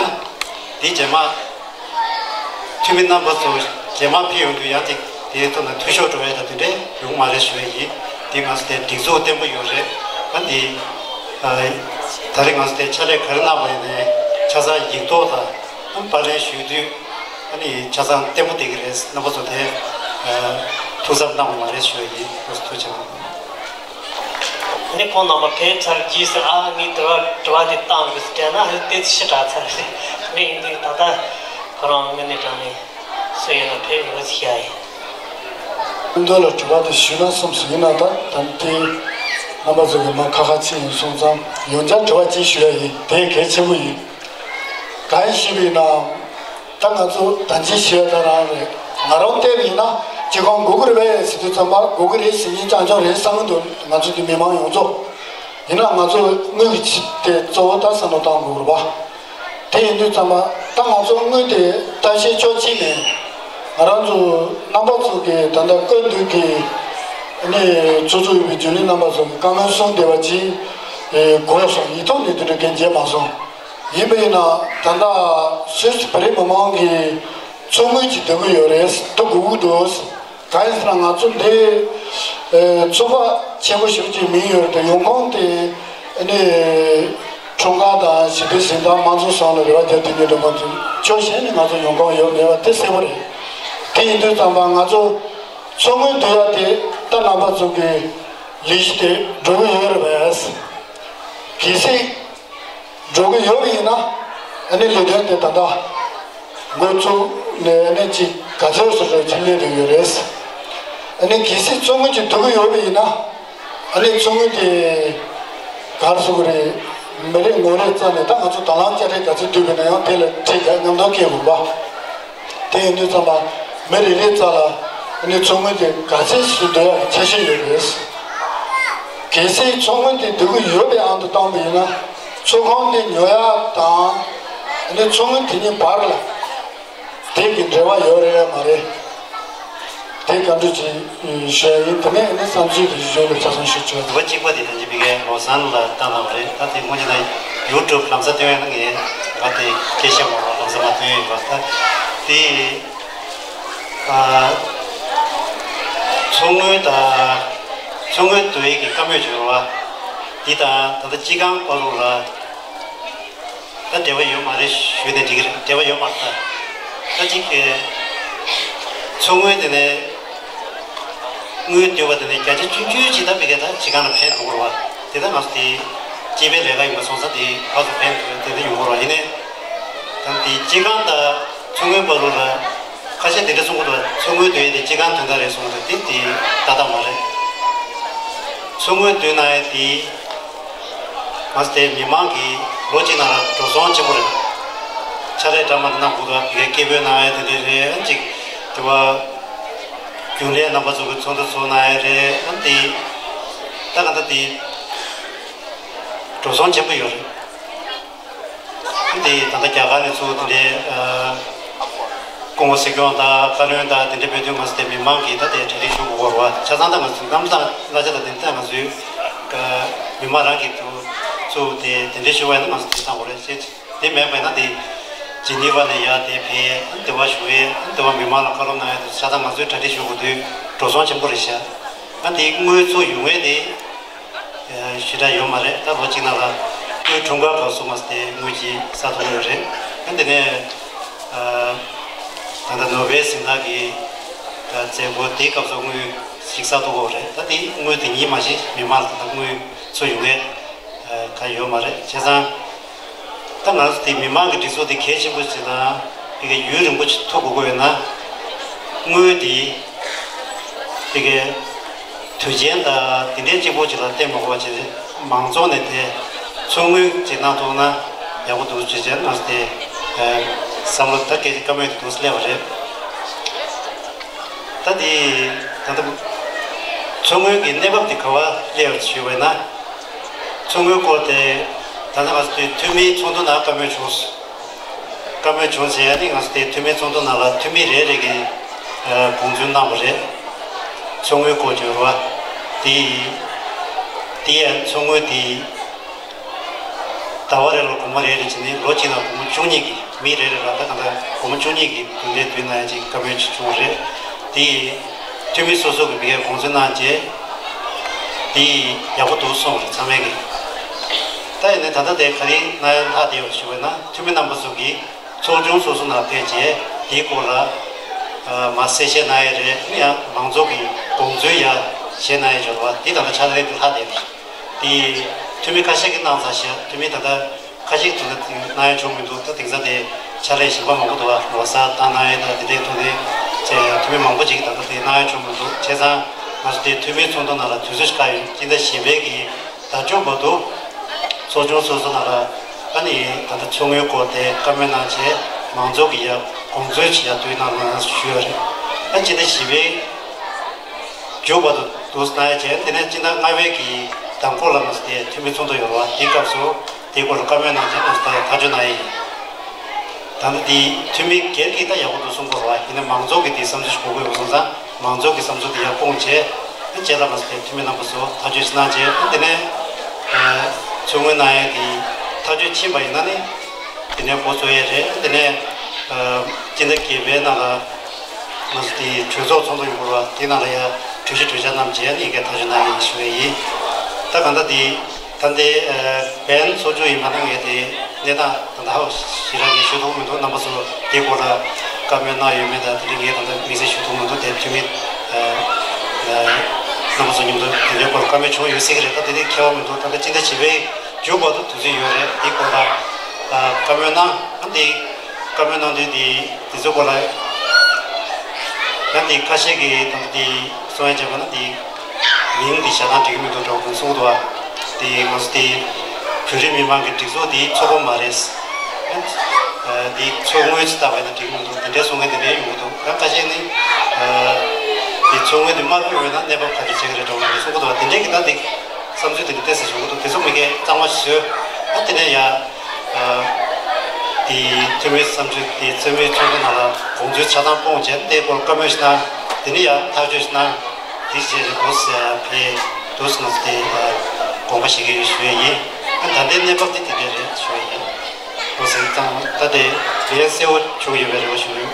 དེ་རྗེས་མ། འཐུས་མི་རྣམ་པ་ཚོ་རྗེས་མ་ཕེབས་ཡོང་དུས་ཡང་ཅིག་དེའི་ཐོག་ན་འཐུས་ཤོར་འགྲོ་ཡས་དང་དེ་འདྲས་ཡོང་མ་རེད་ཞུ་ཡས་ཡིན། དེ་ང་ཚོ་དེ་སྒྲིག་འཛུགས་བརྟན་པོ་ཡོད་རེད། ཨ་འདི་ད་རེས་ང་ཚོ་དེ་ཕྱག་ལས་ག་རེ་གནང་བ་ཡིན་ནའི་ཆ་ཚང་ཡིག་ཐོག་དང་ཨ་པར་ལེན་ཞུ་དུས་ཨ་ནི་ཆ་ཚང་བརྟན་པོ་བསྡད་ཀྱི་རེད། རྣམ་པ་ཚོ་དེ་ཐུགས་འཚབ་གནང་བ་མ་རེད་ཞུ་ཡས་ཡིན། ཐུགས་རྗེ་ཆེ། ནི་ཁོང་རྣམ་པ་ཕེབས་ཚར་རྗེས་སུ་ཨ་ངས་དྲི་བ་དྲི་བ་དེ་བཏང་དགོས་སུ་དྲན་ན་ཨ་དེ་ཕྱི་དྲགས་ཚར་རེད། ངས་ཡིན་དུས་ད་ལྟ་ཁོ་རང་དངོས་གནས་དྲང་གནས་སུ་ཡིན་ན་ཕེབས་ཡོང་ཟིག་ཡ་ཡིན། འདོད་ལ་དྲི་བ་དེ་ཞུས་ན་བསམ་སོང་། ཡིན་ན་ད་ད་དེ་རྣམ་པ་ཚོ་གི་མ་ཁ་ཁ་ཅིག་ཡིན་སོང་ཙང་ཡང་བསྐྱར་དྲི་བ་ཅིག་ཞུ་ཡ་ཡིན། དེ་གལ་ཆེན་པོ་ཡིན། གང་ཡིན་ཞུས་པ་ཡིན་ན། ད་ང་ཚོ་ད་ཅི་ཞུ་ཡ་ད་རང་རེད། ང་རང་བལྟས་པ་ཡིན་ན་སྤྱི་ཁང་དགོས་ཀྱི་རེད་པས་ཟེར་དུས་ཙམ་པ་དགོས་ཀྱི་རེད་ཟེར་མཁན་རྐྱང་རྐྱང་རེད་བསམ་གྱི་འདུག་ང་ཚོ་འདི་མི་མང་ཡོངས་རྫོགས། ཡིན་ན་ང་ཚོ་དངུལ་གྱི་ཆེད་དེ་གཙོ་བོ་ད་བསམ་བློ་གཏོང་དགོས་ཀྱི་རེད་པ། དེ་ཡིན་དུས་ཙམ་པ་ད་ང་ཚོ་དངུལ་དེ་ལྟ་བཤེར་ཕྱོགས་གཅིག་ནས་ང་རང་ཚོ་རྣམ་པ་ཚོ་གི་ད་ལྟ་བཀའ་འདུས་ཀྱི་ནས་ཚོགས་གཙོ་ཡིན་པའི་རྒྱུན་ལས་རྣམ་པ་ཚོ་གི་བཀའ་མོལ་གསུངས་བསྡད་པ་ཅིག་གོ་སོང་། ཡིག་ཐོག་ནས་དེ་འདྲ་གང་མཇལ་མ་སོང་། ཡིན་པ་ཡིན་ན་ད་ལྟ་སུད་སི་བོད་རིགས་མི་མང་གིས་ཚོགས་དངུལ་ཅིག་བསྡུ་གི་ཡོད་རེད། བསྡུ་དགོས་ཀྱི་འདུག་གང་ཡིན་ཟེར་ན་ང་ཚོ་འདི་ཚོགས་པ་ཆེན་པོ་ཞེ་པོ་ཅིག་མིང་ཡོད་རེད་དེ། ཡོང་ཁུངས་དེ་ནི་འཁྲུངས་སྐར་དང་ཞི་བདེ་གཟེངས་རྟགས་དམངས་གཙོ་སོགས་ལ་རེ་བ་བརྒྱབ་དེ་ཉིད་འགྲོ་མ་ཐུབ། ཕྱོགས་གཞན་ནས་ང་ཚོ་ཡོང་ཁུངས་ཡོད་མེད་པ་དེ་གསལ་པོ་རེད། དེ་ཡིན་དུས་ཙམ་པ་ང་ཚོ་ཚོགས་དངུལ་བསྡུ་ཡ་དེ་ད་རྣམ་པ་ཚོ་གི་ལས་གཞི་དེ་འགྲོ་གི་ཡོད་རེད་པས། གལ་སྲིད་འགྲོ་གི་ཡོད་པ་ཡིན་ན་ཨ་ནི་ལས་དོན་དེ་ད་ལྟ་འགོ་བཙུགས་ནས་ཨ་ནི་ཅིག་ག་ཚོད་སོ་སོ་ཅིག་སླེབས་བསྡད་ཡོད་རེད། ཨ་ནི་གལ་སྲིད་ཚོགས་དངུལ་ཅིག་བསྡུ་གི་ཡོད་པ་ཡིན་ན་ཨ་ནི་ཚོགས་དངུལ་དེ་ག་རེ་ཟེར་དགོས་རེད། མི་རེ་ངོ་རེ་རྩ་ནས་ད་ང་ཚོ་དང་བླངས་དཔྱ་ཁྲལ་ག་ཚོད་བསྡུས་པ་ཡིན་ན་ཡང་དེ་ལ་ཁྲལ་རྒྱག་མཉམ་དུ་སྐྱེལ་དགོས་པ། དེ་ཡིན་དུས་ཙམ་པ་མི་རེ་རེའི་རྩ་ལ་ཨ་ནི་ཚོགས་དངུལ་དེ་ག་ཚད་ཞིག་བསྡུ་ཡག་གི་འཆར་གཞི་ཡོད་རེད། གལ་སྲིད་ཚོགས་དངུལ་དེ་བསྡུ་གི་ཡོད་པའི་དབང་དུ་བཏང་པ་ཡིན་ན་ཚོགས་ཁང་དེ་ཉོ་ཡག་དང་ཨ་ནི་ཚོགས་དངུལ་དེ་གཉིས་བར་ལ་དེ་གི་འབྲེལ་བ་ཡོད་རེད་མ་རེད། དེ་བཀའ་འདྲི་ཅིག་ཞུ་ཡ་ཡིན། དེ་ནས་ཨ་ནི་བསམ་ཚུལ་དེ་ཞུ་ལ་ཆ་ཚང་ཞུ་ཆོག་འདུག་པ་གཅིག་པ་དེ་ད་ཅི་ཕ་གིའི་ལོ་སཱན་ལ་བཏང་གནང་བ་རེད། ད་དེ་སྔོན་ཆད་ན་ཡུ་ཊུབ་ལམ་སང་སྟོན་ཡ་ན་ངས་ང་དེ་སྐད་ཆ་མ་རོགས་ལམ་སང་མ་སྟོན་ཡོད་པ། ད་དེ་ཨ་ཚོགས་དངུལ་དང་ཚོགས་དངུལ་བསྡུ་ཡས་ཀྱི་བཀའ་མོལ་བྱུང་བ་འདི་དང་ད་ལྟ་སྤྱི་ཁང་བར་དུ་ལ། ད་འབྲེལ་བ་ཡོད་མ་རེད་ཞུས་ནས་འགྲིག་གི་རེད། འབྲེལ་བ་ཡོད་མ་རེད། ད་ད་གཅིག་གི་ཚོགས་དངུལ་དེ་ནས་དངུལ་བསྡུས་པ་དེ་ནས་བརྒྱ་ཆ་བཅུ་བཅུ་ཅིག་ད་ཕ་གིར་ད་སྤྱི་ཁང་ལ་ཕན་ཐོགས་རེད་བ། དེ་ད་ང་ཚོ་དེ་སྤྱི་པའི་ལས་ཀ་ཡིན་པ་སོང་ཙང་དེ་ཕར་ཚུར་ཕན་ཐོགས་དེ་འདྲ་ཡོང་གི་རེད་བ། ཡིན་ནའི་ད་དེ་སྤྱི་ཁང་དང་ཚོགས་དངུལ་བར་དུ་ལ་ཁ་ཤས་དེ་འདྲ་གསུང་གི་འདུག་ཚོགས་དངུལ་བསྡུ་ཡས་དེ་སྤྱི་ཁང་དོན་དག་རེད་གསུང་གི་འདུག་དེ་དེ་ཏག་ཏག་མ་རེད། ཚོགས་དངུལ་བསྡུ་གནང་ཡས་དེ། ང་ཚོ་དེ་མི་མང་གིས་ལོ་གཅིག་ནང་ལ་འགྲོ་སོང་ཆེན་པོ་རེད། ཕྱག་ལས་འདྲ་མི་འདྲ་གནང་དགོས་འདུག་ཕ་གིར་སྐད་འབོད་གནང་ཡ་དེ་འདྲ་རེད། ཨ་ནི་གཅིག་དེ་བ་རྒྱུན་ལས་རྣམ་པ་ཚོ་གི་ཚོགས་འདུ་ཚོགས་གནང་ཡ་རེད། ཨ་ནི་དེ་ད་ག་ད་དེ་འགྲོ་སོང་ཆེན་པོ་ཡོད་རེད། ཨ་ནི་དེ་ད་ལྟ་རྒྱ་གར་ནས་ཚུར་དེ་འདྲའི་ཨ་སྐུ་ངོ་སྲིད་སྐྱོང་དང་བཀའ་བློན་དང་དེ་འདྲའི་ཕེབས་དུས་ང་ཚོ་དེ་མི་མང་གིས་ད་དེ་གྲ་སྒྲིག་ཞུ་དགོས་པ་རེད་བ། ཆ་ཚང་ད་ང་ཚོའི་གནམ་ཐང་གླ་ཆ་དང་དེ་ད་ང་ཚོའི་ཨ། མི་མང་རང་གིས་ཚུགས་ཚུགས་ཏེ་དེ་འདྲའི་ཞུ་བ་ཡིན་ན་ང་ཚོ་དེ་བཏང་དགོས་རེད་ཅེས། དེ་མེད་པ་ཡིན་ན་དེ་ཇི་ནི་ཝ་ནས་ཡར་དེ་ཕེབས། དེ་བ་ཞུ་ཡས་དེ་བ་མི་མང་ལ་བཀའ་སློབ་གནང་ཡས་དེ་ཆ་ཚང་ང་ཚོས་གྲ་སྒྲིག་ཞུ་དགོས་དུས་འགྲོ་སོང་ཆེན་པོ་རེད་ཤག་ཨ་དེ་དངུལ་ཚུགས་ཡོང་ཡས་དེ་ཞེ་དྲག་ཡོད་མ་རེད། ད་ལོ་གཅིག་ནང་ལ་དངུལ་འཁྲུངས་སྐར་སྐབས་སུ་མ་ཟད་དེ་དངུལ་ཅིག་བསགས་ཐུབ་ཡོད་རེད། ཨ་དེ་ནས་ད་ལྟ་ནོ་བེལ་གཟེངས་རྟགས་ཀྱི་མཛད་སྒོ་དེའི་སྐབས་སུ་དངུལ་ཞིག་བསགས་ཐུབ་ཡོད་རེད། ད་དེ་དངུལ་དེ་ཉིད་མ་གཞི་མི་མང་ལ་ད་ལྟ་དངུལ་ཚུགས་ཡོང་ཡས་ག་ཡོད་མ་རེད། བྱས་ཙང་ད་ང་ཚོ་དེ་མི་མང་གི་སྒྲིག་འཛུགས་དེ་གལ་ཆེན་པོ་ཞིག་དང་དེ་ག་ཡུན་རིང་པོ་ཞིག་ཐུག་དགོས་ཀྱི་ཡོད་ན་དངུལ་དེ་དེ་གའི་དུས་ཆེན་དང་དེ་འདྲའི་གཅིག་པོ་ཅིག་ལ་བརྟེན་མ་དགོས་པ་བྱས་ཏེ་མང་ཚོགས་ནས་དེ་ཚོགས་དངུལ་ཅིག་གནང་ཐུབ་ན་ཡག་པོ་འདུག་ཅེས་བྱས་ང་ཚོ་དེ་བསམ་བློ་ད་སྐད་ཆ་བཀའ་མོལ་དེ་འདུག་སླེབས་པ་རེད། ད་དེ་ད་ལྟ་ཚོགས་དངུལ་གྱི་གནས་བབ་དེ་ག་བ་སླེབས་ཡོད་ཞུས་པ་ཡིན་ན། ཚོགས་དངུལ་སྐོར་དེ་ད་ལྟ་ང་ཚོ་དེ་འཐུས་མིའི་ཚོགས་འདུ་ནང་བཀའ་མོལ་བྱུང་། བཀའ་མོལ་བྱུང་ཟེར་ཡ་ནི་ང་ཚོ་དེ་འཐུས་མིའི་ཚོགས་འདུ་ནང་ལ་འཐུས་མི་རེ་རེ་གིས་དགོངས་ཚུལ་གནང་བ་རེད། ཚོགས་དངུལ་སྐོར་བརྗོད་རོགས། དེ་དེ་ཡང་ཚོགས་དངུལ་དེ་ཟླ་བ་རེ་ལ་སྒོར་མོ་རེ་རེ་བྱས་ནས་ལོ་གཅིག་ནང་སྒོར་མོ་བཅུ་གཉིས་ཀྱི་མི་རེ་རེ་ལ་ད་གང་ལྟར་སྒོར་མོ་བཅུ་གཉིས་ཀྱི་དུས་ལས་དུས་ནང་ཅིག་བཀའ་མོལ་ཅིག་བྱུང་བ་རེད། དེ་འཐུས་མི་སོ་སོ་གིས་བི་ཀའི་དགོངས་ཚུལ་གནང་རྗེས་དེ་ཡག་པོ་འདུག་གསུངས་པ་རེད་ཚང་མས་ཀྱིས། ད་ཡིན་ནའི་ད་ལྟ་དེ་ག་རེ་གནང་ཡ་ལྷག་བསྡད་ཡོད་ཞུ་བ་ན་འཐུས་མི་རྣམ་པ་ཚོ་གིས་ཚོགས་ཆུང་སོ་སོ་ནང་ཕེབས་རྗེས་དེའི་སྐོར་ལ་མ་གསལ་བཤད་གནང་ཡ་རེད། ཡང་མང་ཚོགས་ཀྱི་དགོངས་ཚུལ་ཡ་བཞེས་གནང་ཡ་འབྱོར་བ་དེ་ད་ལྟ་ཕྱག་ལས་དེ་ལྷག་བསྡད་ཡོད། དེ་འཐུས་མི་ཁ་ཤས་ཀྱིས་གནང་ཚར་ཤག་འཐུས་མི་ད་ལྟ་ཁ་ཤས་ཀྱིས་ད་ལྟ་གནང་ཡ་བྱུང་མི་འདུག་ད་དེང་སང་དེ་ཕྱག་ལས་གཞན་པ་མང་པོ་འདུག་བ། ལོ་གསར་བཏང་གནང་ཡ་དང་དེ་འདྲའི་ཐོག་ནས་ཅེས་འཐུས་མི་མང་པོ་ཅིག་གིས་ད་ལྟ་དེ་གནང་ཡ་བྱུང་མི་འདུག་བྱས་ཙང་ང་ཚོ་དེ་འཐུས་མིའི་ཚོགས་འདུ་ནང་ལ་དུས་ཚོད་ཞིག་བཀག་ཡོད། སྤྱི་ཟླ་བཞི་པའི་གི་ཟླ་མཇུག་བར་དུ་ཚོགས་ཆུང་སོ་སོ་ནང་ལ་ཨ་ནི་ད་ལྟ་ཚོགས་དངུལ་སྐོར་དེ་བཀའ་མོལ་གནང་བྱས་མང་ཚོགས་ཀྱི་ཡ་དགོངས་ཚུལ་ཅིག་ཡ་བསྡུས་གནང་རོགས་གནང་ཞུས་ཡོད་རེད། ཨ་སྤྱི་ཟླ་བཞི་པའི་མཇུག་བར་དུ་འདུག་གནང་ཡ་བྱས། དེ་ནས་སྤྱི་ཟླ་ལྔ་པའི་གི་མདང་དགོང་ལ་ང་ཚོ་དེ་འཐུས་མི་ཚོགས་འདུ་ཡོད་རེད་བ། དེའི་སྐབས་སུ་དེའི་སྐོར་ལ་བཀའ་མོལ་གནང་བྱས་ང་ཚོ་ད་ཐག་གཅོད་གནང་ཡ་ཡིན། ད་ལྟ་འདི་འཐུས་མི་སྒེར་གྱིས་ད་ཡག་པོ་འདུག་གསུང་གི་རེད་བ། ཡིན་ནའི་མང་ཚོགས་ཀྱི་འདི་བསམ་ཚུལ་ཞིག་གོ་དགོས་ཡོད་སོང་ཙང་མང་ཚོགས་ཀྱི་བསམ་ཚུལ་འདི་ཡར་སྤུངས་བྱས་རྗེས་ལ་མ་ཟད་འཐུས་མི་རྣམ་པ་ཚོ་ཐག་གཅོད་ཞིག་གནང་བྱས། དེ་ནས་ཚོགས་དངུལ་གནང་ཡས་འདི་ཐག་གཅོད་ཕྱིན་པ་ཡིན་ན་ནི་དེ་ནས་འགོ་གཙོ་ཡས་རེད། དེ་ནས་སྤྱི་ཟླ་བརྒྱད་པའི་ནང་ལ་ང་ཚོ་དེ་གྲོས་ཚོགས་ཚོགས་འདུ་ཡོང་གི་རེད་བ། དེ་ནང་ལ་ཡ་གྲོས་གཞི་གྲོས་འཆར་རྣམས་མཇལ་ནས་ཡི་གེ་ཐག་གཅོད་གནང་ཡིན་ཞུ་ཡས་ཡིན། ད་གང་ལྟར་དེ་ད་ལྟའི་བན་ཚོགས་ཆུང་ཡིན་མ་གནང་ངས་དེ་གནས་སྟངས་ད་ལྟ་ཧ་ཞེ་དྲག་གི་ཞུ་ཐུབ་མི་འདུག་རྣམ་པ་ཚོ་དེ་སྐོར་ལ་བཀའ་མོལ་གནང་ཡོད་མེད་དང་དེ་འདྲ་ངས་ད་ལྟ་དམིགས་བསལ་ཞུ་ཐུབ་མི་འདུག་དེ་འཐུས་མི་རྣམ་པ་ཚོ་མཉམ་དུ་དེ་འདྲའི་སྐོར་ལ་བཀའ་མོལ་བྱུང་ཡོད་སྲིད་ཀྱི་རེད། ད་དེ་དེ་ཁྱད་པར་མི་འདུག་ད་ལྟ་སྤྱི་ཟླ་བཞི་པའི་མཇུག་བར་དུ་དུས་ཚོད་ཡོད་རེད། དེ་སྐོར་ལ་བཀའ་མོལ་གནང་། ཨ་འདི་བཀའ་མོལ་གནང་དུས་དེ་དེ་ཚོ་སྐོར་ལ་ཡང་དེ་ཁ་ཤས་ཀྱིས་ད་ལྟ་དེ་གསུང་ཡ་བྱས་པ་ན་དེ། མིང་འདི་བཞག་སྟངས་འགྲིག་གི་མི་འདུག་འདྲ་བོ་གསུང་གི་འདུག་བ། དེ་ང་ཚོ་དེ་བོད་རིགས་མི་མང་གི་སྒྲིག་འཛུགས་དེའི་ཚོགས་པ་མ་རེད། དེ་ཚོགས་དངུལ་ཅིག་བཏབ་པ་ཡིན་ན་འགྲིག་གི་མི་འདུག་དེ་འདྲའི་གསུང་མཁན་དེ་འདྲའི་ཡོང་གི་འདུག་ཡང་ཁ་ཤས་ནི་དེ་ཚོགས་དངུལ་དེ་མ་ཕུལ་བ་ཡིན་ན་གནས་བབ་ག་རེ་བྱེད་ཀྱི་རེད་འདྲ་བོ་གསུང་གི་འདུག་བ། དེ་འདྲའི་གི་ད་དེ་བསམ་ཚུལ་དེ་འདྲ་ཏོག་ཙམ་ཡོང་གི་འདུག་དེ་ཚོ་མི་སྒེར་གཙང་མ་ཞིག་བཟོས། ཨ་དེ་ནས་ཡ་དེ་འཐུས་མི་བསམ་ཚུལ་དེ་འཐུས་མི་ཚོགས་འདུ་ནང་ལ་དགོངས་ཚུལ་ཆ་ཚང་སྤུངས་བྱས་དེའི་སྐོར་བཀའ་མོལ་ཞིག་གནང་། དེ་ནས་ཡ་ཐག་གཅོད་ཞིག་གནང་། དེ་རྗེས་འགོ་ཟེར་ཕེ་དུས་ང་ཚོ་དེ་དགོངས་པ་བཞེས་ཀྱི་ཡོད་ཞུ་ཡས་ཡིན། ད་ལྟའི་གནས་བབ་དེ་དེ་འདྲ་རེད་ཞུ་ཡས་ཡིན། འགོ་ཟེར་ཙང་ད་དེ་ལན་གསལ་བོ་བྱུང་ཡོད་པའི་རེ་བ་ཞུ་ཡོད།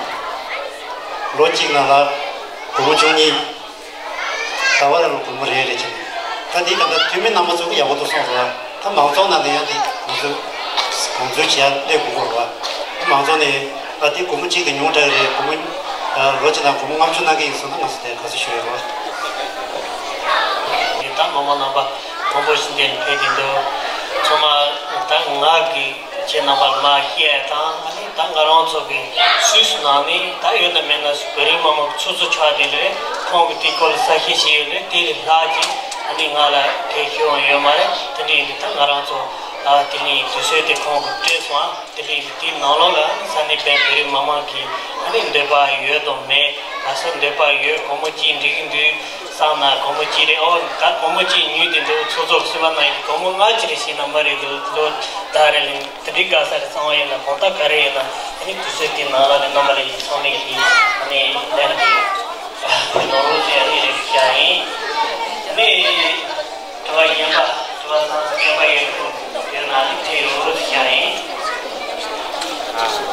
ལོ་གཅིག་ནང་ལ་སྒོར་མོ་བཅུ་གཉིས། ཟླ་བ་རེ་ལ་སྒོར་མོ་རེ་རེ་བྱས་ནས། ད་དེ་ད་ལྟ་འཐུས་མི་རྣམ་པ་ཚོ་གིས་ཡག་པོ་འདུག་གསུངས་རེད་བ། ད་མང་ཚོགས་ནང་ནས་ཡང་དེ་ང་ཚོ་དགོངས་ཚུལ་བྱས་ཡ་སླེབས་དགོས་ཀྱི་རེད་བ། ད་མང་ཚོགས་ནས་ཨ་དེ་སྒོར་མོ་གཅིག་དེ་ཉུང་དྲགས་རེད། སྒོར་མོ་ལོ་གཅིག་ནང་སྒོར་མོ་ལྔ་བཅུ་གནང་གི་ཡིན་གསུངས་ན་ང་ཚོ་དེ་ག་ཚོད་ཞུ་ཡ་རེད་བ། ད་མི་མང་རྣམ་པ་མང་པོ་ཞིག་འདིར་ཕེབས་ཀྱི་འདུག་ཚང་མ་ད་ང་གི་ཁྱེད་རྣམ་པར་མ་བཤད་དང་ཨ་ནི་ད་ང་རང་ཚོ་གི་སུད་སི་ནང་ནས་ད་ཡོད་ན་མེད་ན་བོད་རིགས་མི་མང་གི་ཚོགས་གཙོ་ཆགས་བསྡད་རེད། ཁོང་གི་དེ་སྐོར་ལ་གསལ་བཤད་བྱས་ཡོད་རེད། དེ་ལས་ལྷག་ཅིག་ཨ་ནི་ང་ལ་དེ་ཤེས་དབང་ཡོད་མ་རེད། དེ་འདྲ་ཡིན་དུས་ད་ང་རང་ཚོ་ཨ་དེ་ནས་དུས་ཚོད་དེ་ཁོང་གིས་སྤྲད་སོང་། ཨ་དེ་འདྲ་ཡིན་དུས་དེའི་ནང་ལོགས་ལ་ཨ་ནི་ས་གནས་བོད་རིགས་མི་མང་གི་ཨ་ནི་འདོད་པ་ཡོད་དང་མེད། ག་ས་འདོད་པ་ཡོད། སྒོར་མོ་གཅིག་འགྲིག་གི་འདུག་བསམ་ན་སྒོར་མོ་གཅིག་རེད། ཨོ་ད་སྒོར་མོ་གཅིག་ཉུང་དེ་འདུག་ཚོགས་གཙོ་གསུམ་པ་ནང་གི་སྒོར་མོ་ལྔ་གཅིག་རེ་བྱས་ན་མ་རེད་འདུག་ལོ་ཟླ་རེ་ལ་དེ་འདྲའི་དགའ་ས་རེད། གཙང་བ་ཡིན་ན་དགོང་དག་ག་རེ་ཡིན་ན་ཨ་ནི་དུས་ཚོད་དེའི་ནང་ལ་ནི་རྣམ་པ་ལ་ཡིན་ཚང་མས་ཀྱིས་ཨ་ནི་ལན་དེ་ནོར་བུ་ཟེར་ཨ་ནི་རེ་བཞག་ཡིན། ཨ་ནི་དྲི་བ་གཞན་པ།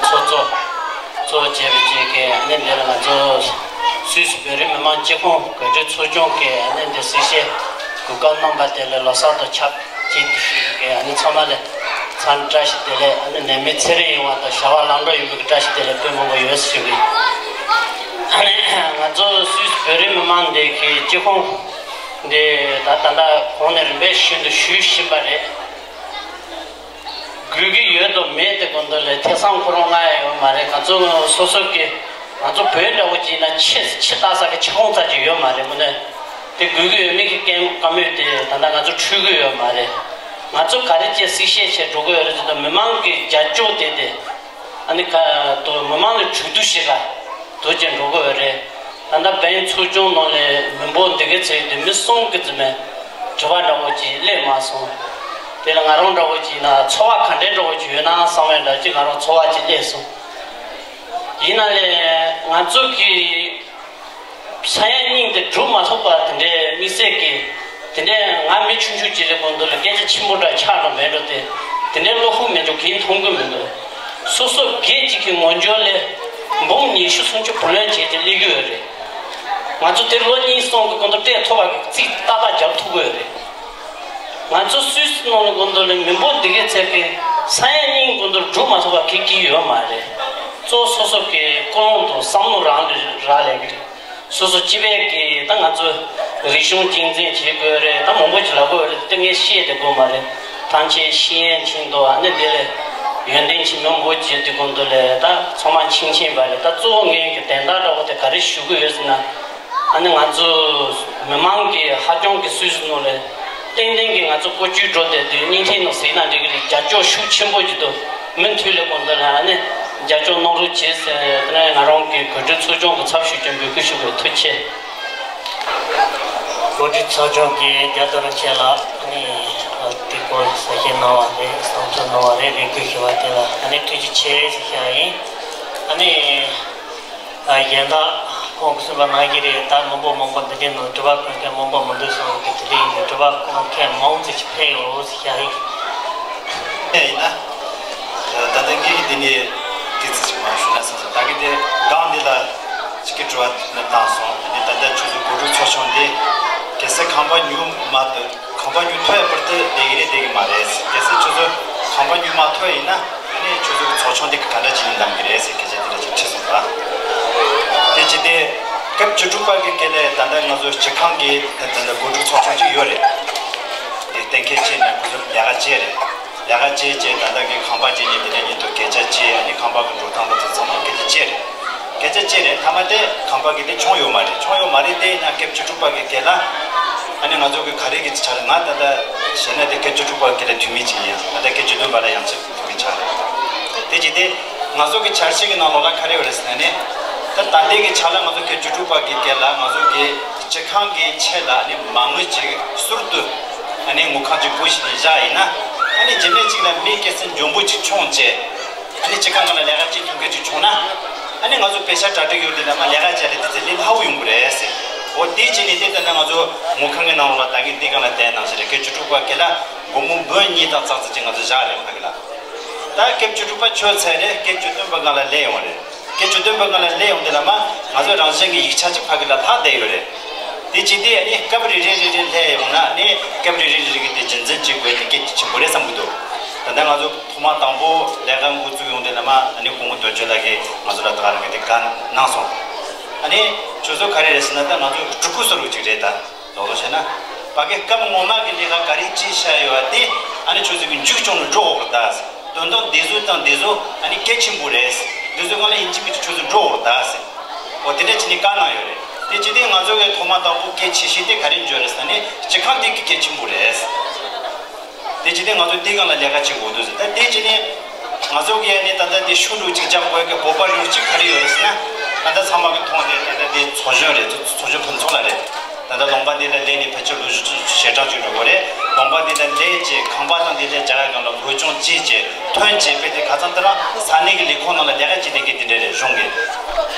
ཚོགས་གཙོ་གཙོ་བྱས་པའི་ཅིག་གི་ཨ་ནི་འདི་ལ་ང་ཚོ་སུད་སི་བོད་རིགས་མི་མང་སྤྱི་ཁོངས་འགོ་ཁྲིད་ཚོགས་ཆུང་གི་ཨ་ནི་འདི་གཟིགས་ཞིབ་གོ་སྐབས་གནང་པ་དེ་ལ་ལོ་གསར་དང་ཆབས་ཅིག་ཏུ་ཞུས་ཀྱི་ཨ་ནི་ཚང་མ་ལ་འཚམས་བཀྲ་ཤིས་བདེ་ལེགས། ཨ་ནི་ནད་མེད་ཚེ་རིང་ཡོང་བ་དང་བྱ་བ་ལམ་འགྲོ་ཡོང་བའི་བཀྲ་ཤིས་བདེ་ལེགས་དཔེ་མང་པོ་ཡོད་ཟེར་ཞུ་གི་ཡིན། ཨ་ནི་ང་ཚོ་སུད་སི་བོད་རིགས་མི་མང་འདི་གི་སྤྱི་ཁོངས་འདི་ད་ད་ལྟ་གོང་ནས་རིམ་པས་ཤིན་ཏུ་ཞུས་བཞིན་པ་རེད། དགོས་ཀྱི་ཡོད་དང་མེད་དེ་སྐོར་འདི་ལ་ཐེ་ཚོམ་ཁོ་རང་མངའ་ཡ་ཡོད་མ་རེད། ང་ཚོ་སོ་སོ་གི་ང་ཚོ་བོད་འདྲ་བོ་ཅིག་ཡིན་ན་ཕྱི་ཕྱི་ལྟ་ས་གི་ཕྱི་ཁོངས་ཚ་ཅིག་ཡོད་མ་རེད། དངོས་གནས་དེ་དགོས་ཀྱི་ཡོད་མེད་ཀྱི་སྐད་བཀའ་མོལ་དེ་ད་ལྟ་ང་ཚོ་འཁྲུལ་གྱི་ཡོད་མ་རེད། ང་ཚོ་ག་རེ་བྱས་གཟིགས་ཞིབ་བྱས་འགྲོ་གི་ཡོད་རེད་ཟེར་དུས་མི་མང་གི་རྒྱབ་སྐྱོར་དེ་དེ་ཨ་ནི་ཁ་དོ་མི་མང་ལ་གྲོས་བསྡུར་བྱེད་ག་དོ་ཅན་འགྲོ་གི་ཡོད་རེད། ད་ལྟ་བན་ཚོགས་ཆུང་ནང་ལས་མི་འབོར་འདི་གའི་ཚད་དེ་མི་གསུམ་གི་རྩིས་མེད་དྲི་བ་འདྲ་བོ་ཅིག་སླེབས་མ་སོང་། དེ་ལ་ང་རང་འདྲ་བོ་ཅིག་ཡིན་ན་ཚོར་བ་ག་འདྲའི་འདྲ་བོ་ཅིག་ཡོད་ན་བསམ་པའི་འདྲ་ཅིག་ང་རང་ཚོར་བ་ཅིག་སླེབས་སོང་། ཡིན་ན་ལས་ང་ཚོ་གི་ས་ཡ་གཉིས་དེ་སྒྲུབ་མ་ཐུབ་པ་དེ་འདྲའི་དམིགས་བསལ་གྱི་དེ་འདྲའི་ང་མི་ཆུང་ཆུང་ཅིག་ལ་གོ་འདུག་ལ་སྐད་ཆ་ཆེན་པོ་འདྲ་ཆགས་འགྲོ་མེད་འགྲོ་དེ་དེ་འདྲའི་བློ་ཁུག་མེད་འགྲོ་གིན་མཐོང་གི་མི་འདུག་སོ་སོ་སྒེར་གཅིག་གི་ངོ་འཇོག་ལས་འབུམ་ཉི་ཤུ་སུམ་ཅུ་བུ་ལོན་བྱས་ཏེ་སླེབས་ཀྱི་ཡོད་རེད། ང་ཚོ་དེ་ལོ་གཉིས་གསུམ་གྱི་གོ་འདུག་སྤྲད་ཐུབ་པ་གི་རྩིས་ཏག་ཏག་རྒྱབ་ཐུབ་ཀྱི་ཡོད་རེད། ང་ཚོ་སུད་སི་ནང་ལ་དགོན་དུ་ལ་མི་འབོར་འདི་གའི་ཚད་ཀྱི་ས་ཡ་གཉིས་དགོན་དུ་སྒྲུབ་མ་ཐུབ་པ་གི་གི་ཡོད་མ་རེད། གཙོ་སོ་སོ་གི་ཀུན་སློང་དང་བསམ་བློ་རང་ལ་རག་ལས་ཀྱི་རེད། སོ་སོ་སྤྱི་པའི་གི་ད་ང་ཚོ་རིག་གཞུང་གཅེས་འཛིན་བྱེད་དགོས་རེད། ད་མང་པོ་ཅིག་ལབ་དགོས་རེད། དེ་ངས་བཤད་དེ་དགོས་མ་རེད། ཐང་ཆེན་ཤེས་ཡོན་ཆེན་དུ་ཨ་ནི་འདི་ལས་ཡོན་ཏན་ཆེན་མོ་འབོ་བྱེད་དུས་དགོན་དུ་ལས་ད་ཚང་མ་ཆིང་ཆིང་བ་རེད། ད་གཙོ་བོ་ངས་གི་དན་རྟགས་འདྲ་བོ་དེ་ག་རེ་ཞུ་གི་ཡོད་ཟེར་ན། ཨ་ནི་ང་ཚོ་མི་མང་གི་ཧ་ཅང་གི་སུད་སི་ནང་ལ་ཏན་ཏན་གྱི་ང་ཚོ་བཀོལ་སྤྱོད་འགྲོ་བསྡད་དུས་བརྙན་འཕྲིན་ནང་གཟིགས་ན་འགྲིག་གི་རེད། རྒྱབ་སྐྱོར་ཤུགས་ཆེན་པོ་ཅིག་འདུག་མུ་མཐུད་ལ་གོང་དུ་ལ་ཨ་ནི་རྒྱབ་སྐྱོར་གནང་རོགས་བྱེད་ཟེར་དེ་ནས་ང་རང་གི་གོ་སྒྲིག་ཚོགས་ཆུང་གི་ཚབ་ཞུས་ཀྱང་འབོད་སྐུལ་ཞུ་དགོས། ཐུགས་རྗེ་ཆེ། གོ་སྒྲིག་ཚོགས་ཆུང་གི་རྒྱ་དོ་རུ་ཆེ་ལ་ཨ་ནི་དེ་སྐོར་གསལ་བཤད་གནང་བ་རེད། བསམ་ཚུལ་གནང་བ་རེད། རེ་སྐུལ་ཞུ་བ་དེ་ལ་ཨ་ནི་ཐུགས་རྗེ་ཆེ་ཟེར་བཤད་ཡིན། ཨ་ནི། ཨ། གཞན་དག་ཁོང་གིས་གསུངས་པ་ནང་བཞིན་རེད། ད་མི་འབོར་མང་པོ་འདི་འདྲའི་ནང་དྲི་བ་བཀོད་མཁན་མང་པོ་མི་འདུག་བསམ་གི་དེ་འདྲ་ཡིན་དུས་དྲི་བ་བཀོད་མཁན་མང་ཙམ་ཞིག་ཕེབས་ཡོད་ཟེར་བཤད་ཡིན། ཡིན་ན། ད་ལྟ་ངས་འདི་ནས་ཏོག་ཙམ་ཞིག་མར་ཞུ་ན་བསམ་སོང་། ད་གིན་དེ་སྒང་འདི་ལ་ཅིག་གི་དྲི་བ་བཏང་སོང་། ཨ་ནི་ད་ལྟ་ཁྱོད་ཚོ་གོ་སྒྲིག་ཚོགས་ཆུང་འདི་གལ་སྲིད་ཁང་པ་ཉོ་མ་ཐུབ། ཁང་པ་ཉོ་ཐུབ་ཡ་བར་དུ་བསྡད་ཀྱི་རེད་བསྡད་ཀྱི་མ་རེད། གལ་སྲིད་ཁྱོད་ཚོ་ཁང་པ་ཉོ་མ་ཐུབ་ཡིན་ན་ཨ་ནི་ཁྱོད་ཚོ་གི་ཚོགས་ཆུང་འདི་ག་འདྲ་བྱས་ནས་འདེམས་ཀྱི་རེད་ཟེར་སྐད་ཆ་དེ་འདྲ་ཅིག་དྲིས་སོང་ད། དེ་བྱས་ཏེ་སྐབས་བཅུ་དྲུག་པ་གི་སྐབས་ལ་ད་ལྟ་ང་ཚོ་སྤྱི་ཁང་གི་ད་ལྟ་གོ་སྒྲིག་ཚོགས་ཆུང་ཅིག་ཡོད་རེད། དེ་གཏན་འཁེལ་བྱས་ནས་ཁོ་ཚོ་ལས་ཀ་བྱས་རེད། ལས་ཀ་བྱས་བྱས་ད་ལྟ་གི་ཁང་པ་བྱས་ནས་དེ་ནས་ཉིན་ཐོ་སྐད་ཆ་བྱས། ཨ་ནི་ཁང་པ་གི་འགྲོ་སྟངས་ལ་དེ་ཚང་མ་སྐད་ཆ་བྱས་རེད། སྐད་ཆ་བྱས་རེད། མཐའ་མ་དེ་ཁང་པ་གི་དེ་བྱུང་ཡོད་མ་རེད། བྱུང་ཡོད་མ་རེད། དེ་ཡིན་ན་སྐབས་བཅུ་དྲུག་པ་གི་སྐབས་ལ་ཨ་ནི་ང་ཚོ་གི་ག་རེ་གི་ཆ་རེད། ང་ད་ལྟ་བཤད་ན་དེ་སྐབས་བཅུ་དྲུག་པ་གི་སྐབས་ལ་འཐུས་མི་ཅིག་ཡིན། ད་ལྟ་སྐབས་བཅུ་བདུན་པ་ལ་ཡང་ཅིག་འཐུས་མི་ཆགས་རེད། དེ་བྱས་ཏེ་ང་ཚོ་གི་འཆར་གཞི་གི་ནང་ལོགས་ལ་ག་རེ་ཡོད་རེད་ཟེར་ན་ནི། ད་ད་ལྟའི་གི་ཆ་ལ་ང་ཚོ་སྐབས་བཅུ་དྲུག་པ་གི་སྐབས་ལ་ང་ཚོ་གི་སྤྱི་ཁང་གི་ཆེད་ལ་ནི་མ་དངུལ་ཅིག་ཟུར་དུ་ཨ་ནི་དངུལ་ཁང་ཅིག་བགོ་བཤའ་ནས་བཞག་ཡིན་ན། ཨ་ནི་རྗེས་མའི་ཅིག་ལ་མི་སྐྱེད་སྲིང་འཇོན་པོ་ཅིག་བྱུང་བྱས། ཨ་ནི་སྤྱི་ཁང་ནང་ལ་ལས་ཀ་བྱེད་ཐུབ་མཁན་ཅིག་བྱུང་ན། ཨ་ནི་ང་ཚོ་པེ་ཤ་གྲ་སྒྲིག་ཡོད་དེ་ལ་མ་ལས་ཀ་བྱས་ཏེ་དེ་ཚེ་ལས་སླ་བོ་ཡོང་གི་རེད་ཟེར། འོ་དེ་བྱས་ནས་དེ་ལྟ་ན་ང་ཚོ་དངུལ་ཁང་གི་ནང་ལོགས་ལ་ད་གིན་འདི་སྒང་ལ་བལྟས་ནང་བཞིན་རེད། སྐབས་བཅུ་དྲུག་པ་སྐབས་ལ་སྒོར་མོ་འབུམ་གཉིས་དང་ཙག་ཙིག་ཅིག་ང་ཚོ་བཞག་རེད་ཕ་གི་ལ། ད་སྐབས་བཅུ་དྲུག་པ་ཆོད་ཚར་རེད། སྐབས་བཅུ་བདུན་པ་སྒང་ལ་སླེབས་ཡོང་རེད། སྐབས་བཅུ་བདུན་པ་སྒང་ལ་སླེབས་ཡོང་དེ་ལ་མ་ང་ཚོ་རང་བཞིན་གྱི་ཡིག་ཆ་ཅིག་ཕ་གི་ལ་ལྷག་བསྡད་ཡོད་རེད། དེ་བྱས་ཏེ་ཨ་ནི་སྐབས་རེ་རེ་རེ་རེ་སླེབས་ཡོང་ན་ཨ་ནི་སྐབས་རེ་རེ་རེ་རེ་གི་དེ་རྒྱུན་འཛིན་བྱེད་དགོས་དེ་གལ་ཆེན་པོ་རེད་བསམ་གྱི་འདུག་ད་ལྟ་ང་ཚོ་ཐོག་མ་དང་པོ་ལས་ཀ་འགོ་བཙུགས་ཡོང་དེ་ལ་མ་ཨ་ནི་སྐུ་ངོ་དོན་གཅོད་ལགས་ཀྱིས་ང་ཚོ་ལ་ད་ག་རང་གི་དེ་བཀའ་གནང་སོང་། ཨ་ནི་ཁྱོད་ཚོ་ག་རེ་རེད་ཟེར་ན་ད་ང་ཚོ་སྤྲུལ་སྐུ་བཟོ་འདྲ་ཅིག་རེད་ད། ལོག་ལོག་བཤད་ན། ཕ་གི་སྐབས་སྔོན་མ་གི་ལས་ཀ་ག་རེ་བྱས་བཞག་ཡོད་པ་དེ་ཨ་ནི་ཁྱོད་ཚོ་གི་མཇུག་སྐྱོང་ནས་འགྲོ་དགོས་རེད་ད། དོན་དག་འདི་ཚོ་དང་འདི་ཚོ་ཨ་ནི་གལ་ཆེན་པོ་རེད། འདི་ཚོ་སྒང་ལ་ཡིན་གཅིག་མིན་གཅིག་ཁྱོད་ཚོ་འགྲོ་དགོས་རེད་ད་ཟེར། འོ་དེ་འདྲ་བྱས་ནས་བཀའ་གནང་ཡོད་རེད། དེ་བྱས་ཏེ་ང་ཚོ་གི་ཐོག་མ་དང་པོ་གལ་ཆེ་ཤོས་དེ་ག་རེ་འཇོག་རེད་ཟེར་ན་ནི་སྤྱི་ཁང་དེ་གི་གལ་ཆེན་པོ་རེད། དེ་བྱས་ཏེ་ང་ཚོ་དེ་སྒང་ལ་ལས་ཀ་བྱེད་དགོས་འདུག་ཟེར། ད་དེ་བྱས་ནས་ང་ཚོ་གི་ཨ་ནི་ད་ལྟ་དེ་ཤུགས་འགྲོ་གཅིག་རྒྱག་དགོས་ཀྱི་བོད་པ་རུ་གཅིག་ག་རེ་ཡོད་རེད་ཟེར་ན། ད་ལྟ་ཚང་མ་གི་མཐོང་དེ་ད་ལྟ་དེ་ཚོགས་གཞོན་རེད། ཚོགས་གཞོན་ཕུན་ཚོགས་ལགས་རེད། ད་ལྟ་ལུང་པ་འདི་ལ་སླེབས་ནས་ཕལ་ཆེར་ལོ་བཞི་བཅུ་ཞེ་གྲངས་ཅིག་འགྲོ་གི་རེད། ལུང་པ་འདི་ལ་སླེབས་བྱས་ཁང་པ་དང་འདི་ལ་རྒྱ་གར་སྒང་ལ་བོད་ལྗོངས་སྐྱེས་བྱས་ཐོན་བྱས་དཔེ་དེ་ཁ་སང་ལྟར་ས་གནས་ཀྱི་ལས་ཁུངས་ནང་ལ་ལས་ཀ་བྱེད་བསྡད་མཁན་དེ་འདྲ་རེད་གཞུང་གི།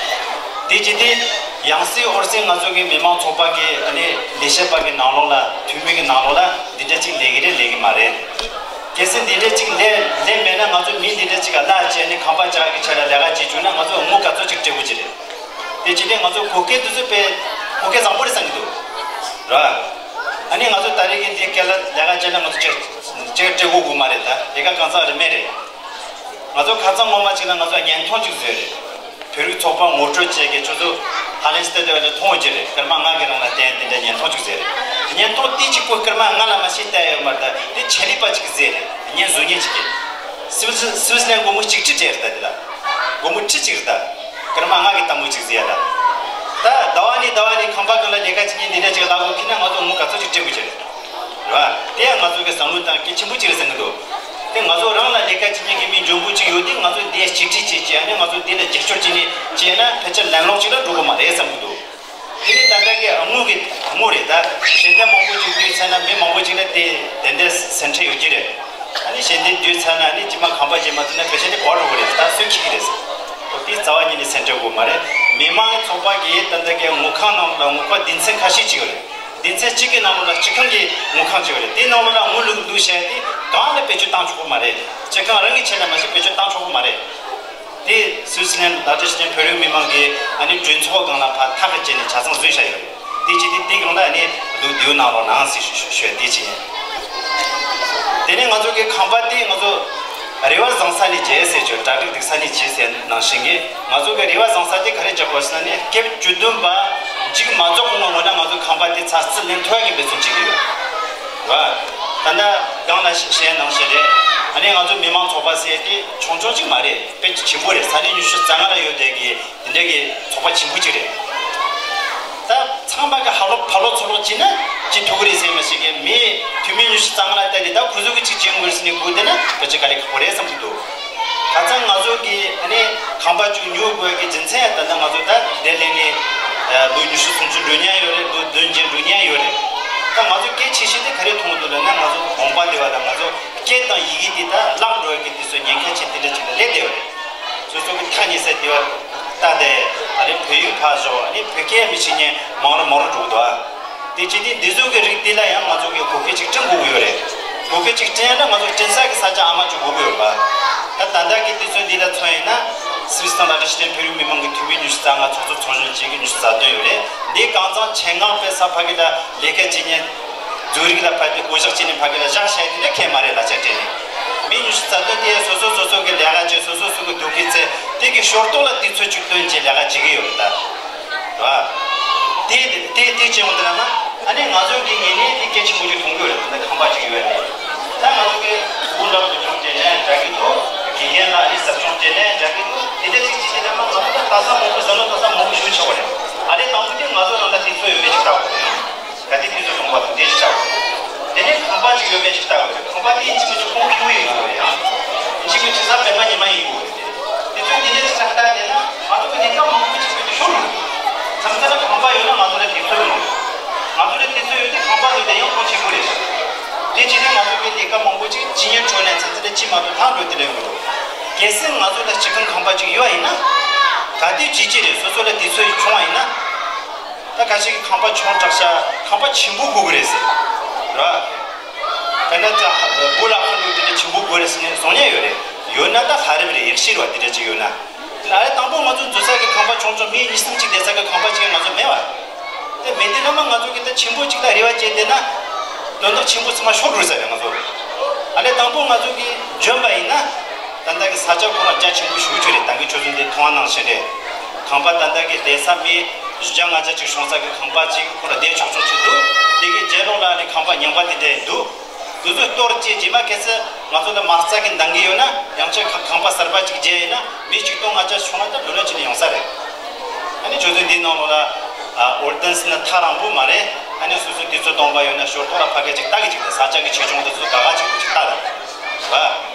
དེ་བྱས་ཏེ་ ཡང་སྲིད་འོ་སྲིད་ང་ཚོ་གི་མི་མང་ཚོགས་པ་གི་ཨ་ནི་ལས་བྱེད་པ་གི་ནང་ལོགས་ལ་འཐུས་མི་གི་ནང་ལོགས་ལ་འདི་འདྲ་ཅིག་ལས་ཀྱི་རེད་ལས་ཀྱི་མ་རེད། གལ་སྲིད་འདི་འདྲ་ཅིག་ལས་ལས་མེད་ན་ང་ཚོ་མི་འདི་འདྲ་ཅིག་ག་ལ་བྱས་ནས་ཁང་པ་ཅག་གི་ཆ་ལ་ལས་ཀ་བྱེད་བཅུག་ན་ང་ཚོ་ངོ་ག་ཚོད་ཅིག་སྤྲད་དགོས་ཀྱི་རེད། དེ་བྱས་ཏེ་ང་ཚོ་གོ་སྐལ་འདི་ཚོ་དཔེ་གོ་སྐལ་བཟང་པོ་རེད་བསམ་གྱི་འདུག་ར། ཨ་ནི་ང་ཚོ་ད་རེས་ཀྱི་འདི་སྐལ་ལ་ལས་ཀ་བྱས་ན་ང་ཚོ་ཅིག་ཅིག་སྤྲད་དགོས་དགོས་མ་རེད། ད་ལས་ཀ་གང་ཚང་རེད་མེད་རེད། ང་ཚོ་ཁ་སང་སྔོན་མ་ཅིག་ལ་ང་ཚོ་བརྙན་ཐུང་ཅིག་བཟོས་རེད། བོད་རིགས་ཚོགས་པ་ངོ་སྤྲོད་བྱས་ཀྱི་ཁྱོད་ཚོ་ཧ་ལན་སི་ཏེ་དེ་བ་ལ་མཐོང་བ་ཅིག་རེད། སྐར་མ་ལྔ་གི་རིང་ལ་བསྟན་དེ་འདྲ་བརྙན་ཐུང་ཅིག་བཟོས་རེད། བརྙན་ཐུང་དེ་གཅིག་པོ་སྐར་མ་ལྔ་ལ་མ་ཤེས་བལྟས་ཡོད་མ་རེད། ད་དེ་ཆེད་ལས་པ་ཅིག་གིས་བཟོས་རེད། བརྙན་བཟོ་མཁན་ཅིག་གིས། སི་ཝི་སི་ཝི་སི་ལན་སྒོར་མོ་གཅིག་ཁྲི་སྤྲད་རེད། ད་དེ་ལ་སྒོར་མོ་ཁྲི་གཅིག་རེད། ད་སྐར་མ་ལྔ་གི་ལྟད་མོ་ཅིག་བཟོས་ཡ་ད། ད་ཟླ་བ་ནས་ཟླ་བ་ནས་ཁང་པ་གང་ལ་ལས་ཀ་བྱེད་མཁན་འདི་འདྲ་ཅིག་ལ་སྒོར་ཁྱེར་ན་ང་ཚོ་ངོ་ག་ཚོད་ཅིག་སྤྲད་དགོས་ཀྱི་རེད། རེད་བ། དེ་ཡང་ང་ཚོ་གི་བསམ་བློ་དང་གལ་ཆེན་པོ་གཅིག་རེད་བསམ་གྱི་འདུག་དེ་ང་ཚོ་རང་ལ་ལས་ཀ་བྱེད་མཁན་གྱི་མི་འཇོན་པོ་གཅིག་ཡོད་དུས་ང་ཚོ་འདི་གཅིག་སྒྲིལ་བྱེད་ཀྱི་ཨ་ནི་ང་ཚོ་འདི་ལ་རྒྱབ་སྐྱོར་བྱེད་ནས་བྱས་ན་ཕལ་ཆེར་ལན་ལོག་ཅིག་ལ་འགྲོ་གི་མ་རེད་བསམ་གྱི་འདུག་དེ་ནས་ད་ལྟ་གི་དངུལ་གི་དངུལ་རེད། ད་ཞལ་འདེབས་མང་པོ་ཅིག་བསྡུས་ཚར་ན་མི་མང་པོ་ཅིག་ལ་དེ་དེ་འདྲའི་སེམས་ཁྲལ་ཡོད་ཀྱི་རེད། ཨ་ནི་ཞལ་འདེབས་བསྡུས་ཚར་ན་ཨ་ནི་ཅི་མ་ཁང་པ་ཅི་མ་ཐོན་ན་ཕལ་ཆེར་དེ་བར་འགྲོ་གི་རེད། ད་སུས་འཁྱེར་གྱི་རེད། འོ་དེ་རྩ་བ་ཉིད་ནས་སེམས་ཁྲལ་དགོས་མ་རེད། མི་མང་ཚོགས་པ་གི་ད་ལྟ་གི་དངུལ་ཁང་ནང་ལ་དངུལ་ཁང་སྡེ་ཚན་ཁ་ཤས་ཅིག་ཡོད་རེད། སྡེ་ཚན་གཅིག་གི་ནང་ལོགས་ལ་སྤྱི་ཁང་གི་དངུལ་ཁང་གཅིག་ཡོད་རེད། དེ་ནང་ལོགས་ལ་དངུལ་བླུགས་འདུག་བཤད་དེ་གང་ལ་བེད་སྤྱོད་བཏང་ཆོག་གི་མ་རེད། སྤྱི་ཁང་རང་གི་ཆེད་ལ་མ་ཟད་བེད་སྤྱོད་བཏང་ཆོག་གི་མ་རེད། དེ་སུད་སི་ལན་ལ་ཏི་ཤི་ལན་བོད་རིགས་མི་མང་གི་ཨ་ནི་མགྲོན་ཚོགས་སྒང་ལ་ཕར་ཐག་གི་བཅད་ནས་ཆ་ཚང་བཟོས་བཞག་ཡོད་རེད། དེ་བྱས་དེ་དེ་སྒང་ལ་ཨ་ནི་བླུགས་བསྡུས་གནང་རོགས་གནང་ཟེར་ཞུ་ཞུ་ཞུ་དེ་བྱས། དེ་ནས་ང་ཚོ་གི་ཁང་པ་དེ་ང་ཚོ་རེ་བ་བཟང་ས་ནས་བྱས་ཟེར་ཆོག་གྲ་སྒྲིག་སྡུག་ས་ནས་བྱས་ཟེར་ནང་བཞིན་གྱི་ང་ཚོ་གི་རེ་བ་བཟང་ས་དེ་ག་རེ་བྱ་དགོས་ཟེར་ན་ནི་སྐབས་བཅུ་བདུན་པ་མཇུག་མ་རྫོགས་གོང་ལ་ང་ཚོ་ཁང་པ་དེ་ཚར་རྩི་ལེན་ཐུབ་ཡ་གི་འབད་བརྩོན་བྱེད་ཀྱི་ཡོད། རེད་བ། ད་ལྟ་སྒང་ལ་བཤད་ནང་བཞིན་རེད། ཨ་ནི་ང་ཚོ་མི་མང་ཚོགས་པ་ཟེར་དེ་ཆུང་ཆུང་ཅིག་མ་རེད། དཔེ་ཆེན་པོ་རེད། ས་ནས་ཉི་ཤུ་རྩ་ལྔ་ལ་ཡོད་བསྡད་ཀྱི་དེ་འདྲ་གི་ཚོགས་པ་ཆེན་པོ་ཅིག་རེད། ད་ཚང་མ་གི་ཧ་ལོ་ཕ་ལོ་ཚུར་ལོག་བྱས་ན་ཅི་ཐུབ་ཀྱི་རེད་ཟེར་མ་ཞིག་གི་མི་འཐུས་མི་ཉི་ཤུ་རྩ་ལྔ་ལ་བལྟས་ཏེ་ད་ཁོ་ཚོ་གི་ཅིག་བྱེད་དགོས་རེད་ཟེར་ནས་སྒུག་བསྡད་ན་ཕལ་ཆེར་དཀའ་ལས་ཁག་པོ་རེད་བསམ་གྱི་འདུག་ཁ་སང་ང་ཚོ་གི་ཨ་ནི་ཁང་པ་ཅིག་ཉོ་དགོས་ཀྱི་རྒྱུ་མཚན་ད་ལྟ་ང་ཚོ་ད་འདིར་སླེབས་ནས་ལོ་ཉི་ཤུ་སུམ་ཅུ་འགྲོ་མཁན་ཡོད་རེད། ལོ་བདུན་བརྒྱད་འགྲོ་མཁན་ཡོད་རེད། ད་ང་ཚོ་གལ་ཆེ་ཤོས་དེ་ག་རེ་མཐོང་གི་འདུག་ལབ་ན་ང་ཚོ་དགོངས་པ་དེ་བ་དང་ང་ཚོ་སྐད་དང་ཡི་གེ་དེ་ད་བརླག་འགྲོ་ཡ་གི་དུས་ཚོད་ཉེན་ཁ་ཆེ་དེ་འདྲ་ཅིག་ལ་སླེབས་བསྡད་ཡོད་རེད། སོ་སོ་གི་ཐག་ཉེ་ས་དེ་བ་ལྟ་སྟེ་ཨ་རེ་བོད་ཡིག་ཕར་ཞོག་ཨ་ནི་བོད་སྐད་མི་ཤེས་མཁན་མང་རུ་མང་རུ་འགྲོ་གི་འདུག་ཨ། དེ་བྱས་ཏེ་འདི་ཚོ་གི་རིགས་དེ་ལ་ཡང་ང་ཚོ་གི་གོ་སྐལ་ཅིག་བསྐྲུན་དགོས་ཀྱི་ཡོད་རེད། གོ་སྐལ་ཅིག་བསྐྲུན་ཡ་ན་ང་ཚོ་བསྐྲུན་ས་གི་ས་ཆ་ཨ་མ་ཅིག་དགོས་ཀྱི་ཡོད་པ། ད་ད་ལྟ་གི་དུས་ཚོད་འདི་ལ་མཚོན་ཡིན་ན་སི་རི་སི་ཐན་ལ་ཏི་ཤི་ལན་བོད་རིགས་མི་མང་གི་འཐུས་མི་ཉི་ཤུ་རྩ་ལྔ་ཚོགས་གཙོ་ཚོགས་གཞོན་བཅས་ཀྱི་ཉི་ཤུ་རྩ་བདུན་ཡོད་རེད། འདི་གང་ཚང་ཆེད་མངགས་པའི་ས་ཕ་གི་ལ་ལས་ཀ་བྱེད་མཁན་བཟོ་རིག་ལ་ཕ་གི་བསྐོ་གཞག་བྱས་ནས་ཕ་གི་ལ་བཞག་བཞག་དེ་ལ་ཁེལ་མ་རེད། ལ་ཆ་སྤྲད་ནས་མི་ཉི་ཤུ་རྩ་བདུན་དེ་སོ་སོ་སོ་སོ་གི་ལས་ཀ་བྱས། སོ་སོ་སོ་གི་སྡུག་སྐད་ཚེ་དེ་གི་ཞོར་ཐོག་ལ་དུས་ཚོད་ཅིག་བཏོན་བྱས་ལས་ཀ་བྱེད་ཀྱི་ཡོད་རེད་ད། རེད་བ། དེ་དེ་དེ་བྱེད་འོང་དེ་ལ་ན་ཨ་ནི་ང་ཚོ་གི་ངེས་ནས་དེ་གལ་ཆེན་པོ་ཅིག་མཐོང་གི་ཡོད་རེད། དེ་འདྲ་ཁང་པ་ཅིག་ཡོད་རེད། ད་ང་ཚོ་གི་དགུན་ལ་འདུ་ཆུང་བྱས་ནས་འདྲ་གི་འདུག་དགེ་རྒན་ལ་ཨ་ནི་ཟབ་སྦྱོང་བྱས་ནས་འདྲ་གི་འདུག་དེ་འདྲ་ཅིག་བྱེད་དེ་ལ་ན་ང་ཚོ་ད་ལྟ་ས་མང་པོ་ཟ་ལོ་ད་ས་མང་པོ་ཞིག་ཆགས་པ་རེད། ཨ་ནི་དང་པོ་དེ་ང་ཚོ་རང་ལ་དུས་ཚོད་ཡོད་མེད་ཅིག་ལྟ་དགོས་རེད། ག་དུས་དུས་ཚོད་ཡོང་བ་དང་དེ་ཞིག་བྱ་དགོས། དེ་ནས་ཁང་པ་ཅིག་ཡོད་མེད་ཅིག་ལྟ་དགོས་རེད། ཁང་པ་དེ་ཡིན་གཅིག་མིན་གཅིག་ཁོང་ཁེ་བོ་ཡིན་དགོས་རེད། ཡང་ཡིན་གཅིག་མིན་གཅིག་ས་པད་མ་ཉི་མ་ཡིན་དགོས་རེད། དེ་ཚོའི་འདི་འདྲའི་ཅིག་ལྟ་བསྡད་ན་ང་ཚོ་གི་ལས་ཀ་མང་པོ་ཅིག་བྱེད་རྒྱུ་ཤོར་འགྲོ་རེད། མཚམས་མཚམས་ལ་ཁང་པ་ཡོད་ན་ང་ཚོ་ལ་དུས་ཚོད་ཡོད་རེད། ང་ཚོ་ལ་དུས་ཚོད་ཡོད་དུས་ཁང་པ་ཡོད་དེ་ཡང་ཁོང་ཆེ་པོ་རེད། དེ་བྱས་ན་ང་ཚོ་གི་ལས་ཀ་མང་པོ་ཅིག་ཇི་སྙེད་འཕྲོ་ནས་མཚམས་མཚམས་ལ་ཅི་མ་གཏོགས་ལྷག་འགྲོ་དེ་ལས་ཡོད་རེད། གལ་སྲིད་ང་ཚོ་ལ་སྤྱི་ཁང་ཁང་པ་ཅིག་ཡོད་པ་ཡིན་ན་ག་དུས་ཇི་ཅི་རེད། སོ་སོ་ལ་དུས་ཚོད་བྱུང་བ་ཡིན་ན། ད་ཁ་ཤས་ཀྱིས་ཁང་པ་ཆུང་དྲགས་ཤག་ཁང་པ་ཆེན་པོ་དགོས་ཀྱི་རེད་ཟེར། ར། དཔེར་ན་ད་སྦུག་ལ་ཁང་པ་དེ་འདྲ་ཆེན་པོ་དགོས་རེད་ཟེར་ནས་གསུང་མཁན་ཡོད་རེད། ཡོད་ན་ད་ལྷ་རིབ་རེད། ཡག་ཤོས་རེད་བ། དེ་འདྲ་ཅིག་ཡོད་ན། ཨ་རེ་དང་པོ་ང་ཚོ་འཛུལ་ས་གི་ཁང་པ་ཆུང་ཆུང་མི་གཉིས་གསུམ་ཅིག་བསྡད་ས་གི་ཁང་པ་ཅིག་ང་ཚོ་མེད་བ། དེ་མེད་དུས་ན་མ་ང་ཚོ་གི་ད་ཆེན་པོ་ཅིག་ལ་རེ་བ་བྱས་བསྡད་ན། དོན་དག་ཆེན་པོ་ཚང་མ་ཤོར་འགྲོ་ས་རེད་ང་ཚོ། ཨ་རེ་དང་པོ་ང་ཚོ་གི་འཇོན་པ་ཡིན་ན། ད་ལྟ་གི་ས་ཆ་ཁོ་རང་རྒྱ་ཆེན་པོ་ཞེ་པོ་ཅིག་རེད། ད་གིན་ཁྱོད་ཚོ་འདི་མཐོང་བ་ནང་བཞིན་རེད། ཁང་པ་ད་ལྟ་གི་བསྡད་ས་མི་བཞི་བརྒྱ་ལྔ་བརྒྱ་ཅིག་ཤོང་ས་གི་ཁང་པ་ཅིག་ཁོ་རང་བསྡད་ཆོག་ཆོག་ཅིག་འདུག་དེ་གི་རྗེས་ལོགས་ལ་ནི་ཁང་པ་ཉམས་པ་དེ་འདྲ་འདུག་དེ་ཚོ་གཏོར་བྱས་རྗེས་མ་གལ་སྲིད་ང་ཚོ་ལ་མ་རྩ་གི་འདང་གི་ཡོད་ན། ཡང་ཅིག་ཁང་ཁང་པ་གསར་པ་ཅིག་བརྒྱབ་ཡིན་ན་མི་ཆིག་སྟོང་ལྔ་བརྒྱ་ཤོང་ན་ད་ལོ་ལོན་ཅིག་ནས་ཡོང་ས་རེད། ཨ་ནི་ཁྱོད་ཚོ་འདི་ནང་ལོགས་ལ་ཨ་ཨོར་ཏན་སི་ན་ཐག་རིང་པོ་མ་རེད། ཨ་ནི་སོ་སོ་དུས་ཚོད་སྟོང་པ་ཡོད་ན་ཞོར་ཐོག་ལ་ཕ་གི་ཅིག་ལྟ་གི་ཅིག་དང་། ས་ཆ་གི་ཆེ་ཆུང་དེ་ཚོ་ག་ག་ཅིག་ཅིག་ལྟ་དང་། བ།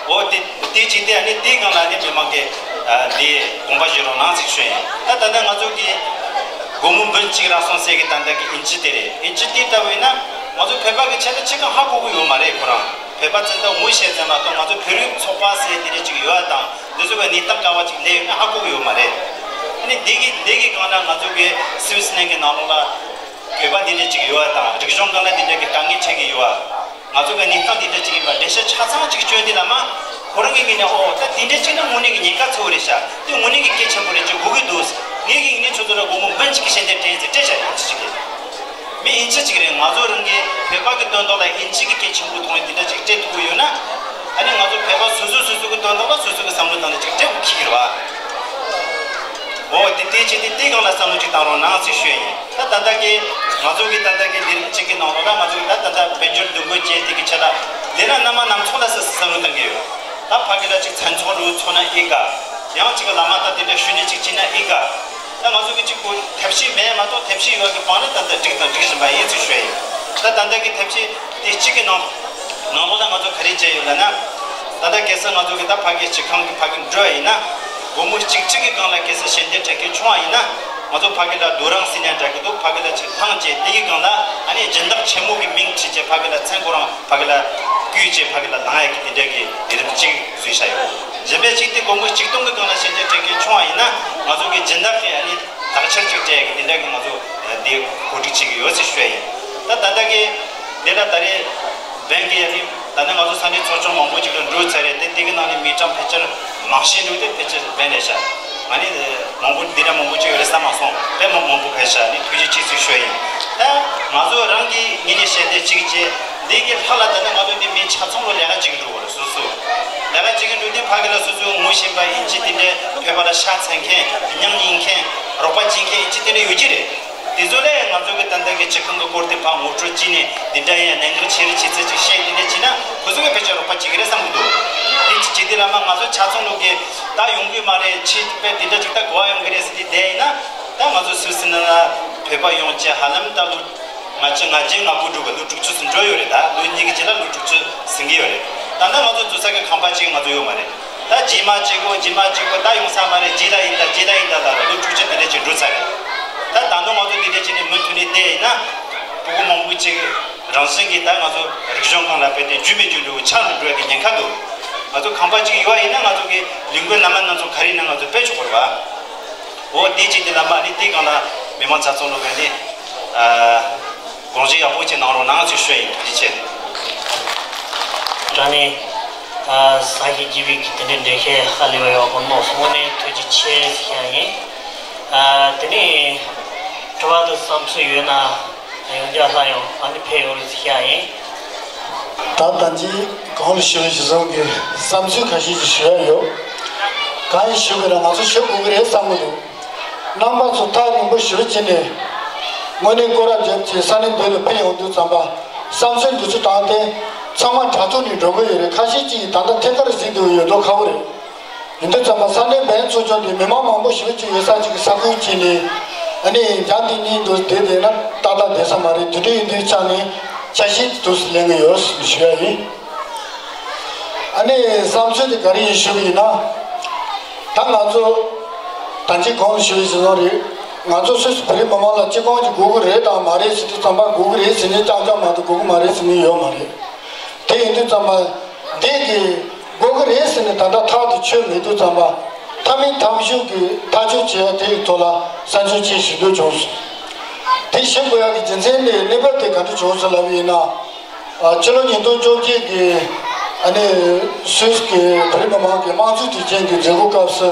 འོ་དེ་དེ་ཅིག་དེ་ཨ་ནི་དེའི་སྒང་ལ་ཨ་ནི་མི་མང་གི་ཨ་དེ་དགོངས་པ་བཞེས་རོགས་གནང་ཟེར་ཞུ་ཡིན། ད་ད་ལྟ་ང་ཚོ་གི་སྒོར་མོ་འབུམ་གཅིག་རག་སོང་ཟེར་གི་ད་ལྟ་གི་ཨིན་ཇི་དེ་རེད། ཨིན་ཇི་དེ་ལྟ་བུ་ཡིན་ན་ང་ཚོ་བོད་པ་གི་ཆེད་དུ་ཅི་གང་ཧ་གོ་གི་ཡོད་མ་རེད། ཁོ་རང་བོད་པ་ཙམ་དུ་ངོ་ཤེས་ཙམ་མ་གཏོགས་ང་ཚོ་བོད་རིགས་ཚོགས་པ་ཟེར་དེ་རེད་ཅིག་ཡོད་དང་། འདི་ཚོ་བའི་གནས་སྟངས་ག་བ་ཅིག་སླེབས་ཡོད་ན་ཧ་གོ་གི་ཡོད་མ་རེད། ནི་འདི་གི་འདི་གི་སྒང་ལ་ང་ཚོ་གི་སུད་སི་གནས་ཀྱི་ནང་ལོགས་ལ་བོད་པ་འདི་འདྲ་ཅིག་ཡོད་པ་དང་། རིག་གཞུང་སྒང་ལ་འདི་འདྲ་གི་དཀའ་ངལ་འཕྲད་ཀྱི་ཡོད་པ། ང་ཚོ་གི་གནས་སྟངས་འདི་འདྲ་ཅིག་ཡིན་པ་འགྲེལ་བཤད་ཆ་ཚང་ཅིག་བསྐྱོན་དུས་ལ་མ། ཁོ་རང་གི་ངོས་ནས་ཨོ་ད་འདི་འདྲ་ཅིག་ནི་དངོས་གནས་ཀྱི་ཉེན་ཁ་ཚ་བོ་རེད་ཤག་དེ་དངོས་གནས་ཀྱི་གལ་ཆེན་པོ་རེད་ཅེས་གོ་གི་འདུག་ངས་གི་ངས་ཁྱོད་ཚོ་ལ་དགོང་མོ་འབུམ་གཅིག་གི་ཞལ་འདེབས་སྤྲད་ཟེར་སྤྲད་བཞག་ཡོད་ཅི་ཅིག་གི། མི་ཨིན་ཅི་ཅིག་རེད། ང་ཚོ་རང་གི་བོད་པ་གི་དོན་དག་ལ་ཨིན་ཅི་གི་གལ་ཆེན་པོ་མཐོང་བའི་དེ་འདྲ་ཅིག་སྤྲད་ཐུབ་ཀྱི་ཡོད་ན། ཨ་ནི་ང་ཚོ་བོད་པ་སོ་སོ་སོ་སོ་གི་དོན་དག་ལ་སོ་སོ་གི་བསམ་བློ་བཏང་ནས་ཅིག་སྤྲད་དགོས་ཁེལ་གྱི་རེད་བ། འོ་དེ་དེ་བྱས་ཏེ་དེའི་སྒང་ལ་བསམ་བློ་ཅིག་བཏང་རོགས་གནང་ཟེར་ཞུ་ཡ་ཡིན། ད་ད་ལྟ་གི་ང་ཚོ་གི་ད་ལྟ་གི་ལས་རིམ་གཅིག་གི་ནང་ལོགས་ལ་ང་ཚོ་གི་ད་ད་ལྟ་དཔལ་འབྱོར་འདུ་འགོད་བྱས་དེ་གི་ཆ་ལ་ལས་ན་མནའ་མ་ནམ་ཚོགས་ལ་ས་བསམ་བློ་བཏང་གི་ཡོད། ད་ཕ་གི་ལ་ཅིག་མཚན་ཚོགས་རུ་ཚོགས་ན་ཨེ་དགའ། ཡང་ཅིག་བླ་མ་དང་དེ་འདྲ་ཞུ་ནས་ཅིག་བྱས་ན་ཨེ་དགའ། ད་ང་ཚོ་གི་གཅིག་པོ་ཐབས་ཤེས་མེད་མ་གཏོགས་ཐབས་ཤེས་ཡོད་ཀྱི་བང་ལ་ད་ལྟ་འགྲིག་དང་འགྲིག་བཞིན་པ་ཡིན་ཚུལ་ཞུ་ཡ་ཡིན། ད་ད་ལྟ་གི་ཐབས་ཤེས་དེ་གཅིག་གི་ནང་ནང་ལོགས་ལ་ང་ཚོ་ག་རེ་བྱས་ཡོད་ལབ་ན། ད་ལྟ་གལ་སྲིད་ང་ཚོ་གི་ད་ཕ་གི་སྤྱི་ཁང་གི་ཕ་གི་འགྲོ་བ་ཡིན་ན། དགོང་མོ་གཅིག་གཅིག་གི་སྒང་ལ་གལ་སྲིད་ཞལ་འདེབས་སྤྲད་མཁན་བྱུང་བ་ཡིན་ན། ང་ཚོ་ཕ་གི་ལ་རྡོ་རིང་ཟེར་ནས་འདྲ་གི་འདུག་ཕ་གི་ལ་ཅིག་ལྷང་བྱས་དེ་གི་སྒང་ལ་ཨ་ནི་སྦྱིན་བདག་ཆེན་མོ་གི་མིང་བྲིས་བྱས་ཕ་གི་ལ་མཚན་ཁོ་རང་ཕ་གི་ལ་བརྐུས་བྱས་ཕ་གི་ལ་ལངས་ཡ་གི་དེ་འདྲ་གི་ལས་རིམ་གཅིག་བཟོས་བཞག་ཡོད། གཞན་པའི་གཅིག་དེ་དགོང་མོ་གཅིག་སྟོང་གི་སྒང་ལ་ཞལ་འདེབས་སྤྲད་མཁན་བྱུང་བ་ཡིན་ན། ང་ཚོ་གི་སྦྱིན་བདག་གི་ཨ་ནི་ལག་ཁྱེར་ཅིག་སྤྲད་ཡ་གི་དེ་འདྲ་གི་ང་ཚོ་འདི་གོ་སྒྲིག་བྱེད་ཀྱི་ཡོད་ཟེར་ཞུ་ཡ་ཡིན། ད་ད་ལྟ་གི་འདི་ལ་ད་རེས་བན་གི་ཨ་ནི་ད་ནི་ང་ཚོ་ས་གནས་ཚོགས་ཆུང་མང་པོ་ཅིག་ལ་འགྲོ་ཚར་རེད་དེ། དེ་གི་ནང་ནས་མི་གྲངས་ཕལ་ཆེར་མང་ཤས་འགྲོ་དེ་ཕལ་ཆེར་བན་རེད་ཤག་ང་ནི་མང་པོ་འདི་འདྲ་མང་པོ་ཅིག་ཡོད་རེད་བསམ་མ་སོང་། དཔེ་མང་མང་པོ་ཕེབས་ཤག་ནི་ཐུགས་རྗེ་ཆེ་ཟེར་ཞུ་ཡ་ཡིན། ད་ང་ཚོ་རང་གི་ངོས་ནས་ཞལ་འདེབས་གཅིག་བྱས། འདི་གི་ལྷག་ལ་ད་ནི་ང་ཚོ་འདི་མི་ཆ་ཚང་ལོ་ལས་ཀ་བྱེད་ཀྱི་འགྲོ་གི་རེད། སོ་སོ་ལས་ཀ་བྱེད་ཀྱི་འགྲོ་དུས་ཕ་གི་ལ་སོ་སོ་ངོ་ཤེས་པ་ཨིན་ཅི་དེ་འདྲའི་བོད་པ་ལ་ཤ་ཚ་མཁན་མྱིང་ཡིན་མཁན་རོགས་པ་བྱེད་མཁན་ཨིན་ཅི་དེ་འདྲ་ཡོད་ཀྱི་རེད། དེ་ཚོ་ལས་ང་ཚོ་གི་ད་ལྟ་གི་སྤྱི་ཁང་གི་སྐོར་དེ་ཕར་ངོ་སྤྲོད་བྱས་ནས་འདི་འདྲ་ཡིན། གནད་འགག་ཆེ་རུ་བྱེད་ཚུལ་ཅིག་བཤད། དེ་འདྲ་བྱས་ན་ཁོ་ཚོ་གི་ཕལ་ཆེར་རོགས་པ་བྱེད་ཀྱི་རེད་བསམ་གི་འདུག་དེ་ཅི་བྱེད་དུས་ལ་མ་ང་ཚོ་ཆ་ཚང་ལོ་གི་ད་ཡོང་གི་མ་རེད། ཆེད་དཔེ་དེ་འདྲ་ཅིག་ད་གོ་བ་ཡོང་གི་རེད་ཟེར་དེ་བསྡད་ཡིན་ན། ད་ང་ཚོ་སུད་སི་ནང་ལ་བོད་པ་ཡོང་ཆེད་ཧ་ལམ་ད་ལོ་ང་ཆེ་ང་ཆེ་ང་དགུ་འགྲོ་གི་ལོ་དྲུག་ཅུ་ཟིན་འགྲོ་ཡོད་རེད། ད་ལོ་གཉིས་ཀྱི་རྗེས་ལ་ལོ་དྲུག་ཅུ་ཟིན་གི་ཡོད་རེད། ད་ལྟ་ང་ཚོ་འཛུལ་ས་གི་ཁང་པ་གཅིག་ང་ཚོ་ཡོད་མ་རེད། ད་རྗེས་མ་གཅིག་གོ་རྗེས་མ་གཅིག་གོ་ད་ཡོང་ས་མ་རེད། རྗེས་ལ་ཡིན་ད་རྗེས་ལ་ཡིན་ད་ལ་ལོ་དྲུག་ཅུ་དེ་འདྲ་ཅིག་འགྲོ་ཚར་རེད། ད་ད་ནང་ང་ཚོ་འདི་འདྲ་ཅིག་ནས་མུ་མཐུད་ནས་བསྡད་ཡིན་ན། ཕྲུ་གུ་མང་པོ་ཅིག་རང་བཞིན་གྱིས་ད་ང་ཚོ་རིག་གཞུང་སྒང་ལ་དཔེ་དེ་རྒྱུས་མེད་རྒྱུ་འགྲོ་ཆགས་འགྲོ་འགྲོ་ཡ་གི་ཉེན་ཁ་འདུག་ང་ཚོ་ཁང་པ་གཅིག་ཡོད་པ་ཡིན་ན་ང་ཚོ་གི་ལས་འགུལ་སྣ་མིན་སྣ་ཚོགས་ག་རེ་ཡིན་ན་ང་ཚོ་སྤེལ་ཆོག་གི་རེད་བ། འོ་དེ་ཅིག་དེ་ལ་མ་ནི་དེ་སྒང་ལ་མི་མང་ཆ་ཚང་ལོ་ག་ནི་དགོངས་བཞེས་ཡག་པོ་ཅིག་གནང་རོགས་གནང་ཞེས་ཞུ་ཡ་ཡིན། ཐུགས་རྗེ་ཆེ། ད་ནི་ས་གཞི་རྒྱས་པའི་དེ་འདྲའི་འགྲེལ་བཤད་ཧ་ལས་པ་ཡག་པོ་གནང་སོང་། དངོས་གནས་ཐུགས་རྗེ་ཆེ་ཟེར་ཡ་ཡིན། དེ་ནས་དྲི་བ་དང་བསམ་ཚུལ་ཡོད་ན་ཡང་བསྐྱར་ལྷག་ཡོང་ཨ་ནི་ཕེབས་ཡོང་རེད་ཟེར་ཡ་ཡིན། ད་ལྟ་ཅི་གོང་ལ་ཞུ་བའི་གཞི་བཟུང་གི་བསམ་ཚུལ་ཁ་ཤས་ཅིག་ཞུ་ཡ་ཡོད། གང་ཡིན་ཞུ་དགོས་ན་ང་ཚོ་ཞུ་དགོས་ཀྱི་རེད་བསམ་གྱི་འདུག་རྣམ་པ་ཚོ་ཐག་རིང་པོ་ཞུ་བྱས་ནས་དངོས་གནས་སྐོར་ར་བརྒྱབ་བྱས་ས་གནས་འདི་ལ་ཕེབས་ཡོང་དུས་ཙམ་པ་བསམ་ཚུལ་འདི་ཚོ་དྲངས་ཏེ་ཚང་མ་དྲ་ཐོག་ནས་འགྲོ་གི་ཡོད་རེད། ཁ་ཤས་ཅིག་ད་ལྟ་ཐད་ཀར་གཟིགས་འདུག་ཡོད་མདོག་ཁ་པོ་རེད། ཡིན་དུས་ཙམ་པ་ས་གནས་བོན་ཚོགས་ཆུང་འདི་མི་མང་མང་པོ་ཞེ་པོ་ཅིག་ཡོད་ས་ཅིག་གི་ས་ཁུལ་ཅིག་ནས་ཨ་ནི་རྒྱང་འདི་གཉིས་འདུག་བསྡད་བསྡད་ན་ཏག་ཏག་བསྡད་ས་མ་རེད། དེ་འདྲ་ཡིན་དུས་ཆ་ནས་ཆ་ཤས་འདུག་སེ་ལེན་གི་ཡོད་ཞུ་ཡ་ཡིན། ཨ་ནི་བསམ་ཚུལ་དེ་ག་རེ་ཡིན་ཞུ་གི་ཡིན་ན། ད་ང་ཚོ་ད་ཅི་གོང་ཞུ་བའི་བཟོ་འདྲ་རེད། ང་ཚོ་སུད་སི་བོད་རིགས་མི་མང་ལ་སྤྱི་ཁང་ཅིག་དགོས་ཀྱི་རེད་དང་མ་རེད་ཟེར་དུས་ཙམ་པ་དགོས་ཀྱི་རེད་ཟེར་མཁན་རྐྱང་རྐྱང་མ་གཏོགས་དགོས་ཀྱི་མ་རེད་ཟེར་མཁན་ཡོད་མ་རེད། དེ་ཡིན་དུས་ཙམ་པ་འདི་གི་དགོས་ཀྱི་རེད་ཟེར་ནས་ད་ལྟ་ཐག་དེ་ཆོད་མེད་དུས་ཙམ་པ་མཐའ་མའི་ཐབས་ཤུགས་ཀྱི་ཐག་གཅོད་བྱེད་ཡ་དེ་ཡི་ཐོག་ལ་བསམ་ཚུལ་ཅིག་ཞུ་འདོད་བྱུང་སོང་། དེ་ཞུ་དགོས་ཡ་གི་རྒྱུ་མཚན་ནི་གནས་བབ་དེ་ག་འདྲ་བྱུང་སོང་ལབ་པ་ཡིན་ན། ཨ་ཕྱི་ལོ་ཉིས་སྟོང་བཅོ་བརྒྱད་ཀྱི་ཨ་ནི་སུད་སི་གི་བོད་རིགས་མི་མང་གི་དམངས་གཙོའི་དུས་ཆེན་གྱི་མཛད་སྒོ་སྐབས་སུ་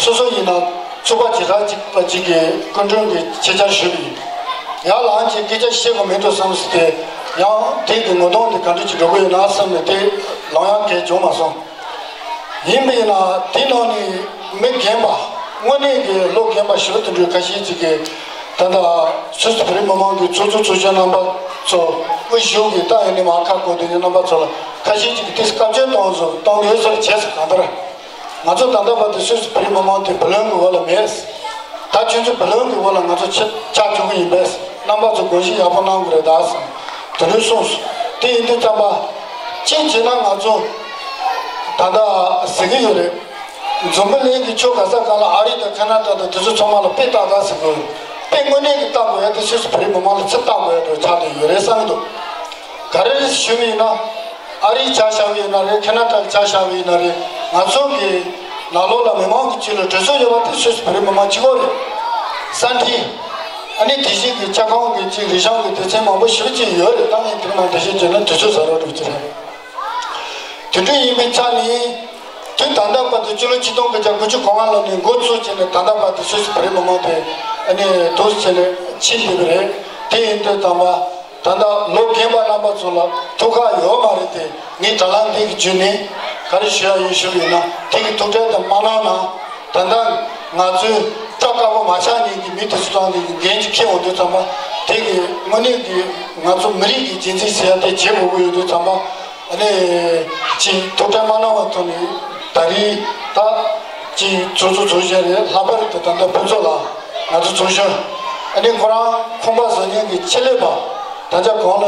སོ་སོ་ཡིན་ན་ཚོགས་པ་བྱེ་བྲག་གཅིག་པ་གཅིག་གི་སྐུ་མགྲོན་གྱི་ཆེད་བཅར་ཞུས་པ་ཡིན། ཡར་ལངས་ཀྱི་སྐད་ཆ་བཤད་དགོས་མི་འདུག་བསམ་སྟེ་ཡང་དེ་གི་ངོ་གདོང་དེ་ག་འདྲ་ཅིག་འགྲོ་གི་ཡོད་ན་བསམ་ནས་དེ་ལངས་ཡག་གང་ཡང་བྱུང་མ་སོང་། ཡིན་པས་ན་དེ་ནང་ནས་མི་རྒན་པ་དངོས་གནས་ཀྱི་ལོ་རྒན་པ་ཞེ་པོ་དེ་འདྲའི་ཁ་ཤས་ཅིག་གིས་ད་ལྟ་སུད་སི་བོད་རིགས་མི་མང་གི་ཚོགས་གཙོ་ཚོགས་གཞོན་རྣམ་པ་ཚོ་དབུ་བཞུགས་ཀྱིས་ད་ཡིན་ནས་མ་ཁ་བསྐོར་དེ་རྣམ་པ་ཚོ་ལ་ཁ་ཤས་ཅིག་གིས་དེ་སྐབས་བཅོལ་གཏོང་བཟོ་གཏོང་དགོས་ཟེར་བྱས་ཟེར། གང་ལྟར་ང་ཚོ་ད་ལྟ་བར་དུ་སུད་སི་བོད་རིགས་མི་མང་དེ་བུ་ལོན་གྱི་འོག་ལ་མེད། ད་ཁྱོད་ཚོ་བུ་ལོན་གྱི་འོག་ལ་ང་ཚོ་ཆ་ཆགས་བཅུག་གི་ཡིན་པས། རྣམ་པ་ཚོ་དགོངས་བཞེས་ཡག་པོ་གནང་དགོས་རེད་ད་ཟེར་དེ་འདྲ་གསུངས་སོང་། དེ་ཡིན་དུས་ཙམ་པ་ཅི་བྱས་ན་ང་ཚོ་ད་ལྟ་ཟེར་གྱི་ཡོད་རེད། འཛམ་བུ་གླིང་གི་ཕྱོགས་ག་ས་ག་ལ་ཨ་རི་དང་ཁ་ན་ཌ་དང་དེ་ཚོ་ཚང་མ་ལ་དཔེ་ཏག་ཏག་ཟེར་དགོས། དཔེ་དངོས་གནས་ཀྱི་ལྟ་དགོས་ཡ་དེ་སུད་སི་བོད་རིགས་མི་མང་ལ་ཚུར་ལྟ་དགོས་ཡ་འདྲ་ཆགས་བསྡད་ཡོད་རེད་བསམ་གྱི་འདུག་ག་རེ་རེད་ཞུས་པ་ཡིན་ན། ཨ་རིའི་ཆ་བཞག་པ་ཡིན་ན་རེད། ཁ་ན་ཌ་ལ་ཆ་བཞག་པ་ཡིན་ན་རེད། ང་ཚོ་གི་ ནང་ལོགས་ལ་མི་མང་གི་ཅིག་ལ་གྲོས་ཚོགས་ཡོད་པ་དེ་སུད་སི་བོད་རིགས་མི་མང་གཅིག་པོ་རེད། ས་འཐུས། ཨ་ནི་དེ་བཞིན་གྱི་ཁྱབ་ཁོངས་ཀྱི་ཅིག་རིག་གཞུང་གི་སྡེ་ཚན་མང་པོ་ཞེ་པོ་ཅིག་ཡོད་རེད། ད་ངས་དེ་མང་དེ་བཞིན་བྱས་ན་དུས་ཚོད་ཟ་རོགས་འགྲོ་གི་རེད། དེ་འདྲ་ཡིན་པའི་ཆ་ནས། དུས་ད་ལྟ་བར་དུ་སྤྱི་ལོ་ཆིག་སྟོང་དགུ་བརྒྱ་དགུ་བཅུ་གོ་ལྔ་ལོ་ནས་འགོ་བཙུགས་བྱས་ནས་ད་ལྟ་བར་དུ་སུད་སི་བོད་རིགས་མི་མང་དེ་ཨ་ནི་འདུག་བྱས་ནས་ཕྱིན་བསྡད་པ་རེད། དེ་ཡིན་དུས་ཙམ་པ། ད་ལྟ་ལོ་རྒན་པ་རྣམ་པ་ཚོ་ལ་ཐུགས་ཁག་ཡོད་མ་རེད་དེ། ངས་དྲ་ལམ་འདི་གི་བརྒྱུད་ནས་ག་རེ་ཞུ་ཡ་ཡོད་ཞུ་བ་ཡིན་ན། དེ་གི་ཐུགས་ཁྲལ་དེ་མ་གནང་ན། ད་ལྟ་ང་ཚོའི་སྐྲ་དཀར་པོ་མ་ཆགས་མཁན་གྱི་མི་དེ་ཚོ་ཚང་དེ་གི་འགན་ཅིག་འཁྱེར་འོང་དུས་ཙམ་པ། དེ་གི་དངོས་གནས་ཀྱི་ང་ཚོ་མི་རིགས་ཀྱི་རྒྱུན་འཛིན་ཟེར་ཡ་དེ་བྱེད་དགོས་ཀྱི་ཡོད་དུས་ཙམ་པ། ཨ་ནི་ཅིག་ཐུགས་ཁྲལ་མ་གནང་བ་ཐོག་ནས་ད་རེས་ད་ཅིག་ཚོགས་གཙོ་ཚོགས་གཞོན་རེད། ལྷག་པར་དུ་ད་ལྟ་ཕུན་ཚོགས་ལགས་ང་ཚོ་ཚོགས་གཞོན། ཨ་ནི་ཁོ་རང་ཁང་པ་བཟོ་མཁན་གྱི་ཆེད་ལས་པ། ད་ཆ་གོང་ལ་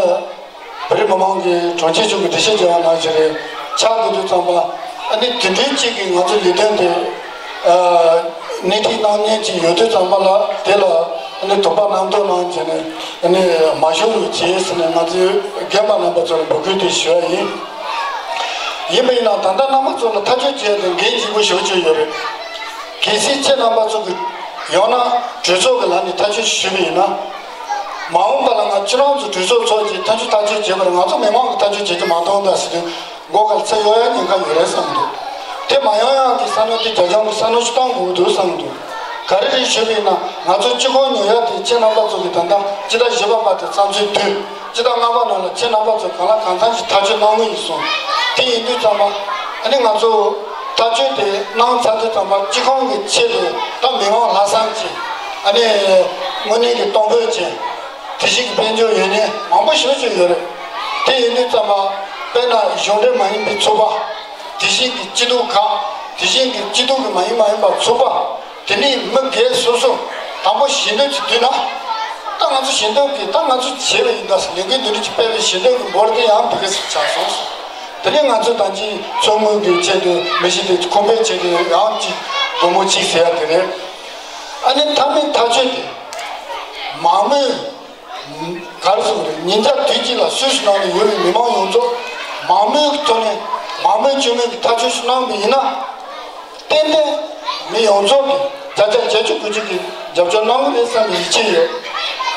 བོད་རིགས་མི་མང་གི་དྲུང་ཆེ་མཆོག་གིས་འགྲེལ་བཤད་བྱས་པ་ནང་བཞིན་རེད། ཆགས་དགོས་དུས་ཙམ་པ། ཨ་ནི་དེ་འདྲའི་གཅིག་གིས་ང་ཚོ་ལས་དོན་དེ་ཨ་སྣེ་ཁྲིད་གནང་མཁན་ཅིག་ཡོད་དུས་ཙམ་པ་ལ། དེ་ལ་ཨ་ནི་དོགས་པ་རྣམ་རྟོག་གནང་བྱས་ནས། ཨ་ནི་མ་ཞུགས་རོགས་བྱེད་ཟེར་ནས་ང་ཚོའི་རྒན་པ་རྣམ་པ་ཚོ་ལ་འབོད་སྐུལ་དེ་ཞུ་བ་ཡིན། ཡིན་པ་ཡིན་ན་ད་ལྟ་རྣམ་པ་ཚོ་ལ་ཐག་གཅོད་བྱས་ཏེ་འགན་ལྗིད་པོ་ཞེ་པོ་ཅིག་ཡོད་རེད། གལ་སྲིད་ཁྱེད་རྣམ་པ་ཚོ་གི་ཡང་ན་གྲོས་ཚོགས་ཀྱི་ལམ་ནས་ཐག་གཅོད་ཞུས་པ་ཡིན་ན། མ་འོངས་པ་ལ་ང་ཁྱེད་རང་ཚོ་གྲོས་ཚོགས་ཚོགས་ཀྱིས་ཐག་གཅོད་ཐག་གཅོད་བྱེད་པར་ང་ཚོ་མི་མང་གིས་ཐག་གཅོད་བྱེད་ཀྱི་མ་གཏོགས་ད་ཟེར་དུས་མགོ་སྐོར་ཚད་ཡོང་ཡ་ཉེན་ཁ་ཡོད་རེད་བསམ་འདུག་དེ་མ་ཡོང་ཡ་གི་བསམ་བློ་དེ་རྒྱ་ཁྱོན་གྱི་བསམ་བློ་ཞིག་གཏོང་དགོས་འདུག་བསམ་འདུག་ག་རེ་རེད་ཞུས་པ་ཡིན་ན། ང་ཚོ་སྤྱི་ཁོག་ཉོ་ཡ་དེ་ཁྱེད་རྣམ་པ་ཚོ་གིས་ད་ལྟ་སྤྱི་ཟླ་བཞི་པ་བར་དུ་བསམ་ཚུལ་བཏོན། སྤྱི་ཟླ་ལྔ་པ་ནང་ལ་ཁྱེད་རྣམ་པ་ཚོ་གང་ལ་གང་འཚམ་ཞིག་ཐག་གཅོད་གནང་གི་ཡིན་གསུངས། དེ་ཡིན་དུས་ཙམ་པ། ཨ་ནི་ང་ཚོ་ཐག་གཅོད་དེ་གནང་ཚར་དུས་ཙམ་པ། སྤྱི་ཁོག་གི་ཆེད་དུ་ད་མི་མང་ལྷག་བསམ་གྱིས། ཨ་ནི་དངོས་གནས་ཀྱི་གཏོང་ཕོད་ཅན། དེ་བཞིན་གྱི་དཔལ་འབྱོར་ཡོད་མཁན་མང་པོ་ཞེ་པོ་ཅིག་ཡོད་རེད། དེ་ཡིན་དུས་ཙམ་པ། དཔེར་ན་གཞུང་འབྲེལ་མ་ཡིན་པའི་ཚོགས་པ། དེ་བཞིན་གྱི་སྐྱིད་སྡུག་ཁང་། དེ་བཞིན་གྱི་སྐྱིད་སྡུག་གི་མ་ཡིན་མ་ཡིན་པ་ཚོགས་པ། དེ་ནས་མི་སྒེར་སོ་སོ་དང་པོ་ཞལ་འདེབས་ཀྱིས་བསྡུས་ན། ད་ང་ཚོ་ཞལ་འདེབས་ཀྱིས་ད་ང་ཚོ་བྱས་པ་ཡིན་ད་ཟེར། ལས་འགུལ་འདི་འདྲ་ཅིག་སྤེལ་བའི་ཞལ་འདེབས་ཀྱི་འབོར་དེ་ཡང་འདི་ག་ཟེར་ཆགས་སོང་། དེ་ནས་ང་ཚོ་ད་ཅིག་ཚོགས་དངུལ་གྱི་ཆེད་དུ་མི་ཞིག་དེ་ཁོང་པའི་ཆེད་དུ་ཡང་ཅིག་སྒོར་མོ་གཅིག་ཟེར་ཡ་དེ་རེད། ཨ་ནི་མཐའ་མའི་ཐག་གཅོད་དེ་མང་མོས། ག་རེ་ཟེར་དགོས་རེད། ཉིན་ལྟར་དུས་གཅིག་ལ་སུད་སི་ནང་ལ་ཡོད་པའི་མི་མང་ཡོངས་རྫོགས་མང་མོས་ཀྱི་ཐོག་ནས་མང་མོས་བཅོས་མིན་གྱི་ཐག་གཅོད་ཞིག་གནང་བ་ཡིན་ན། ཏན་ཏན་མི་ཡོངས་རྫོགས་ཀྱིས་བརྒྱ་ཆ་བརྒྱད་ཅུ་དགུ་བཅུ་གི་རྒྱབ་སྐྱོར་གནང་གི་རེད་བསམ་པའི་ཡིད་ཆེས་ཡོད།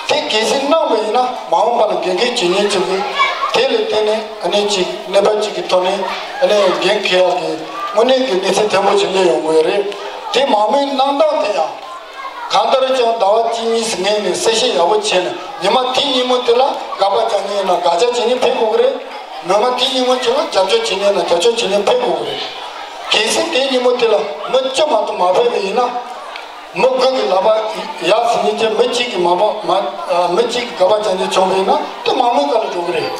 དེ་གལ་སྲིད་གནང་བ་ཡིན་ན། མ་འོངས་པ་ལ་འགན་འཁྱེར་བྱེད་མཁན་ཚོ་གིས་དེ་ལ་བརྟེན་ནས། ཨ་ནི་གཅིག་གནས་བབ་གཅིག་གི་ཐོག་ནས། ཨ་ནི་འགན་འཁྱེར་ཡག་གི་དངོས་གནས་ཀྱི་གནས་ཚད་བརྟན་པོ་ཞིག་སླེབས་ཡོང་གི་ཡོད་རེད། དེ་མང་མོས་གནང་སྟངས་དེ་ཡང་། གང་ལྟར་ཀྱང་ཟླ་བ་གཅིག་གཉིས་སུ་སྔོན་ནས་གསལ་བཤད་ཡག་པོ་བྱས་ནས། ཉི་མ་དེ་ཉིན་མོ་དེ་ལ་དགག་པ་རྒྱག་མཁན་ཡིན་ན་དགག་བྱ་བྱེད་མཁན་ཕེབས་དགོས་ཀྱི་རེད། ཉི་མ་དེ་ཉིན་མོ་དེ་ལ་རྒྱབ་སྐྱོར་བྱེད་མཁན་ཡིན་ན་རྒྱབ་སྐྱོར་བྱེད་མཁན་ཕེབས་དགོས་ཀྱི་རེད། གལ་སྲིད་དེ་ཉིན་མོ་དེ་ལ་མི་བཅུ་མ་གཏོགས་མ་ཕེབས་པ་ཡིན་ན། མི་དགུ་གི་ལག་པ་ཡར་ཟིན་ནས་ཀྱང་མི་གཅིག་གིས་མ་པ་མ་ཨ་མི་གཅིག་གིས་དགག་པ་རྒྱག་མཁན་བྱུང་བ་ཡིན་ན། དེ་མང་མོས་སྒང་ལ་འགྲོ་གི་རེད།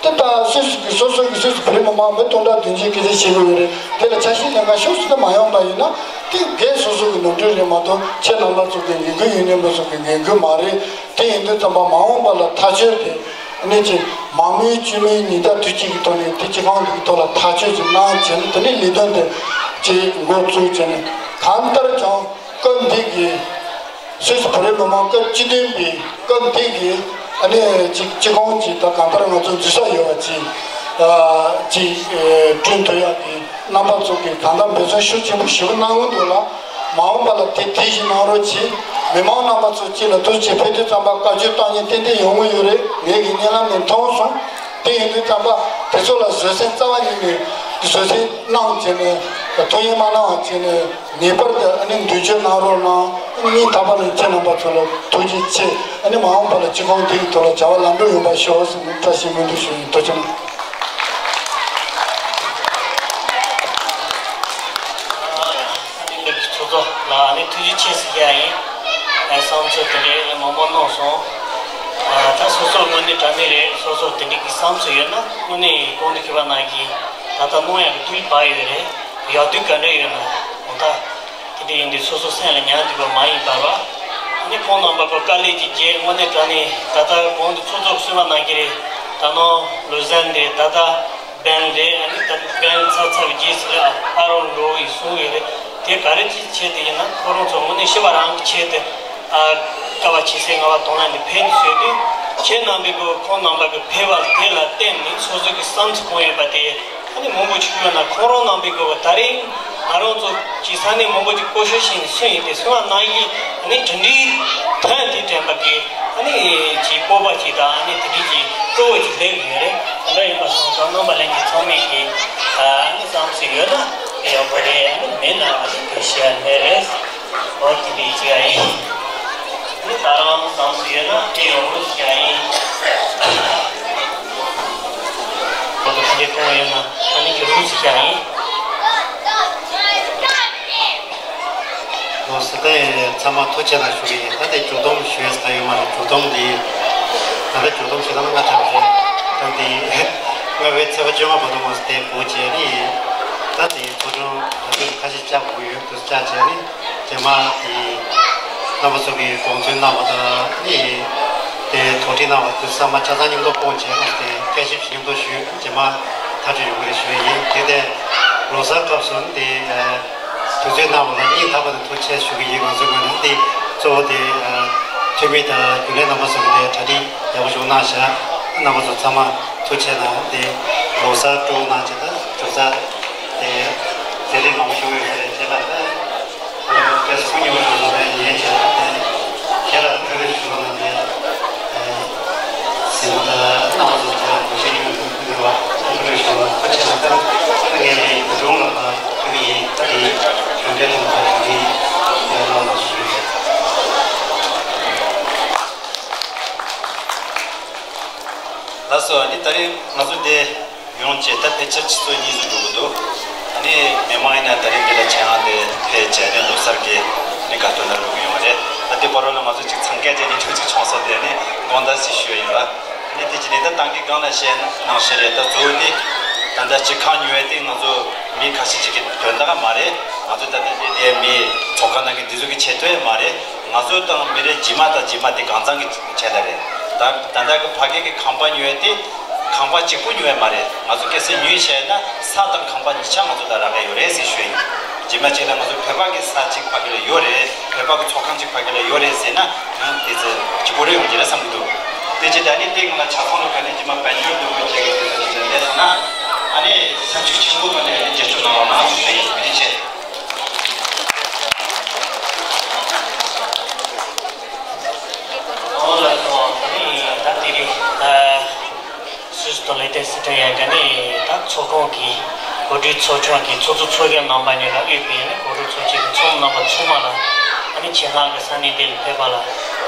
དེ་ལྟར་སུད་སི་གི་སོ་སོ་གི་སུད་སི་བོད་རིགས་མི་མང་མི་སྟོང་ཕྲག་བདུན་ཅུ་སྐད་ཆ་བཤད་ཀྱི་ཡོད་རེད། དེ་ལ་ཆ་ཤས་ལེན་ག་ཤོག་ཟེར་ནས་མ་ཡོང་པ་ཡིན་ན། དེ་སྒེར་སོ་སོ་གི་ནོར་འཁྲུལ་རེད་མ་གཏོགས་ཁྱེད་རྣམ་པ་ཚོ་གི་ངན་སྐུལ་ཡོད་མཁན་པ་ཚོ་གི་ངན་སྐུལ་མ་རེད། དེ་ཡིན་དུས་ཙམ་པ་མ་འོངས་པ་ལ་ཐག་གཅོད་དེ་ཨ་ནི་ཅིག་མང་མོས་བཅོས་མིན་ཉིན་ལྟར་དུས་གཅིག་གི་ཐོག་ནས་དེ་སྤྱི་ཁང་འདི་གི་ཐོག་ལ་ཐག་གཅོད་ཅིག་གནང་བྱས་ནས། དེ་ནས་ལས་དོན་དེ་ཅིག་འགོ་བཙུགས་བྱས་ནས། གང་ལྟར་ཀྱང་སྐབས་འདི་གི་སུད་སི་བོད་རིགས་མི་མང་སྐབས་བཅུ་བདུན་པའི་སྐབས་འདི་གི་ཨ་ནི་ཅིག་སྤྱི་ཁང་ཅིག་ད་གང་ལྟར་ང་ཚོ་འཛུལ་ས་ཡོད་པ་ཅིག་ཨ་ཅིག་ཨེ་བསྐྲུན་ཐུབ་ཡག་གི་རྣམ་པ་ཚོ་གིས་གང་ལྟར་འབད་བརྩོན་ཤུགས་ཆེན་པོ་ཞེ་པོ་གནང་གི་འདུག་ལ། མ་འོངས་པ་ལ་དེ་དེ་བཞིན་གནང་རོགས་གྱིས། མི་མང་རྣམ་པ་ཚོ་གཅིག་ལ་ཐུགས་རྗེ་ཆེ་ཕེབས་དུས་ཙམ་པ་བཀའ་བཀྱོན་གཏོང་མཁན་ཏན་ཏན་ཡོང་གི་ཡོད་རེད། ངེད་ཀྱི་སྙན་ལམ་ནས་མཐོང་སོང་། དེ་ཡིན་དུས་ཙམ་པ་དེ་ཚོ་ལ་བཟོད་བསྲན་རྩ་བ་ཉིད་ནས་བཟོད་བསྲན་གནང་བྱས་ནས། ཐུགས་ཡེངས་མ་གནང་བ་བྱས་ནས། ངེས་པར་དུ་ཨ་ནི་མདུན་སྐྱོད་གནང་རོགས་གནང་། ཨ་ནི་སྙིང་ཐག་པ་ནས་ཁྱེད་རྣམ་པ་ཚོ་ལ་ཐུགས་རྗེ་ཆེ། ཨ་ནི་མ་འོངས་པ་ལ་སྤྱི་ཁང་འདི་ཡི་ཐོག་ལ་བྱ་བ་ལམ་འགྲོ་ཡོང་བར་ཤོག་ཟེར་ནས་བཀྲ་ཤིས་སྨོན་འདུན་ཞུ་ཡིན། ཐུགས་རྗེ་གནང་། ཚོགས་གཙོ་ལགས་ནས་ཐུགས་རྗེ་ཆེ་ཟེར་རྒྱུ་ཡིན། བསམ་ཚུལ་དེ་འདྲའི་མང་པོ་གནང་སོང་། ད་སོ་སོ་དངོས་གནས་དྲང་གནས་རེད། སོ་སོ་དེ་འདྲའི་གི་བསམ་ཚུལ་ཡོད་ན་དངོས་གནས་གོང་དུ་ཞུས་པ་ནང་བཞིན་ད་ལྟ་གནང་ཡག་གི་དུས་བབ་ཡོད་རེད། ཡག་དུས་ག་འདྲ་ཡོད་ན་གང་ལྟར་དེ་འདྲ་ཡིན་དུས་སོ་སོ་སེམས་ལ་ཉར་འདུག་པ་མ་ཡིན་པར་བ། ཨ་ནི་ཁོང་རྣམ་པ་གི་དཀའ་ལས་ཀྱི་རྗེས་དངོས་གནས་དྲང་གནས་ད་ལྟ་གོང་དུ་ཚོགས་གཙོ་གསུངས་པ་ནང་བཞིན་རེད། ད་ནང་ལུ་ཟན་རེད། ད་ལྟ་བན་རེད། ཨ་ནི་ད་བན་ཚར་ཚར་བའི་རྗེས་སུ་ལ་ཨ་རོ་འགྲོ་བའི་གསུང་ཡོད་རེད། དེ་ག་རེ་ཅིག་བྱས་ཏེ་ཡིན་ན་ཁོ་རང་ཚོ་དངོས་གནས་ཤི་བ་རང་གི་ཆེད་དུ་ཨ་དཀའ་བ་སྤྱད་སའི་ངལ་བ་གཏོང་ཡ་འདི་ཕན་ཟེར་དུས། ཁྱེད་རྣམ་པའི་གི་ཁོང་རྣམ་པ་གི་ཕེབས་པ་དེ་ལ་བརྟེན་ནས་སོ་སོ་གི་བསམ་ཚུལ་གང་ཡོད་པ་དེ་ཨ་ནི་མང་པོ་ཞིག་ཡོད་ན། ཁོང་རང་རྣམ་པའི་གི་ད་རིང་ང་རང་ཚོ་ཅིག་ ཨ་ནི་མང་པོ་ཅིག་སྐོར་ཞིབ་བྱས་ནས་གསུངས་ཡོད་དེ། གསུངས་པ་ནང་བཞིན་ཨ་ནི་གྲུབ་འབྲས་དོན་དེ་དྲན་པ་གི་ཨ་ནི་ཅིག་སྤོབས་པ་ཅིག་དང་ཨ་ནི་དེ་འདྲའི་ཅིག་སྤྲོ་བོ་ཅིག་སླེབས་ཡོད་རེད། དེ་འདྲ་ཡིན་པ་སོང་ཙང་རྣམ་པ་ལྷན་རྒྱས་ཚང་མས་ཀྱིས་ཨ་ནི་བསམ་ཚུལ་ཡོད་ན་ཡག་པོ་རེད། ཨ་ནི་མེད་ན་ཨ་ནི་བེད་སྤྱོད་མེད་རེད། འོ་དེ་འདྲའི་ཅིག་ཨ་ཡིན། ཨ་ནི་ད་རང་བསམ་ཚུལ་ཡོད་ན་དེ་ཡག་པོ་ཅིག་ཨ་ཡིན། ཁོ་ཚོ་ག་འདྲ་གཏོང་ཡོད་ན་ཨ་ནི་ཡག་པོ་ཅིག་ཨ་ཡིན། ལོ་སི་ཏཱ་ཡི་ཚང་མ་ཐུགས་རྗེ་ཆེ་ཞུ་གི་ཡིན། ད་དེ་མཇུག་སྡོམ་ཞུ་ཡས་ད་ཡོད་མ་རེད། མཇུག་སྡོམ་འདི་ད་ལྟ་མཇུག་སྡོམ་བྱེད་སྟངས་ལྔ་ཆགས་རེད། ད་འདི་ལྔ་པའི་ཚེས་པ་བཅོ་ལྔ་བར་དུ་མ་སྟེ་སྒུག་བྱས་ནི་ད་དེ་ཚོགས་ཆུང་ད་དུང་ཁ་ཤས་བཅར་དགོས་ཡོད་དུས་བཅར་བྱས་ནི་རྗེས་མ་དེ་རྣམ་པ་ཚོ་གིས་དགོངས་ཚུལ་གནང་བ་དང་ནི་དེ་དོགས་འདྲི་གནང་བ་དུས་ཚང་མ་ཆ་ཚང་མཉམ་དུ་སྤུངས་བྱས་ནི་དེ་བསྐྱར་ཞིབ་མཉམ་དུ་ཞུས། རྗེས་མ་ཐག་གཅོད་ཡོང་གི་རེད་ཞུ་ཡི་ཡིན། དེ་དེ་ལོ་གསར་སྐབས་སུ་ནི་དེ། དུས་ཚོད་གནང་བ་ལ་སྙིང་ཐག་པ་ནས་ཐུགས་རྗེ་ཆེ་ཞུ་གི་ཡིན། ང་ཚོའི་ངོས་ནས་འདི་གཙོ་བོ་དེ་འཐུས་མི་དང་རྒྱུན་ལས་རྣམ་པ་ཚོ་གི་དེ་གྲ་སྒྲིག་ཡག་པོ་ཞིག་གནང་བཞག་རྣམ་པ་ཚོ་ཚང་མ་ཐུགས་རྗེ་ཆེ་གནང་། དེ་ལོ་གསར་སྤྲོ་པོ་གནང་བྱས་ད་ལོ་གསར་དེ་མཛད་རིམ་མང་པོ་ཞིག་ཡོད་ས་རེད། བྱས་ད་ལྟ་དེ་ལ་དཔེ་སྐུ་ཉེ་བོ་ཞིག་ལ་ཡིན་བྱས་ད་དེ་དེ་ལ་ཐུགས་རྗེ་ཆེ་ཞུ་གནང་དེ། ཟིན་ད་རྣམ་པ་ཚོ་དེ་ལ་གོ་ཤེས་ཡོད་འདུག་ངེས་པ་ཨ་ཁུ་ལོས་ཞུ་བ་ཁ་ཆེ་ན་ད་ངས་ནས་བུ་ཆུང་ལ་ཕ་ཐུག་ཡིན། ད་དེ་གྲུབ་འབྲས་དང་ད་དེ་ཡར་ལངས་ལ་ཞུ་ཡོད། ལགས་སོ། ཨ་ནི་ད་རེས་ང་ཚོ་འདི་ཡོང་བྱས་ད་ཕལ་ཆེར་ཆུ་ཚོད་གཉིས་སུ་འགྲོ་གི་འདུག་ཨ་ནི་མི་མང་ཡིན་ན་ད་རེས་འདི་ལ་ཆེད་མངགས་ཏེ་ཕེབས་བྱས་ནས་ལོ་གསར་གྱི་ཨ་ནི་དགའ་སྟོན་ལ་འགྲོ་གི་ཡོད་རེད། ད་དེ་བར་ལ་ང་ཚོ་ཅིག་འཚང་ཁ་བྱས་ནས་ཁྱོད་ཅིག་བྱུང་སོང་། དེ་ནི་དགོངས་དག་ཞེས་ཞུ་ཡ་ཡིན་ལ། ཨ་ནི་དེ་ཅི་ནས་ད་ཏང་གི་སྒང་ལ་བཤད་ན་ནང་བཤད་རེད། ད་གཙོ་བོ་དེ་ད་ལྟ་སྤྱི་ཁང་ཉོ་ཡ་དེ་ང་ཚོ་མི་ཁ་ཤས་ཅིག་གི་དོན་དག་མ་རེད། ང་ཚོ་ད་ལྟ་དེ་དེ་མི་ཚོགས་ཁང་ནང་གི་འདི་ཚོ་གི་ཆེད་དུ་ཡང་མ་རེད། ང་ཚོ་དང་མི་རེ་རྗེས་མ་དང་རྗེས་མ་དེ་གང་ཚང་གི་ཆེད་ལ་རེད། ད་ད་ལྟ་གི་ཕ་གི་གི་ཁང་པ་ཉོ་ཡ་དེ་ཁང་པ་གཅིག་པུ་ཉོ་ཡ་མ་རེད། ང་ཚོ་གལ་སྲིད་ཉོས་བྱས་ན་ས་དང་ཁང་པ་གཉིས་ཆ་ང་ཚོ་ལ་རག་གི་ཡོད་རེད་ཟེར་ཞུ་ཡ་ཡིན། རྗེས་མ་གཅིག་ལ་ང་ཚོ་བོད་པ་གི་ས་གཅིག་ཕ་གི་ལ་ཡོད་རེད། བོད་པ་གི་ཚོགས་ཁང་གཅིག་ཕ་གི་ལ་ཡོད་རེད་ཟེར་ན་ཡང་དེ་ཚོ་ལྗིད་པོ་རེ་ཡོང་གི་རེད་བསམ་གི་འདུག་དེ་རྗེས་ད་ནི་དེ་ང་ལ་ཆ་ཚང་ལ་ག་ནས་རྗེས་མ་དཔལ་འབྱོར་འདུག་གི་བྱེད་ཀྱི་དེ་ཚོ་ཅིག་ལ་སླེབས་སོང་ན་ཨ་ནི་སེམས་ཤུགས་ཆེན་པོ་ཐོག་ནས་རྒྱབ་སྐྱོར་གནང་རོགས་གནང་ཞེས་ཞུ་ཡ་ཡིན། ཐུགས་རྗེ་ཆེ། ཨོ་ལགས་སོ། ཨ་ནི་ད་དེ་རིང་ཨ། སུད་སི་ཐོག་ལས་དོན་སི་ཁྲོན་ཡ་ག་ནས་ད་ཚོགས་ཁང་གི་གོ་སྒྲིག་ཚོགས་ཆུང་གི་ཚོགས་གཙོ་ཚོགས་གཞོན་རྣམ་པ་གཉིས་ལ་དབུས་པའི་ནི་གོ་སྒྲིག་ཚོགས་ཆེན་གྱི་ཚོགས་མི་རྣམ་པ་ཚང་མ་ལ་ཨ་ནི་ཆེད་མངགས་ཀྱི་ས་གནས་འདི་ལ་ཕེབས་པ་ལ་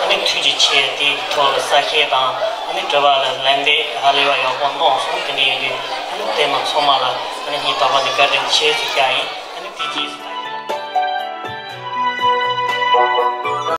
ཨ་ནི་ཐུགས་རྗེ་ཆེ། དེའི་ཐོག་ལ་གསལ་བཤད་དང་ཨ་ནི་དྲི་བ་ལ་ལན་འདེབས་ཧ་ལས་པ་ཡག་པོ་གནང་སོང་། དེ་འདྲ་ཡིན་དུས་ཨ་ནི་ལྟད་མོ་ཚང་མ་ལ་ཨ་ནི་སྙིང་ཐག་པ་ནས་བཀའ་དྲིན་ཆེ་ཞུ་ཡ་ཡིན། ཨ་ནི་དེ་རྗེས།